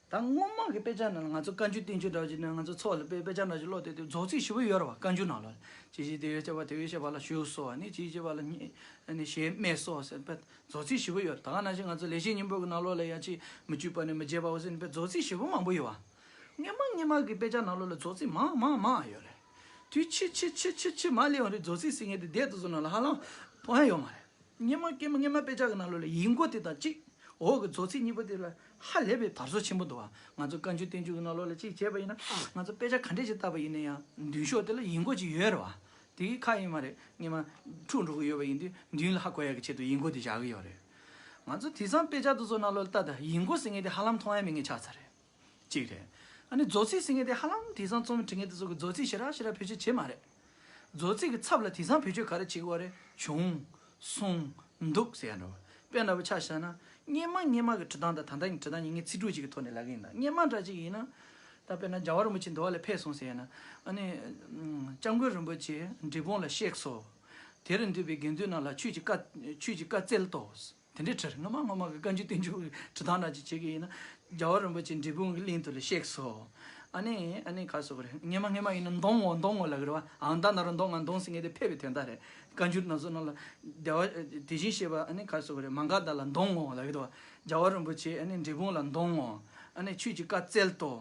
ད་སྔོན་མ་གི་དཔེ་ཆ་ནང་ལ་ང་ཚོ་བཀའ་འགྱུར་བསྟན་འགྱུར་འདྲ་བ་ཅིག་ནང་ང་ཚོ་འཚོ་བ་ལ་དཔེ་དཔེ་ཆ་འདྲ་ཅིག་ཀློག་དུས་དུས་རྫོགས་ཚིག་ཞེ་པོ་ཡོད་རེད་བ། བཀའ་འགྱུར་ནང་ལ་ཅི་ཞིག་དེ་ཡོད་བྱས་པ་དེ་ཡོད་བྱས་པ་ལ་ཞུས་སོ། ཨ་ནི་ཅི་ཞིག་བྱས་པ་ལ་ནི་ཨ་ནི་ཞེས་སྨྲས་སོ་ཟེར་དཔེ་རྫོགས་ཚིག་ཞེ་པོ་ཡོད་རེད། ད་ག་ནང་བཞིན་ང་ཚོ་ལེགས་བཤད་སྙིང་པོ་གི་ནང་ལོགས་ལ་ཡང་ཅི་མི་བསྐྱོད་པ་ནི་མི་བརྗེད་པའོ་ཟེར་ནས་དཔེ་རྫོགས་ཚིག་ཞེ་པོ་མང་པོ་ཡོད་བ། སྔོན་མ་སྔོན་མ་གི་དཔེ་ཆ་ནང་ལོགས་ལ་རྫོགས་ཚིག་མང་མང་མང་ཡོད་རེད། དུས་ཕྱི་ཕྱི་ཕྱི་ཕྱི་ཕྱི་མ་སླེབས་ཡོང་དུས་རྫོགས་ཚིག་ཟེར་མཁན་དེ་བསྡད་དུ་སོང་ན་ལ་ཧ་ལམ་མཐོང་ཡ་ཡོད་མ་རེད། སྔོན་མ་སྔོན་མ་སྔོན་མ་དཔེ་ཆ་གི་ནང་ལོགས་ལ་ཡིག་མགོ་དེ་དང་གཅིག་འོག་གི་རྫོགས་ཚིག་གཉིས་པོ་དེ་ལ་ཧ་ལས་པའི་དར་སོ་ཆེན་པོ་འདུག་བ། ང་ཚོ་བཀའ་འགྱུར་བསྟན་འགྱུར་གི་ནང་ལོགས་ལ་གཅིག་བྱས་པ་ཡིན་ན་ང་ཚོ་དཔེ་ཆ་ག་འདྲས་ཅིག་བལྟས་པ་ཡིན་ན་ཡང་མདུན་ཤོག་དེ་ལ་ཡིག་མགོ་ཅིག་ཡོད་རེད་བ། དེ་གི་ཁ་ཡིན་མ་རེད། སྔོན་མ་འཁྲུག་འགྲོ་གི་ཡོད་པ་ཡིན་དུས་མདུན་ལ་ཧ་གོ་ཡ་གི་ཆེད་དུ་ཡིག་མགོ་དེ་བཞག་གི་ཡོད་རེད། ང་ཚོ་དེང་སང་དཔེ་ཆ་དེ་ཚོ་ནང་ལོགས་ལ་ལྟ་ད་ཡིག་མགོ་ཟེར་མཁན་དེ་ཧ་ལམ་མཐོང་ཡ་མེད་མཁན་ཆགས་ཚར་རེད། གཅིག་རེད། ཨ་ནི་རྫོགས་ཚིག་ཟེར་མཁན་དེ་ཧ་ལམ་དེང་སང་རྩོམ་བྲི་མཁན་དེ་ཚོ་གི་རྫོགས་ཚིག་ཞེ་དྲག་ཞེ་དྲག་བེད་སྤྱོད་བྱེད་མ་རེད། རྫོགས་ཚིག་གི་ཚབ་ལ་དེང་སང་བེད་སྤྱོད་ག་རེ་བྱེད་ཀྱི་ཡོད་རེད། བྱུང་། གསུངས། འདུག་ཟེར་ཡ་འདྲ་བ། དཔེ་འདྲ་བོ་ཆ་བཞག་ན་སྔོན་མ་སྔོན་མ་གི་བྲི་སྟངས་དང་ད་ལྟ་གི་བྲི་སྟངས་གཉིས་ངས་ཚིག་གྲུབ་ཅིག་གི་ཐོག་ནས་ལབ་གི་ཡིན་ད། སྔོན་མ་འདྲ་ཅིག་ཡིན་ན། ད་དཔེར་ན་རྒྱལ་བ་རིན་པོ་ཆེ་འདུལ་བ་ལ་ཕེབས་སོང་ཟེར་ཡ་ན། ཨ་ནི། སྐྱབས་མགོན་རིན་པོ་ཆེ་འབྲས་སྤུངས་ལ་གཤེགས་སོ། དེར་འདུས་པའི་དགེ་འདུན་རྣམས་ལ་ཆོས་ཀྱི་བཀའ་ཆོས་ཀྱི་བཀའ་སྩལ་ཏོ། དེ་འདྲའི་ཁྲིར་སྔ་མ་སྔ་མ་གི་བཀའ་འགྱུར་བསྟན་འགྱུར་གྱི་བྲི་སྟངས་འདྲ་ཅིག་བྱེད་ཀྱི་ཡིན་ན། རྒྱལ་བ་རིན་པོ་ཆེ་འབྲས་སྤུངས་ཀྱི་གླིང་དུ་ལ་གཤེགས་སོ། ཨ་ནི་ཨ་ནི་ག་སོགས་རེད། སྔོན་མ་སྔོན་མ་ཡིན་ན་འདོང་ངོ་འདོང་ངོ་ལབ་ཀྱི་རེད་བ། ཨང་ད་ན་རོ་འདོང་ང་འདོང་ཟེར་མཁན་དེ་ཕེབས་པའི་དོན་དག་རེད། བཀའ་འགྱུར་ན་ཚོ་ནང་ལ་བདེ་བ་དེ་བཞིན་གཤེགས་པ་ཨ་ནི་ག་སོགས་རེད། མ་ག་དྷ་ལ་འདོང་ངོ་ལབ་ཀྱི་འདུག་བ། རྒྱལ་བ་རིན་པོ་ཆེ་ཨ་ནི་འབྲས་སྤུངས་ལ་འདོང་ངོ་། ཨ་ནི་ཆོས་ཀྱི་བཀའ་སྩལ་ཏོ།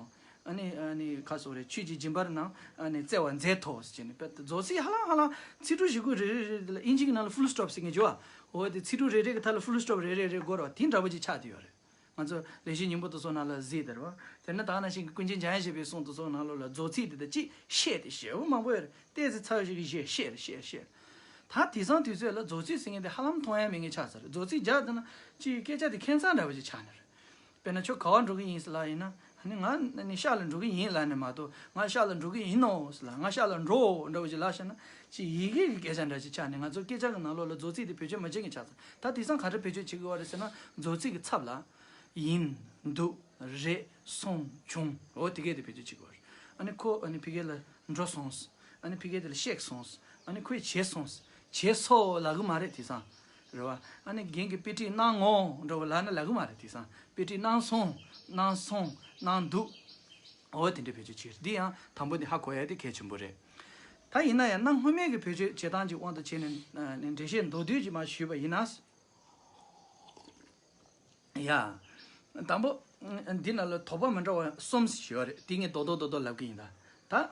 ཨ་ནི་ཨ་ནི་ག་སོགས་རེད། ཆོས་ཀྱི་སྦྱིན་པ་རྣམས་ཨ་ནི་སྩལ་བར་མཛད་དོ་ཟེར་ནས་དཔེ་རྫོགས་ཚིག་ཧ་ལམ་ཧ་ལམ་ཚིག་གྲུབ་ཞིག་གུ་རེ་རེ་རེ་རེ་ལ་ཨིན་ཇི་གི་ནང་ལ་ཕུལ་སི་ཊོབ་ཟེར་མཁན་བྱུང་བ། འོ་དེ་ཚིག་གྲུབ་རེ་རེ་གི་མཐའ་ལ་ཕུལ་སི་ཊོབ་རེ་རེ་རེ་དགོས་རེད་བ། དེ་འདྲ་པོ་ཅིག་ཆགས་བསྡད་ཡོད་རེད། ང་ཚོ་ལེགས་བཤད་སྙིང་པོ་དེ་ཚོ་ནང་ལ་གཟིགས་དེ་རེད་བ། དེ་ནི་ད་ག་ནང་བཞིན་གྱི་ཀུན་མཁྱེན་འཇམ་དབྱངས་བཞད་པའི་གསུང་དེ་ཚོ་ནང་ལོགས་ལ་རྫོགས་ཚིག་དེ་དང་གཅིག་བཤད་དེ་ཞེ་པོ་མང་པོ་ཡོད་རེད། ཏོག་ཙམ་ཚ་བ་ཞིག་གིས་བཤད་བཤད་བཤད། ད་དེང་སང་དུས་ཚོད་ལ་རྫོགས་ཚིག་ཟེར་མཁན་དེ་ཧ་ལམ་མཐོང་ཡ་མེད་མཁན་ཆགས་ཚར་རེད། རྫོགས་ཚིག་སྦྱར་བསྡད་ན་ཅིག་སྐད་ཆ་དེ་ཁྱད་མཚར་འདྲ་པོ་ཅིག་ཆགས་ནི་རེད། དཔེར་ན་ཁྱོད་ག་པར་འགྲོ་གི་ཡིན་ཟེར་ལབ་ཡིན་ན། ཨ་ནི་ང་ནི་ཤག་ལ་འགྲོ་གི་ཡིན་ལབ་ནས་མ་གཏོགས་ང་ཤག་ལ་འགྲོ་གི་ཡིན་ནོ་ཟེར་ལབ། ང་ཤག་ལ་འགྲོ་འདྲ་བོ་ཅིག་ལབ་བཞག་ན་ཅིག་ཡི་གེ་གི་སྐད་ཆ་འདྲ་ཅིག་ཆགས་ནས་ང་ཚོ་སྐད་ཆ་གི་ནང་ལོགས་ལ་རྫོགས་ཚིག་དེ་བེད་སྤྱོད་མ་བྱེད་མཁན་ཆགས་ཚར། ད་དེང་སང་ག་རེ་བེད་སྤྱོད་བྱེད་དགོས་པ་རེད་ཟེར་ན། རྫོགས་ཚིག་གི་ཚབ་ལ་ཡིན། འདུག་རེད། སོང་། བྱུང་། འོ་དེ་གས་དེ་བེད་སྤྱོད་བྱེད་དགོས་པ་རེད། ཨ་ནི་ཁོ་ཨ་ནི་ཕ་གི་ལ་འགྲོ་སོང་། ཨ་ནི་ཕ་གི་དེ་ལ་གཤེགས་སོང་། ཨ་ནི་ཁོས་བྱས་སོང་། བྱས་སོ་ལབ་གི་མ་རེད་དེང་སང་། རེད་བ། ཨ་ནི་རྒན་གྱིས་དཔེ་ཁྲིད་གནང་ངོ་འདྲ་བོ་ལབ་ན་ལབ་གི་མ་རེད་དེང་སང་། དཔེ་ཁྲིད་གནང་སོང་། གནང་སོང་། གནང་འདུག་འོ་དེ་འདྲའི་བེད་སྤྱོད་བྱེད། འདི་ཡང་དང་པོ་ནས་ཧ་གོ་ཡ་དེ་གལ་ཆེན་པོ་རེད། ད་ཡིན་ན་ཡང་གནའ་སྔོན་མའི་གི་བེད་སྤྱོད་བྱེད་སྟངས་ཀྱི་དབང་དུ་བྱས་ནས་ཨ་ནི་འགྲེལ་བཤད་མདོར་བསྡུས་ཀྱིས་མར་ཞུས་པ་ཡིན་ན། ཡ། དང་པོ། འདི་ནང་ལ་དོགས་པ་མི་འདྲ་བ་གསུམ་ཞིག་ཡོད་རེད། དེ་ངས་རྡོག་རྡོག་རྡོག་རྡོག་ལབ་ཀྱི་ཡིན་ད། ད།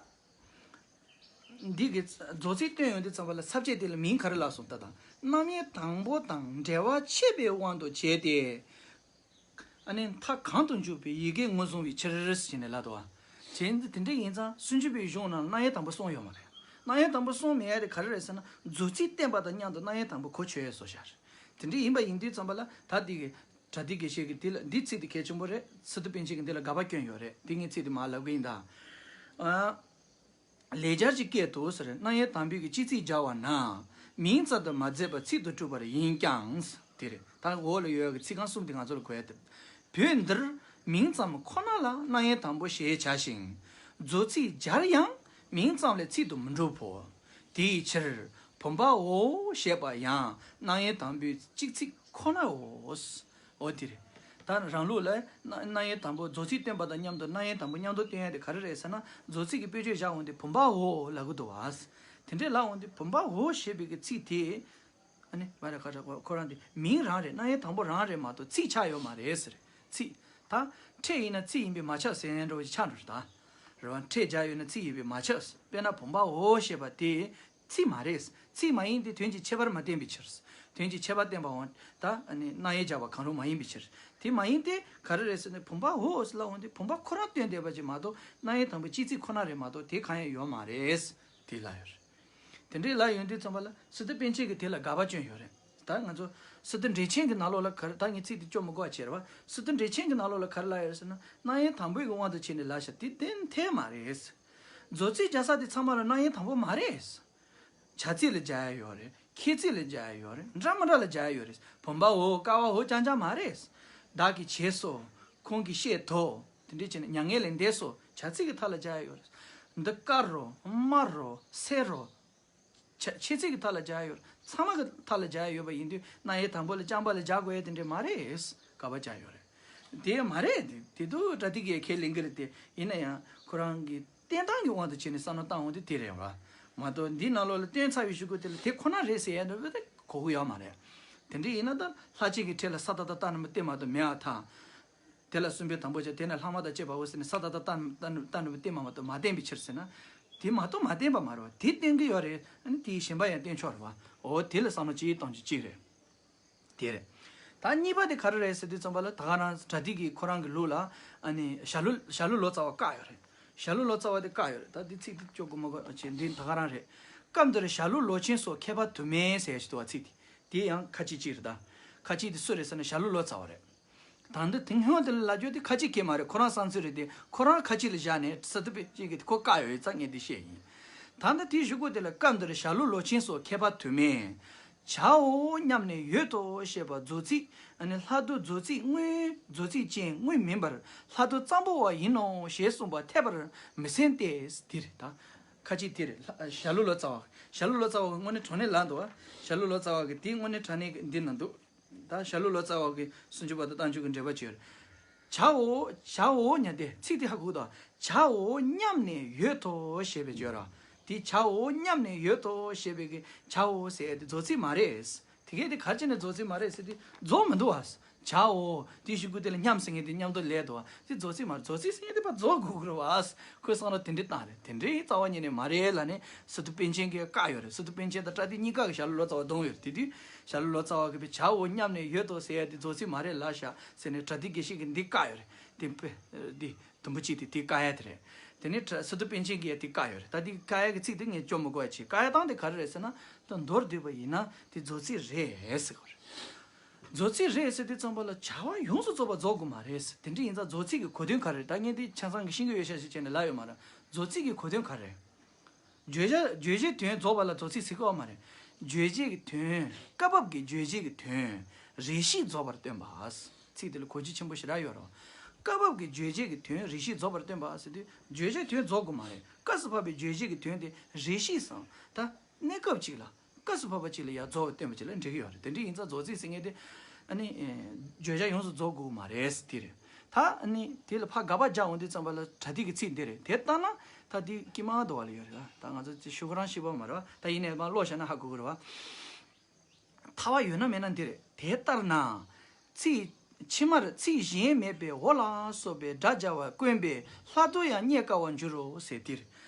འདི་གི་རྫོགས་ཚིག་བཏོན་ཡོང་དུས་ཙམ་པ་ལ་ས་བཅད་དེ་ལ་མིང་ག་རེ་ལབ་སོང་ད་དང་། རྣམ་དབྱེ་དང་པོ་དང་འབྲེལ་བ་ཆད་པའི་དབང་དུ་བྱས་ཏེ། ཨ་ནི་མཐའ་གང་དུ་འཇུག་པའི་ཡི་གེ་ངོས་བཟུང་བའི་ཕྱིར་ཟེར་ནས་ལབ་འདུག་བ། བྱས་ཙང་དེ་འདྲ་ཡིན་ཙང་སུམ་ཅུ་པའི་གཞུང་ནང་རྣམ་དབྱེ་དང་པོ་གསུངས་ཡོད་མ་རེད། རྣམ་དབྱེ་དང་པོ་གསུངས་མེད་ཡ་དེ་ག་རེ་རེད་ཟེར་ན། རྫོགས་ཚིག་བསྟན་པ་དང་མཉམ་དུ་རྣམ་དབྱེ་དང་པོ་གོ་ཆོད་ཡས་བཟོ་བཞག་རེད། དེ་འདྲ་ཡིན་པ་ཡིན་དུས་ཙམ་པ་ལ་ད་འདི་གི་པྲ་ཏི་དགེ་བཤེས་ཀྱི་འདི་ལ་འདི་ཚིག་དེ་གལ་ཆེན་པོ་རེད། སི་ཏུ་པཎ་ཆེན་གྱིས་འདི་ལ་དགག་པ་བསྐྱོན་ཡོད་རེད། འདི་ངས་ཚིག་དེ་མར་ལབ་གི་ཡིན་ད། ཨ། ལེགས་སྦྱར་གྱི་སྐད་དུ་ཟེར། རྣམ་དབྱེ་དང་པོའི་གི་སྤྱི་ཚིག་སྦྱར་བ་ན། མིང་ཙམ་དུ་མ་ཟད་པར་ཚིག་ཏུ་གྲུབ་པར་ཡིན་ཀྱང་། དེ་རེད། ད་འོག་ལ་ཡོད་ཀྱི་ཚིག་རྐང་གསུམ་དེ་ང་ཚོ་ལ་གོ་ཡ་དེ། བོད་འདིར་མིང་ཙམ་ཁོ་ན་ལ་རྣམ་དབྱེ་དང་པོ་ཞེས་བྱ་ཞིང་། རྫོགས་ཚིག་སྦྱར་ཡང་མིང་ཙམ་ལས་ཚིག་ཏུ་མི་འགྲུབ་བོ། དེའི་ཕྱིར་བུམ་པའོ་ཞེས་པ་ཡང་རྣམ་དབྱེ་དང་པོའི་གཅིག་ཚིག་ཁོ་ནའོ། འོ་དེ་རེད། ད་རང་ལུགས་ལ་རྣམ་དབྱེ་དང་པོ་རྫོགས་ཚིག་བསྟན་པ་དང་མཉམ་དུ་རྣམ་དབྱེ་དང་པོ་མཉམ་དུ་བསྟན་ཡ་དེ་ག་རེ་རེད་ཟེར་ན། རྫོགས་ཚིག་གི་དཔེ་བརྗོད་བཞག་འོང་དུས་བུམ་པའོ་ལབ་གི་འདུག་བ། དེ་འདྲས་ལབ་འོང་དུས་བུམ་པའོ་ཞེས་པའི་གི་ཚིག་དེ། ཨ་ནི་བ་ར་ཁ་ཁ་ཁོ་རང་དེ་མིང་རང་རེད། རྣམ་དབྱེ་དང་པོ་རང་རེད་མ་གཏོགས་ཚིག་ཆགས་ཡོད་མ་རེད་ཟེར། ཚིག་ད་ཕྲད་ཡིན་ན་ཚིག་ཡིན་པས་མ་ཁྱབ་ཟེར་ཡ་འདྲ་བོ་ཞིག་ཆགས་འགྲོ་རེད་ད། རེད་བ། ཕྲད་སྦྱར་ཡོད་ན་ཚིག་ཡིན་པས་མ་ཁྱབ། དཔེར་ན་བུམ་པའོ་ཞེས་པ་དེ་ཚིག་མ་རེད། ཚིག་མ་ཡིན་ཏེ་དོན་གྱི་ཁྱད་པར་མ་བསྟན་པའི་ཕྱིར། དོན་གྱི་ཁྱད་པར་བསྟན་པའང་ད་ཨ་ནི་རྣམ་དབྱེ་སྦྱར་བ་གང་རུང་མ་ཡིན་པའི་ཕྱིར། དེ་མ་ཡིན་ཏེ་ག་རེ་རེད་ཟེར་ན། བུམ་པའོ་ཟེར་ལབ་འོང་དུས་བུམ་པ་ཁོ་རང་སྟོན་བསྡད་པ་ཅིག་མ་གཏོགས་རྣམ་དབྱེ་དང་པོ་སྤྱི་ཚིག་ཁོ་ན་རེད་མ་གཏོགས་དེ་གང་ཡང་ཡོད་མ་རེད། དེ་ལབ་ཡོད་རེད། དེ་འདྲའི་ལབ་ཡོང་དུས་ཙམ་པ་ལ་སི་ཏུ་པཎ་ཆེན་གྱིས་དེ་ལ་དགག་པ་བསྐྱོན་ཡོད་རེད། ད་ང་ཚོ་སི་ཏུ་འགྲེལ་ཆེན་གྱི་ནང་ལོགས་ལ་ག་རེ། ད་ངས་ཚིག་དེ་སྐྱོར་མི་དགོས་པ་བྱས་རེད་བ། སི་ཏུ་འགྲེལ་ཆེན་གྱི་ནང་ལོགས་ལ་ག་རེ་ལབ་ཡོད་ཟེར་ན། རྣམ་དབྱེ་དང་པོའི་གི་དབང་དུ་བྱས་ནས་ལབ་བཞག་དེ་གཏན་ནས་མ་རེད། རྫོགས་ཚིག་སྦྱར་ས་དེ་ཚང་མ་ལ་རྣམ་དབྱེ་དང་པོ་མ་རེད། བྱ་ཚིག་ལ་སྦྱར་ཡ་ཡོད་རེད། ཁྱད་ཚིག་ལ་སྦྱར་ཡ་ཡོད་རེད། འདྲ་མི་འདྲ་ལ་སྦྱར་ཡ་ཡོད་རེད། བུམ་པའོ་ཀ་བའོ་རྐྱང་རྐྱང་མ་རེད། བདག་གིས་བྱས་སོ། ཁོང་གིས་བཤད་དོ། དེ་འདྲས་བྱས་ནས་མྱ་ངན་ལས་འདས་སོ། བྱ་ཚིག་གི་མཐའ་ལ་སྦྱར་ཡ་ཡོད་རེད། འདི་དཀར་རོ། དམར་རོ། སེར་རོ། ཆ་ཁྱད་ཚིག་གི་མཐའ་ལ་སྦྱར་ཡ་ཡོད་རེད། ཚང་མ་གི་མཐའ་ལ་སྦྱར་ཡ་ཡོད་པ་ཡིན་དུས་རྣམ་དབྱེ་དང་པོ་ལ་རྐྱང་པ་ལ་སྦྱར་དགོས་ཡ་དེ་འདྲས་མ་རེད། དགག་པ་བརྒྱབ་ཡོད་རེད། དེ་མ་རེད། དེ་དེ་དུས་པྲ་ཏི་གིས་ཁས་ལེན་གི་རེད་དེ། ཡིན་ན་ཡང་ཁོ་རང་གི་བསྟན་སྟངས་ཀྱི་དབང་དུ་བྱས་ནས་བསམ་བློ་བཏང་འོང་དུས་དེ་རེད་བ། མ་གཏོགས་འདི་ནང་ལོགས་ལ་བསྟན་ཚར་བའི་གཞུག་གུ་དེ་ལ་དེ་ཁོ་ན་རེད་ཟེར་ཡ་འདྲ་བོ་དེ་གོ་གི་ཡོད་མ་རེད། དེ་འདྲ་ཡིན་ན་ད་ལྷ་གཅིག་གི་ཁྲི་ལ་ས་ཏ་བཏགས་སྟ་ན་མ་བཏགས་སྟེ་མ་གཏོགས་མེད་པར་ཐལ། དེ་ལ་གསུམ་པའི་དང་པོ་བྱས། དེ་ནས་ལྷག་མ་དང་བཅས་པའོ་ཟེར་ནས་ས་ཏ་བཏགས་སྟ་ན་མ་བཏགས་སྟེ་མ་གཏོགས་མ་བསྟན་པའི་ཕྱིར་ཟེར་ན། དེ་མ་གཏོགས་མ་བསྟན་པ་མ་རེད་བ། དེ་བསྟན་གི་ཡོད་རེད། ཨ་ནི་དེ་གཞན་པ་ཡང་བསྟན་ཆོག་རེད་བ། འོ་དེ་ལ་བསམ་བློ་ཅིག་གཏོང་རྒྱུ་གཅིག་རེད། དེ་རེད། ད་གཉིས་པ་དེ་ག་རེ་རེད་ཟེར་དུས་ཙམ་པ་ལ། ད་ག་རང་པྲ་ཏི་གིས་ཁོ་རང་གི་ལུགས་ལ་ཨ་ནི་ཞྭ་ལུ་ཞྭ་ལུ་ལོ་ཙཱ་བ་བཀག་ཡོད་རེད། ཞྭ་ལུ་ལོ་ཙཱ་བ་དེ་བཀག་ཡོད་རེད། ད་འདི་ཚིག་དེ་སྐྱོར་དགོས་མ་དགོས་བྱས་འདི་ད་ག་རང་རེད། སྐབས་འདིར་ཞྭ་ལུ་ལོ་ཆེན་སོགས་མཁས་པ་དུ་མས་ཟེར་ཞིག་འདུག་བ། ཚིག་དེ་དེ་ཡང་ཁ་ཅིག་གཅིག་རེད། ད་ཁ་ཅིག་དེ་སུ་རེད་ཟེར་ན་ཞྭ་ལུ་ལོ་ཙཱ་བ་རེད། ད་འདི་དེང་སང་དེ་ལ་ལབ་རྒྱུ་དེ་ཁ་ཅིག་གིས་མ་རེད། ཁོ་རང་བསམ་ཚུལ་རེད་དེ། ཁོ་རང་ཁ་ཅིག་ལ་བཞག་ནས་སི་ཏུ་པཎ་ཆེན་གྱིས་དེ་ཁོ་བཀག་ཡོད་ཡིན་ཙང་ངས་འདི་བཤད་ཡིན། ད་ལྟ་དེའི་གཞུག་གུ་དེ་ལ་སྐབས་འདིར་ཞྭ་ལུ་ལོ་ཆེན་སོགས་མཁས་པ་དུ་མས། བྱའོ་སྙམ་ནས་ཡོད་དོ་ཞེས་པ་རྫོགས་ཚིག་ཨ་ནི་ལྷག་ཏུ་རྫོགས་ཚིག་དངོས་རྫོགས་ཚིག་ཅན་དངོས་མིན་པར་ལྷག་ཏུ་ཙམ་པོ་བ་ཡིན་ནོ་ཞེས་གསུངས་པ་འཐད་པར་མི་སེམས་ཏེ། འདི་རེད་ད། ཁ་ཅིག་དེ་རེད། ལྷ་ཞྭ་ལུ་ལོ་ཙཱ་བ། ཞྭ་ལུ་ལོ་ཙཱ་བ་གི་དངོས་གནས་དྲང་གནས་ལབ་འདུག་བ། ཞྭ་ལུ་ལོ་ཙཱ་བ་གི་དེའི་དངོས་གནས་དྲང་གནས་ཀྱི་འདི་ན་འདུག་ད་ཞྭ་ལུ་ལོ་ཙཱ་བ་གི་སུམ་ཅུ་པ་དང་རྟགས་འཇུག་གི་འགྲེལ་པ་བྱས་ཡོད་རེད། བྱའོ་བྱའོ་སྙམ་སྟེ། ཚིག་དེ་ཧ་གོ་གི་འདུག་བྱའོ་སྙམ་ནས་ཡོད་དོ་ཞེས་པའི་བརྗོད་ར། དེ་བྱའོ་སྙམ་ནས་ཡོད་དོ་ཞེས་པའི་གི་བྱའོ་ཟེར་ཡ་དེ་རྫོགས་ཚིག་མ་རེད། དེ་གས་དེ་ག་རེ་བྱས་ནས་རྫོགས་ཚིག་མ་རེད་ཟེར་དུས་རྫོགས་མི་འདུག་བ། བྱའོ། དེའི་གཞུག་གུ་དེ་ལ་སྙམ་ཟེར་མཁན་དེ་མཉམ་དུ་ལས་འདུག་བ། དེ་རྫོགས་ཚིག་མ་རེད། རྫོགས་ཚིག་ཟེར་མཁན་དེ་ཕར་རྫོགས་དགོས་ཀྱི་རེད་བ། ཁོས་བསམ་བློ་དེ་འདྲས་བཏང་རེད། དེ་འདྲའི་རྩ་བ་ཉིད་ནས་མ་རེད་ལབ་ནས་སི་ཏུ་པཎ་ཆེན་གྱིས་བཀག་ཡོད་རེད། སི་ཏུ་པཎ་ཆེན་དང་པྲ་ཏི་གཉིས་ཀ་གིས་ཞྭ་ལུ་ལོ་ཙཱ་བ་བརྡུངས་ཡོད་རེད། དེ་དུས་ཞྭ་ལུ་ལོ་ཙཱ་བ་གིས་བྱའོ་སྙམ་ནས་ཡོད་དོ་ཟེར་ཡ་དེ་རྫོགས་ཚིག་མ་རེད་ལབ་བཞག་ཟེར་ནས་པྲ་ཏི་དགེ་བཤེས་ཀྱིས་འདི་བཀག་ཡོད་རེད། དེ་དཔེ་འདི། དུམ་བུ་གཅིག་དེ་དེ་བཀག་ཡ་དེ་རེད། དེ་ནས་སི་ཏུ་པཎ་ཆེན་གྱིས་དེ་བཀག་ཡོད་རེད། ད་དེ་བཀག་ཡ་གི་ཚིག་དེ་ངས་སྐྱོར་མི་དགོས་པ་བྱས། བཀག་ཡ་སྟངས་དེ་ག་རེ་རེད་ཟེར་ན། ད་མདོར་བསྡུས་པ་ཡིན་ན་དེ་རྫོགས་ཚིག་རེད་ཟེར་གྱི་རེད། རྫོགས་ཚིག་རེད་ཟེར་དུས་ཙམ་པ་ལ་བྱ་བ་ཡོངས་སུ་རྫོགས་པ་རྫོགས་དགོས་མ་རེད། དེ་འདྲ་ཡིན་ཙང་རྫོགས་ཚིག་གི་གོ་དོན་ག་རེ་རེད། ད་ངས་འདི་ཆ་ཚང་གི་ཤེས་ཀྱི་ཡོད་ཤག་ཞིག་བྱས་ནས་ལབ་ཡོད་མ་རེད། རྫོགས་ཚིག་གི་གོ་དོན་ག་རེ་རེད། བརྗོད་བྱ་བརྗོད་བྱའི་དོན་རྫོགས་པ་ལ་རྫོགས་ཚིག་ཟེར་གྱི་ཡོད་མ་རེད། བརྗོད་བྱའི་གི་དོན། སྐབས་བབ་ཀྱི་བརྗོད་བྱའི་གི་དོན་རེ་ཞིག་རྫོགས་པར་སྟོན་པ། ཚིག་དེ་ལ་གོ་རྒྱུ་ཆེན་པོ་ཞེ་དྲག་ཡོད་རེད། སྐབས་བབ་ཀྱི་བརྗོད་བྱའི་གི་དོན་རེ་ཞིག་རྫོགས་པར་སྟོན་པ་ཟེར་དུས་བརྗོད་བྱའི་དོན་རྫོགས་དགོས་མ་རེད། སྐབས་སུ་བབ་པའི་བརྗོད་བྱའི་གི་དོན་དེ་རེ་ཞིག་སམ་ད་གནས་སྐབས་གཅིག་ལ་སྐབས་སུ་བབ་པ་གཅིག་ལ་ཡང་རྫོགས་པར་སྟོན་པ་ཅིག་ལ་འགྲིག་གི་ཡོད་རེད། དེ་འདྲ་ཡིན་ཙང་རྫོགས་ཚིག་ཟེར་མཁན་དེ་ཨ་ནི་བརྗོད་བྱ་ཡོངས་སུ་རྫོགས་དགོས་མ་རེད་དེ་རེད། ད་ཨ་ནི་དེ་ལ་ཕར་དགག་པ་རྒྱག་འོང་དུས་ཙམ་པ་ལ་པྲ་ཏི་གི་ཚིག་འདི་རེད། དེ་ལྟར་ན་ད་དེ་དཀྱིལ་མ་འདུག་བ་ལ་ཡོད་རེད། ད་ང་ཚོ་ཅིག་ཤོག་གུ་རང་ཤེས་པ་མ་རེད་བ། ད་ཡིན་ནའི་མར་ཀློག་བཞག་ན་ཧ་གོ་གི་རེད་བ། ཐལ་བ་ཡོད་ན་མེད་ན་འདི་རེད། དེ་ལྟར་ན། ཚིག་ཕྱི་མར་ཚིག་གཞན་མེད་པའི་འོ་ལ་སོགས་པའི་སྒྲ་སྦྱར་བ་དཀོན་པས་ལྷག་ཏུ་ཡང་རྙེད་དཀའ་བར་འགྱུར་རོ་ཟེར་འདིར།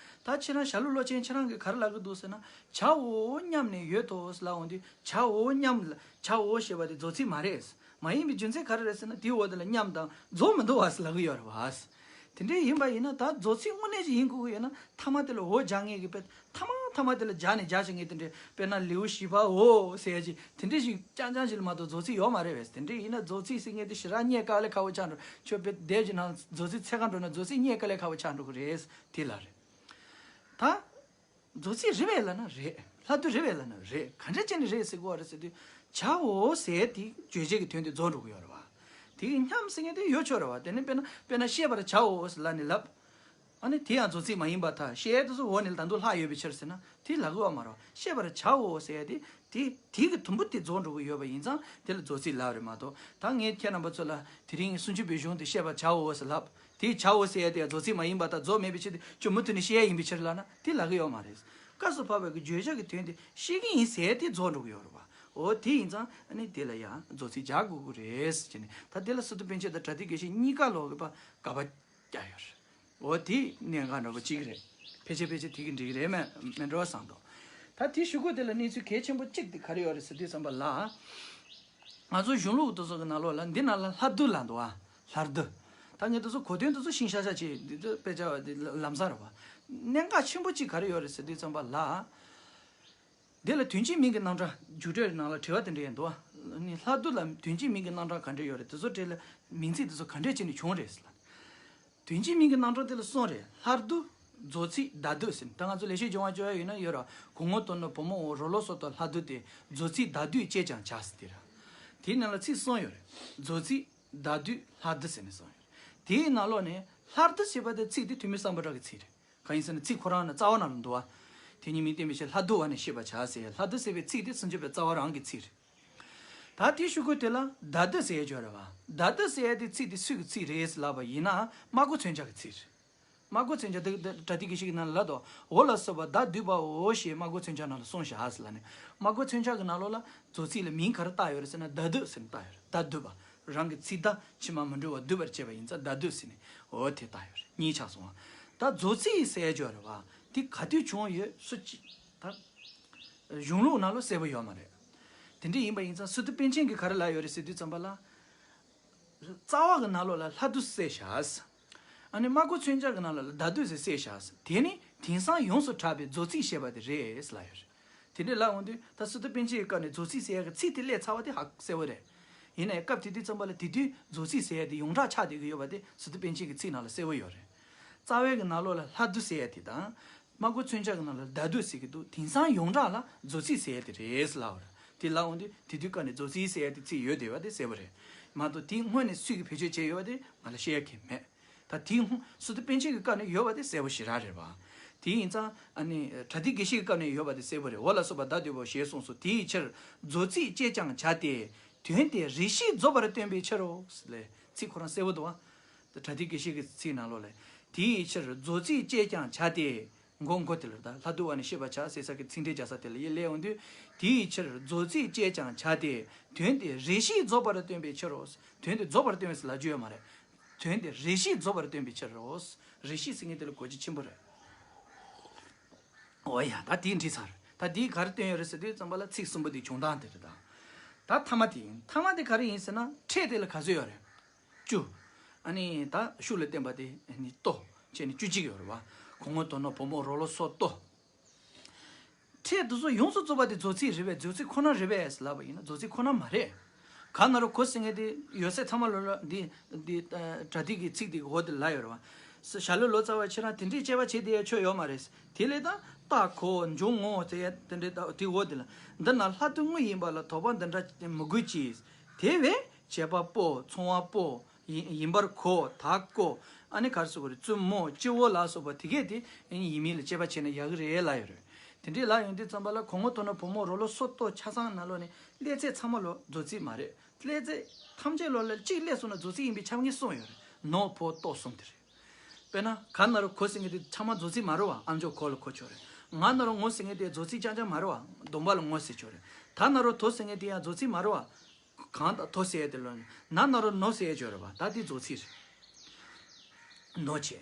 ད་ཁྱེད་རང་ཞྭ་ལུ་ལོ་ཅན་ཁྱེད་རང་གིས་ག་རེ་ལབ་ཀྱི་འདུག་ཟེར་ན། བྱའོ་སྙམ་ནས་ཡོད་དོ་ལབ་འོང་དུས། བྱའོ་སྙམ་ལ་བྱའོ་ཞེས་པ་དེ་རྫོགས་ཚིག་མ་རེད། མ་ཡིན་པའི་རྒྱུ་མཚན་ག་རེ་རེད་ཟེར་ན། དེའི་འོག་དེ་ལ་སྙམ་དང་རྫོགས་མི་འདུག་བ་ཟེར་ལབ་ཀྱི་ཡོད་རེད་བ། དེ་འདྲའི་ཡིན་པ་ཡིན་ན། ད་རྫོགས་ཚིག་དངོས་གནས་ཅིག་ཡིན་དགོས་ཀྱི་ཡོད་ན། ཐ་མ་དེ་ལ་འོ་སྦྱར་ངེས་ཀྱི་དཔེ། ཐ་མ་ཐ་མ་དེ་ལ་སྦྱར་ནས་སྦྱར་བྱེད་ངེས་དེ་འདྲའི། དཔེར་ན་ལེའུ་བཞི་པ་འོ་ཟེར་ཡ་ཅིག་དེ་འདྲའི་ཞིག་རྐྱང་རྐྱང་ཞིག་ལ་མ་གཏོགས་རྫོགས་ཚིག་ཡོད་མ་རེད་བས། དེ་འདྲའི་ཡིན་ན་རྫོགས་ཚིག་ཟེར་ངེས་དེ་ཞེ་དྲག་རྙེད་དཀའ་ལས་ཁག་པོ་ཆགས་འགྲོ། ཁྱོད་དཔེ་དེབ་ཀྱི་ནང་རྫོགས་ཚིག་འཚོལ་ག་འགྲོ་ན་རྫོགས་ཚིག་རྙེད་དཀའ་ལས་ཁག་པོ་ཆགས་འགྲོ་གི་རེད། དེ་ལ་རེད། ད་རྫོགས་ཚིག་རེད་པས་ལབ་ན་རེད། སླར་བསྡུ་རེད་པས་ལབ་ན་རེད། ག་འདྲ་བྱས་ནས་རེད་ཟེར་དགོས་པ་རེད་ཟེར་དུས། བྱའོ་ཟེར་དེ་བརྗོད་བྱེད་ཀྱི་དོན་དེ་རྫོགས་འགྲོ་གི་ཡོད་རེད་བ། དེ་གི་སྙམ་ཟེར་མཁན་དེ་ཡོད་ཆོག་རེད་བ། དེ་ནི་དཔེར་ན་དཔེར་ན་བཤད་པར་བྱའོ་ཟེར་ལབ་ནས་ལབ། ཨ་ནི་དེ་ཡང་རྫོགས་ཚིག་མ་ཡིན་པར་ཐལ། བཤད་དེ་ཚོ་འོ་ནི་ད་དུང་ལྷག་ཡོད་པའི་ཕྱིར་ཟེར་ན་དེ་ལབ་དགོས་པ་མ་རེད་བ། བཤད་པར་བྱའོ་ཟེར་ཡ་དེ་དེ་དེ་གི་དུམ་བུ་དེ་རྫོགས་འགྲོ་གི་ཡོད་པ་ཡིན་ཙང་། དེ་ལ་རྫོགས་ཚིག་ལབ་རེད་མ་གཏོགས། ད་ངས་ཁྱེད་རྣམ་པ་ཚོ་ལ་དེ་རིང་སུམ་ཅུ་པའི་གཞུང་དེ་བཤད་པར་བྱའོ་ཟེར་ལབ། དེ་བྱའོ་ཟེར་ཡ་དེ་ཡང་རྫོགས་ཚིག་མ་ཡིན་པར་ཐལ། རྫོགས་མེད་པའི་ཕྱིར་དེ་ཁྱོད་མུ་མཐུད་ནས་བཤད་ཡ་ཡིན་པའི་ཕྱིར་ལབ་ན་དེ་ལབ་ཀྱི་ཡོད་མ་རེད། སྐབས་སུ་བབས་པའི་གི་བརྗོད་བྱ་གི་དོན་དེ་བཤད་ཀྱི་ཡིན་ཟེར་ཡ་དེ་རྫོགས་འགྲོ་གི་ཡོད་རེད་བ། འོ་དེ་ཡིན་ཙང་ཨ་ནི་དེ་ལ་ཡང་རྫོགས་ཚིག་སྦྱར་དགོས་ཀྱི་རེད་ཟེར་ནས། ད་དེ་ལ་སི་ཏུ་པཎ་ཆེན་དང་བྲ་ཏི་དགེ་བཤེས་གཉིས་ཀ་ལོག་གི་པ་དགག་པ་བརྒྱབ་ཡོད་རེད། འོ་དེ་གནད་འགག་འདྲ་པོ་གཅིག་རེད། ཕལ་ཆེར་ཕལ་ཆེར་དེ་གི་འགྲིག་གི་རེད་མེད་མེད་འགྲོ་བསམ་འདུག། ད་དེ་གཞུག་གུ་དེ་ལ་གནས་ཚུལ་གལ་ཆེན་པོ་གཅིག་དེ་ག་རེ་ཡོད་རེད་ཟེར་དུས་ཙམ་པ་ལ། ང་ཚོ་གཞུང་ལུགས་དེ་ཚོ་གི་ནང་ལོགས་ལ་འདི་ནང་ལ་སླར་བསྡུ་ལབ་འདུག་ཨ། སླར་བསྡུ། ད་ངས་དེ་ཚོ་གོ་དོན་དེ་ཚོ་ཤིང་ཤ་ཤ་བྱས་འདི་ཚོ་དཔེ་ཆ་བ་འདི་ལམ་སང་རེད་བ། གནད་འགག་ཆེན་པོ་གཅིག་ག་རེ་ཡོད་རེད་ཟེར་དུས་ཙམ་པ་ལ། འདི་ལ་དོན་གཅིག་མིང་གི་རྣམ་གྲངས། རྒྱུགས་སྤྲོད་ནང་ལ་དྲི་བ་དེ་འདྲ་ཡང་འདུག་ཨ། ནི་སླར་བསྡུ་ལ་དོན་གཅིག་མིང་གི་རྣམ་གྲངས་ག་འདྲ་ཡོད་རེད། དེ་ཚོ་གྲས་ལ་མིང་ཚིག་དེ་ཚོ་ག་འདྲས་བྱས་ནས་བྱུང་རེད་ཟེར་ལ། དོན་གཅིག་མིང་གི་རྣམ་གྲངས་དེ་ལ་གསུམ་རེད། སླར་བསྡུ། རྫོགས་ཚིག་བརྡ་སྡུད་ཟེར་ནས། ད་ང་ཚོ་ལེགས་བཤད་ལྗོན་དབང་སྐྱོར་ཡ་ཡོད་ན་ཡོད་ར། གོ་ངོ་དོ་ནོ་བུ་མོ་འོ་རོ་ལོ་སོ་ཏོ་སླར་བསྡུ་སྟེ། རྫོགས་ཚིག་བརྡ་སྡུད་ཅེས་ཀྱང་བྱ་ཟེར་དེ་ར། དེའི་ནང་ལ་ཚིག་གསུམ་ཡོད་རེད། རྫོགས་ཚིག་བརྡ་སྡུད། སླར་བསྡུ་ཟེར་ནས་གསུམ་ཡོད་རེད། དེའི་ནང་ལོགས་ནས་སླར་བསྡུ་ཞེས་པ་དེ་ཚིག་དེ་ཐོན་མི་སམ་བྷོ་ཊ་གི་ཚིག་རེད། གང་ཡིན་ཟེར་ན་ཚིག་ཁོ་རང་ནི་རྩ་བ་ནང་ལ་འདུག་བ། དེ་ཉིད་མིང་བསྟན་པའི་ཕྱིར། སླར་བསྡུ་བ་ནི་ཤེས་པར་བྱ་ཟེར། སླར་བསྡུ་ཟེར་བའི་ཚིག་དེ་སུམ་ཅུ་པའི་རྩ་བ་རང་གི་ཚིག་རེད། ད་དེའི་གཞུག་གུ་དེ་ལ་བརྡ་སྡུད་ཟེར་ཡ་ཅིག་ཡོད་རེད་བ། བརྡ་སྡུད་ཟེར་ཡ་དེ་ཚིག་དེ་སུ་གི་ཚིག་རེད་ཟེར་ལབ་པ་ཡིན་ན། སྨྲ་སྒོ་མཚོན་བྱ་གི་ཚིག་རེད། སྨྲ་སྒོ་མཚོན་བྱ་དེ་བྲ་ཏི་དགེ་བཤེས་ཀྱི་ནང་ལ་ལབ་དོ། འོ་ལ་སོགས་པ་བརྡ་སྡུད་པའོ་ཞེས་སྨྲ་སྒོ་མཚོན་བྱ་ནང་ལ་གསུངས་བཞག་ཟེར་ལབ་ནས། སྨྲ་སྒོ་མཚོན་བྱ་གི་ནང་ལོགས་ལ་རྫོགས་ཚིག་ལ་མིང་ག་རེ་བཏགས་ཡོད་རེད་ཟེར་ན། བརྡ་སྡུད་ཟེར་ནས་བཏགས་ཡོད་རེད། བརྡ་སྡུད་པ། རང་གི་ཚིག་བརྡ་ཕྱི་མ་མི་འགྲོ་བ་སྡུད་པར་བྱེད་པ་ཡིན་ཙང་བརྡ་སྡུད་ཟེར་ནས། འོ་དེ་བཏགས་ཡོད་རེད། གཉིས་ཆགས་སོང་བ། ད་རྫོགས་ཚིག་ཟེར་ཡོད་རེད་བ། དེ་ག་དུས་བྱུང་ཡོད། སུ་གཅིག་ད་གཞུང་ལུགས་ནང་ལ་གསལ་པོ་ཡོད་མ་རེད། དེ་འདྲ་ཡིན་པ་ཡིན་ཙང་སི་ཏུ་པཎ་ཆེན་གྱིས་ག་རེ་ལབ་ཡོད་རེད་ཟེར་དུས་ཙམ་པ་ལ། རྩ་བ་གི་ནང་ལོགས་ལ་སླར་བསྡུ་ཟེར་བཞག། ཨ་ནི་སྨྲ་སྒོ་མཚོན་བྱ་གི་ནང་ལོགས་ལ་བརྡ་སྡུད་ཟེར་བཤད་བཞག། དེ་ནི་དེང་སང་ཡོངས་སུ་གྲགས་པའི་རྫོགས་ཚིག་ཞེས་པ་དེ་རེད་ལབ་ཡོད་རེད། དེ་འདྲ་ལབ་འོང་དུས་ད་སི་ཏུ་པཎ་ཆེན་གྱི་སྐབས་ནས་རྫོགས་ཚིག་ཟེར་ཡ་གི་ཚིག་དེ་སླེབས་ཚར་བ་དེ་ཧ་གོ་གསལ་པོ་རེད། ཡིན་ནའི་སྐབས་དེ་དུས་ཙམ་པ་ལ་དེ་དུས་རྫོགས་ཚིག་ཟེར་ཡ་དེ་ཡོངས་གྲགས་ཆགས་བསྡད་ཀྱི་ཡོད་པ་དེ་སི་ཏུ་པཎ་ཆེན་གྱི་ཚིག་ནང་ལ་གསལ་པོ་ཡོད་རེད། རྩ་བའི་གི་ནང་ལོགས་ལ་སླར་བསྡུ་ཟེར་ཡ་དེ་དང་། སྨྲ་སྒོ་མཚོན་བྱ་གི་ནང་ལ་བརྡ་སྡུད་ཟེར་གྱི་འདུག། དེང་སང་ཡོངས་གྲགས་ལ་རྫོགས་ཚིག་ཟེར་ཡ་དེ་རེད་ལབ་པ་རེད། དེ་ལབ་འོང་དུས་དེ་དུས་སྐབས་ནས་རྫོགས་ཚིག་ཟེར་ཡ་དེ་ཚིག་ཡོད་བསྡད་པ་དེ་གསལ་པོ་རེད། མ་གཏོགས་དེ་སྔོན་ནས་སུས་ཀྱིས་བེད་སྤྱོད་བྱས་ཡོད་པ་དེ་ང་ལ་བཤད་ཡ་གང་ཡང་མེད། ད་དེ་སྔོན་སི་ཏུ་པཎ་ཆེན་གྱི་སྐབས་ནས་ཡོད་པ་དེ་གསལ་པོ་ཞེ་དྲག་རེད་བ། དེ་ཡིན་ཙང་ཨ་ནི་བྲ་ཏི་དགེ་བཤེས་ཀྱི་སྐབས་ནས་ཡོད་པ་དེ་གསལ་པོ་རེད། འོ་ལ་སོགས་པ་བརྡ་སྡུད་པའོ་ཞེས་གསུངས་སོ། དེའི་ཕྱིར་རྫོགས་ཚིག་ཅེས་ཀྱང་བྱ་སྟེ། དོན་དེ་རེ་ཞིག་རྫོགས་པར་སྟོན་པའི་ཕྱིར་རོ། ལས་ཚིག་ཁོ་རང་གསལ་པོ་འདུག་བ། བྲ་ཏི་དགེ་བཤེས་ཀྱི་ཚིག་ནང་ལོགས་ལས། དེའི་ཕྱིར་རྫོགས་ཚིག་ཅེས་ཀྱང་བྱ་སྟེ། མགོ་མགོ་དེ་ལ་ད་སླར་བསྡུ་བ་ནི་ཤེས་པར་བྱ་ཟེར་ས་གི་ཚིག་འགྲེལ་རྒྱག་ས་དེ་ལ་ཡིད་ལས་འོང་དུས། དེའི་ཕྱིར་རྫོགས་ཚིག་ཅེས་ཀྱང་བྱ་སྟེ། དོན་དེ་རེ་ཞིག་རྫོགས་པར་སྟོན་པའི་ཕྱིར་རོ། དོན་དེ་རྫོགས་པར་སྟོན་པའི་ཟེར་ལབ་རྒྱུ་ཡོད་མ་རེད། དོན་དེ་རེ་ཞིག་རྫོགས་པར་སྟོན་པའི་ཕྱིར་རོ། རེ་ཞིག་ཟེར་མཁན་དེ་ལ་གོ་རྒྱུ་ཆེན་པོ་རེད། འོ་ཡ། ད་དེའི་འགྲིག་ཚར། ད་དེའི་ག་རེ་སྟོན་ཡོད་རེད་ཟེར་དུས་ཙམ་པ་ལ་ཚིག་གསུམ་པོ་དེའི་བྱུང་སྟངས་དེ་རེད་ད། ད་ཐ་མ་དེ་ཡིན། ཐ་མ་དེ་ག་རེ་ཡིན་ཟེར་ན་ཕྲད་དེ་ལ་ག་ཚོད་ཡོད་རེད། བཅུ། ཨ་ནི་ད་ཤུགས་ལ་བརྟེན་པ་དེ་ནི་ལྟོ། བྱས་ནས་བཅུ་གཅིག་ཡོད་རེད་བ། གོ་ངོ་དོ་ནོ་བུ་མོ་རོ་ལོ་སོ་ལྟོ། ཕྲད་དེ་ཚོ་ཡོངས་སུ་རྫོགས་པ་དེ་རྫོགས་ཚིག་རེད་པས། རྫོགས་ཚིག་ཁོ་ན་རེད་པས་ལབ་པ་ཡིན་ན་རྫོགས་ཚིག་ཁོ་ན་མ་རེད། ག་ན་རོ་གོ་ཟེར་མཁན་དེ་ཡོད་ཚད་ཚང་མ་ལོ་ལ་འདི་འདི་ཨ་སྒྲ་སྡུད་ཀྱི་ཚིག་དེ་འོ་དེ་ལ་ཡོད་རེད་བ། ཞྭ་ལུ་ལོ་ཙཱ་བ་ཁྱེད་རང་དེ་འདྲའི་དཔྱད་པ་བྱེད་བསྡད་ཡ་ཆོ་ཡོད་མ་རེད། དེ་ལས་ད་རྟ་གོ་འབྱུང་ངོ་ཟེར་ཡ་དེ་འདྲའི་ད་དེ་འོ་དེ་ལ། འདི་ན་སླར་བསྡུ་དངོས་ཡིན་པ་ལ་དོགས་པ་འདི་འདྲ་མི་དགོས་ཀྱི། དེ་བས་བྱེད་པ་པོ། ཚོང་བ་པོ། ཡིན་ཡིན་པར་གོ། ད་གོ། ཨ་ནི་ག་རེ་ཟེར་དགོས་རེད། བཙུན་མོ། སྤྱི་བོ་ལ་སོགས་པ་དེ་གས་དེ་ཡིན་མིན་ལ་དཔྱད་པ་བྱས་ན་ཡག་གི་རེད་ལབ་ཡོད་རེད། དེ་འདྲས་ལབ་ཡོང་དུས་ཙམ་པ་ལ་གོ་ངོ་དོ་ནོ་བུ་མོ་རོ་ལོ་སོ་ལྟོ་ཆ་ཚང་ནང་ལོགས་ནས་སླེབས་ཚད་ཚང་མ་ལོ་རྫོགས་ཚིག་མ་རེད། སླེབས་ཚད་ཐམས་ཅད་ལོ་ལ་གཅིག་སླེབས་སོང་ན་རྫོགས་ཚིག་ཡིན་པའི་ཆ་ངེས་གསུངས་ཡོད་རེད། ནོ་བོ་ལྟོ་གསུམ་དེ་རེད། དཔེར་ན་ག་ན་རོ་གོ་ཟེར་མཁན་དེ་ཚང་མ་རྫོགས་ཚིག་མ་རེད་བ། ཨ་མཆོག་གོ་ལ་གོ་ཆོག་རེད། ང་ན་རོ་ངོ་ཟེར་མཁན་དེ་རྫོགས་ཚིག་རྐྱང་རྐྱང་མ་རེད་བ། སྡོམ་པ་ལ་ངོ་ཟེར་ཆོག་རེད། ད་ན་རོ་དོ་ཟེར་མཁན་དེ་ཡང་རྫོགས་ཚིག་མ་རེད་བ། གང་དང་དོ་ཟེར་ཡ་དེ་ལོ་ན་ན་རོ་ནོ་ཟེར་ཡ་ཅོ་རེད་བ། ད་དེ་རྫོགས་ཚིག་རེད། ནོ་བྱས།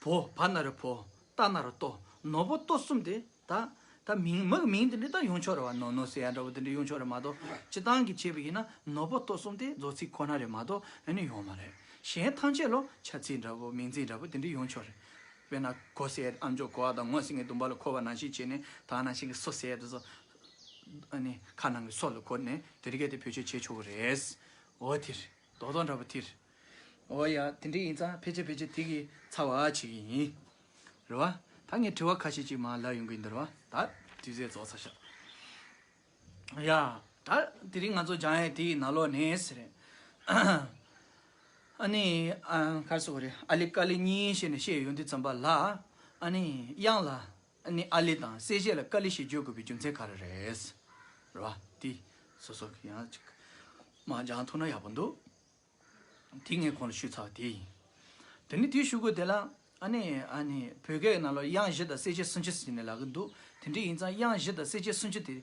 བོ། བ་ན་རོ་བོ། ཏ་ན་རོ་ཏོ། ནོ་བོ་ཏོ་གསུམ་དེ་ད་ད་མིང་མི་གི་མིང་དེ་འདྲ་ད་ཡོང་ཆོག་རེད་བ། ནོ་ནོ་ཟེར་ཡ་འདྲ་བོ་དེ་འདྲ་ཡོང་ཆོག་རེད་མ་གཏོགས། སྤྱིར་བཏང་གི་བྱས་པ་ཡིན་ན་ནོ་བོ་ཏོ་གསུམ་དེ་རྫོགས་ཚིག་ཁོ་ན་རེད་མ་གཏོགས་ཨ་ནི་ཡོང་མ་རེད། གཞན་ཐམས་ཅད་ལོ་བྱ་ཚིག་འདྲ་བོ་མིང་ཚིག་འདྲ་བོ་དེ་འདྲ་ཡོང་ཆོག་རེད། དཔེར་ན་གོ་ཟེར་ཡ་ཨམ་ཅོག་གོ་བ་དང་ངོ་ཟེར་མཁན་དུམ་བུ་ལ་གོ་བ་ནང་བཞིན་བྱས་ནས་ད་ནང་བཞིན་གྱི་སོ་ཟེར་ཡ་དེ་ཚོ་ཨ་ནི་ཁ་ནང་གི་སོ་ལ་གོ་ནས་དེ་རིགས་དེ་བེད་སྤྱོད་བྱེད་ཆོག་གི་རེད། འོ་དེ་རེད། རྡོག་རྡོག་འདྲ་པོ་དེ་རེད། འོ་ཡ། དེ་འདྲ་ཡིན་ཙང་ཕལ་ཆེར་ཕལ་ཆེར་དེ་གི་ཚ་བ་བྱེད་ཀྱི་ཡིན། རེད་བ། ད་ངས་དྲི་བ་ཁ་ཤས་ཅིག་མར་ལབ་ཡོང་གི་ཡིན་འདུག་རེད་བ། ད་དུས་ཚོད་རྫོགས་ཚར་ཤག་ཡ། ད་དེ་རིང་ང་ཚོ་སྦྱང་ཡས་དེ་ཡི་ནང་ལོགས་ནས་ཟེར། ཨ་ནི་ཨ་ག་རེ་ཟེར་དགོས་རེད། ཨ་ལི་ཀ་ལི་གཉིས་བྱས་ནས་བཤད་ཡོང་དུས་ཙམ་པ་ལ། ཨ་ནི་དབྱངས་ལ། ཨ་ནི་ཨ་ལི་དང་གསལ་བྱེད་ལ་ཀ་ལི་ཞེས་བརྗོད་དགོས་པའི་རྒྱུ་མཚན་ག་རེ་རེད། རེད་བ། དེ་སོ་སོ་གི་ཡང་ཅིག་མར་སྦྱང་ཐུབ་ན་ཡག་པོ་འདུག་དེ་ངས་གོང་ལ་ཞུས་ཚར་བ་དེ་ཡིན། དེ་ནི་དེའི་གཞུག་གུ་དེ་ལ་ཨ་ནི་ཨ་ནི་བོད་སྐད་ནང་ལ་དབྱངས་བཞི་དང་གསལ་བྱེད་སུམ་ཅུ་ཟེར་ནས་ལབ་ཀྱི་འདུག་དེ་འདྲ་ཡིན་ཙང་དབྱངས་བཞི་དང་གསལ་བྱེད་སུམ་ཅུ་དེ་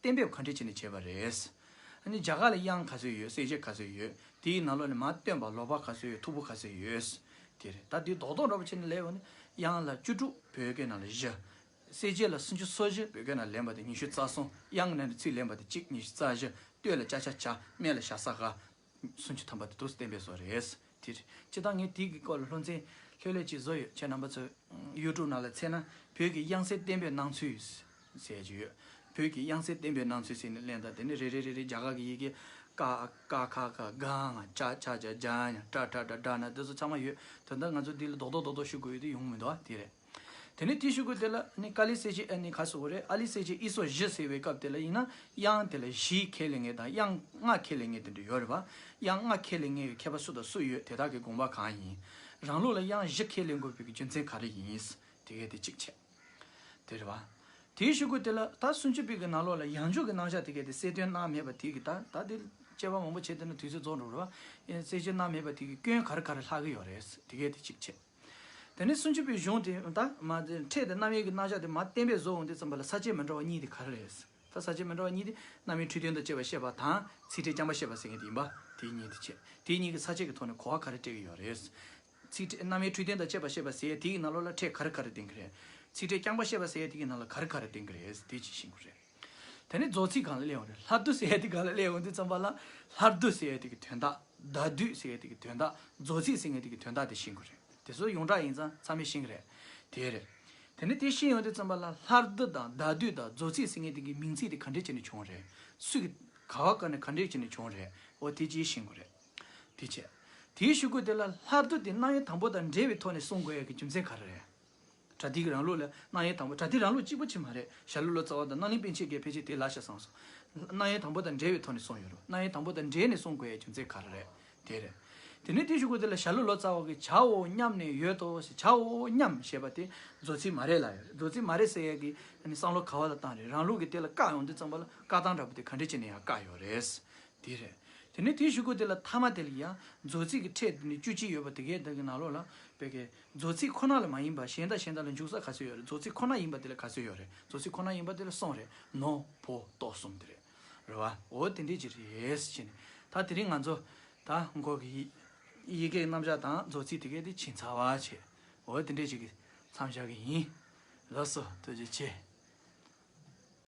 གཏན་འབེབས་ག་འདྲས་བྱས་ནས་བྱས་པ་རེད། ཨ་ནི་རྒྱ་གར་ལ་དབྱངས་ག་ཚོད་ཡོད། གསལ་བྱེད་ག་ཚོད་ཡོད། དེའི་ནང་ལོགས་ནས་མར་སྟོན་པ་ལོག་པ་ག་ཚོད་ཡོད། མཐུག་པོ་ག་ཚོད་ཡོད། དེ་རེད། ད་དེ་རྡོག་རྡོག་འདྲ་པོ་བྱས་ནས་ལབ་ཡོང་ན་དབྱངས་ལ་བཅུ་དྲུག་བོད་སྐད་ནང་ལ་བཞི། གསལ་བྱེད་ལ་སུམ་ཅུ་སོ་བཞི་བོད་སྐད་ནང་ལེན་པ་དེ་ཉི་ཤུ་རྩ་གསུམ། དབྱངས་ནང་ནས་ཚིག་ལེན་པ་དེ་གཅིག། ཉི་ཤུ་རྩ་བཞི། སྟོད་ལ་ཅ་ཆ་ཇ། སྨད་ལ་ཞ་ས་ག། སུམ་ཅུ་ཐམ་པ་དེ་འདུག་གཏན་འབེབས་བཟོ་རེད། དེ་རེད། སྤྱིར་བཏང་ངས་དེ་གི་སྐོར་ལ་སློབ་ཚན་ལྷོད་ལྷོད་ཅིག་བཟོ་ཡོད། ཁྱེད་རྣམ་པ་ཚོས་ཡུ་ཊུབ་ནང་ལ་འཚོལ་ན་བོད་ཀྱི་དབྱངས་གསལ་གཏན་འབེབས་གནང་ཚུལ་ཟེར་གྱི་ཡོད། བོད་ཀྱི་དབྱངས་གསལ་གཏན་འབེབས་གནང་ཚུལ་ཟེར་ནས་ལེན། ད་དེ་ནི་རེ་རེ་རེ་རེ་རྒྱ་གར་གྱི་ཡི་གེ་ཀ་ཀ་ཁ་ཁ་ག་ང་ཅ་ཆ་ཇ་ཇ་ཉ་ཏྲ་ཏྲ་ཏྲ་ཏྲ་ན་དེ་ཚོ་ཚང་མ་ཡོད། དོན་དག་ང་ཚོ་འདི་ལ་རྡོག་རྡོག་རྡོག་རྡོག་ཞུ་དགོས་ཡོད་དེ་ཡོང་མི་འདུག་ཨ། དེ་རེད། དེ་ནས་དེའི་གཞུག་གུ་དེ་ལ་ནི་ཀ་ལི་གསལ་བྱེད་ཨ་ནི་ག་ཟེར་དགོས་རེད། ཨ་ལི་གསལ་བྱེད་ཨི་སོ་བཞི་ཟེར་བའི་སྐབས་དེ་ལ་ཡིན་ན་དབྱངས་དེ་ལ་བཞི་ཁས་ལེན་མཁན་དང་དབྱངས་ལྔ་ཁས་ལེན་མཁན་དེ་འདྲ་ཡོད་རེད་བ། དབྱངས་ལྔ་ཁས་ལེན་མཁན་ཡོད་མཁས་པ་སུ་དང་སུ་ཡོད། དེ་དག་གི་དགོངས་པ་གང་ཡིན། རང་ལུགས་ལ་དབྱངས་བཞི་ཁས་ལེན་དགོས་པའི་རྒྱུ་མཚན་ག་རེ་ཡིན། དེ་གས་དེ་གཅིག་བྱས། དེ་རེད་བ། དེའི་གཞུག་གུ་དེ་ལ་ད་སུམ་ཅུ་པའི་གི་ནང་ལོགས་ལ་ཡང་འཇུག་གི་རྣམ་གཞག་དེ་གས་དེ་གསལ་སྟོན་གནང་མེད་པ་དེ་གི་ད་ད་དེ་དཔྱད་པ་མང་པོ་བྱས་བསྡད་ན་དུས་ཚོད་རྫོགས་འགྲོ་རེད་བ། གསལ་བྱེད་གནང་མེད་པ་དེ་གི་སྐྱོན་ག་རེ་ག་རེ་ལྷག་གི་ཡོད་རེད། དེ་གས་དེ་གཅིག་བྱས། དེ་ནས་སུམ་ཅུ་པའི་གཞུང་དེ་ད་མ་དེ་ཕྲད་དེ་རྣམ་དབྱེ་གི་རྣམ་གཞག་དེ་མ་གཏན་འབེབས་བཟོ་འོང་དུས་ཙམ་པ་ལ་ས་བཅད་མི་འདྲ་བ་གཉིས་དེ་ག་རེ་རེད། ད་ས་བཅད་མི་འདྲ་བ་གཉིས་དེ་རྣམ་དབྱེ་འཁྲུལ་དོན་དང་བཅས་པ་བཤད་པ་དང་ཚིག་ཕྲད་རྐྱང་པ་བཤད་པ་ཟེར་མཁན་དེ་ཡིན་པ། དེ་གཉིས་དེ་བྱས། དེ་གཉིས་ཀྱི་ས་བཅད་ཀྱི་ཐོག་ནས་གོ་བ་ག་རེ་སྤྲད་ཀྱི་ཡོད་རེད། ཚིག་ཕྲད་རྣམ་དབྱེ་འཁྲུལ་དོན་དང་བཅས་པ་བཤད་པ་ཟེར་དེའི་ནང་ལོགས་ལ་ཕྲད་ག་རེ་ག་རེ་ལྡན་གྱི་རེད། ཚིག་ཕྲད་རྐྱང་པ་བཤད་པ་ཟེར་དེའི་ནང་ལ་ག་རེ་ག་རེ་ལྡན་གྱི་རེད། དེ་ཅིག་ཤེས་དགོས་རེད། དེ་ནས་རྫོགས་ཚིག་སྒང་ལ་སླེབས་ཡོང་རེད། ལྷ་བསྡུ་ཟེར་ཡས་དེ་སྒང་ལ་སླེབས་ཡོང་དུས་ཙམ་པ་ལ་ལྷ་བསྡུ་ཟེར་ཡས་དེ་གི་དོན་དག་ཟླ་བསྡུས་ཟེར་ཡས་དེ་གི་དོན་དག་རྫོགས་ཚིག་ཟེར་ཡས་དེ་གི་དོན་དག་དེ་ཤེས་དགོས་རེད། དེ་ཚོ་ཡོངས་གྲགས་ཡིན་ཙང་ཚང་མས་ཤེས་ཀྱི་རེད། དེ་རེད། དེ་ནས་དེ་ཤེས་ཡོང་དུས་ཙམ་པ་ལ་ལྷ་བསྡུ་དང་ཟླ་བསྡུས་དང་རྫོགས་ཚིག་ཟེར་ཡས་དེ་གི་མིང་ཚིག་དེ་ག་འདྲས་བྱས་ནས་བྱུང་རེད། སུ་གི་ག་བ་ག་ནས་ག་འདྲས་བྱས་ནས་བྱུང་རེད། འོ་དེ་ཅིག་ཤེས་དགོས་རེད། དེ་བྱས། དེའི་གཞུག་གུ་དེ་ལ་ལྷ་བསྡུ་དེ་རྣམ་དབྱེ་དང་པོ་དང་འབྲེལ་བའི་ཐོག་ནས་གསུང་དགོས་ཡས་ཀྱི་རྒྱུ་མཚན་ག་རེ་རེད། པྲ་ཏི་གི་རང་ལུགས་ལ་རྣམ་དབྱེ་དང་པོ། པྲ་ཏི་རང་ལུགས་གཅིག་པ་ཅིག་མ་རེད། ཞྭ་ལུ་ལོ་ཙཱ་བ་དང་རྣམ་གླིང་པཎ་ཆེན་གྱིས་ཕལ་ཆེར་དེ་ལབ་ཤག་བསམ་སོང་། རྣམ་དབྱེ་དང་པོ་དང་འབྲེལ་བའི་ཐོག་ནས་གསུངས་ཡོད་རེད། རྣམ་དབྱེ་དང་པོ་དང་འབྲེལ་ནས་གསུང་དགོས་ཡའི་རྒྱུ་མཚན་ག་རེ་རེད། དེ་རེད། དེ་ནས་དེའི་གཞུག་གུ་དེ་ལ་ཞྭ་ལུ་ལོ་ཙཱ་བ་གིས་བྱའོ་སྙམ་ནས་ཡོད་དོ་ཞེས། བྱའོ་སྙམ་ཞེས་པ་དེ་རྫོགས་ཚིག་མ་རེད་ལབ་ཡོད་རེད། རྫོགས་ཚིག་མ་རེད་ཟེར་ཡས་ཀྱི་ཨ་ནི་བསམ་བློ་ག་བ་ལ་བཏང་རེད། རང་ལུགས་ཀྱི་དེ་ལ་བཀག་ཡོང་དུས་ཙམ་པ་ལ་བཀག་སྟངས་འདྲ་པོ་དེ་ག་འདྲས་བྱས་ནས་ཡང་བཀག་ཡོད་རེད། དེ་རེད། དེ་ནས་དེའི་གཞུག་གུ་དེ་ལ་ཐ་མ་དེ་ལ་ཡང་རྫོགས་ཚིག་གི་ཕྲད་དེ་ནི་བཅུ་གཅིག་ཡོད་པ་དེ་གའི་དེ་གི་ནང་ལོགས་ལ་བོད་སྐད་རྫོགས་ཚིག་ཁོ་ན་ལ་མ་ཡིན་པ་གཞན་དང་གཞན་དག་ལ་འཇུག་ས་ག་ཚོད་ཡོད་རེད། རྫོགས་ཚིག་ཁོ་ན་ཡིན་པ་དེ་ལ་ག་ཚོད་ཡོད་རེད། རྫོགས་ཚིག་ཁོ་ན་ཡིན་པ་དེ་ལ་གསུམ་རེད། ནོ་བོ་ཏོ་གསུམ་དེ་རེད། རེད་བ། འོ་དེ་འདྲས་ཅིག་རེད་ཟེར་ནས། ད་དེ་རིང་ང་ཚོ་ད་མགོ་གི་ཡི་ཡི་གེའི་རྣམ་གཞག་དང་རྫོགས་ཚིག་དེ་གའི་དེ་ཕྱིན་ཚར་བ་བྱས། འོ་དེ་འདྲས་ཅིག་གི་མཚམས་བཞག་གི་ཡིན། ལགས་སོ། ཐུགས་རྗེ་ཆེ།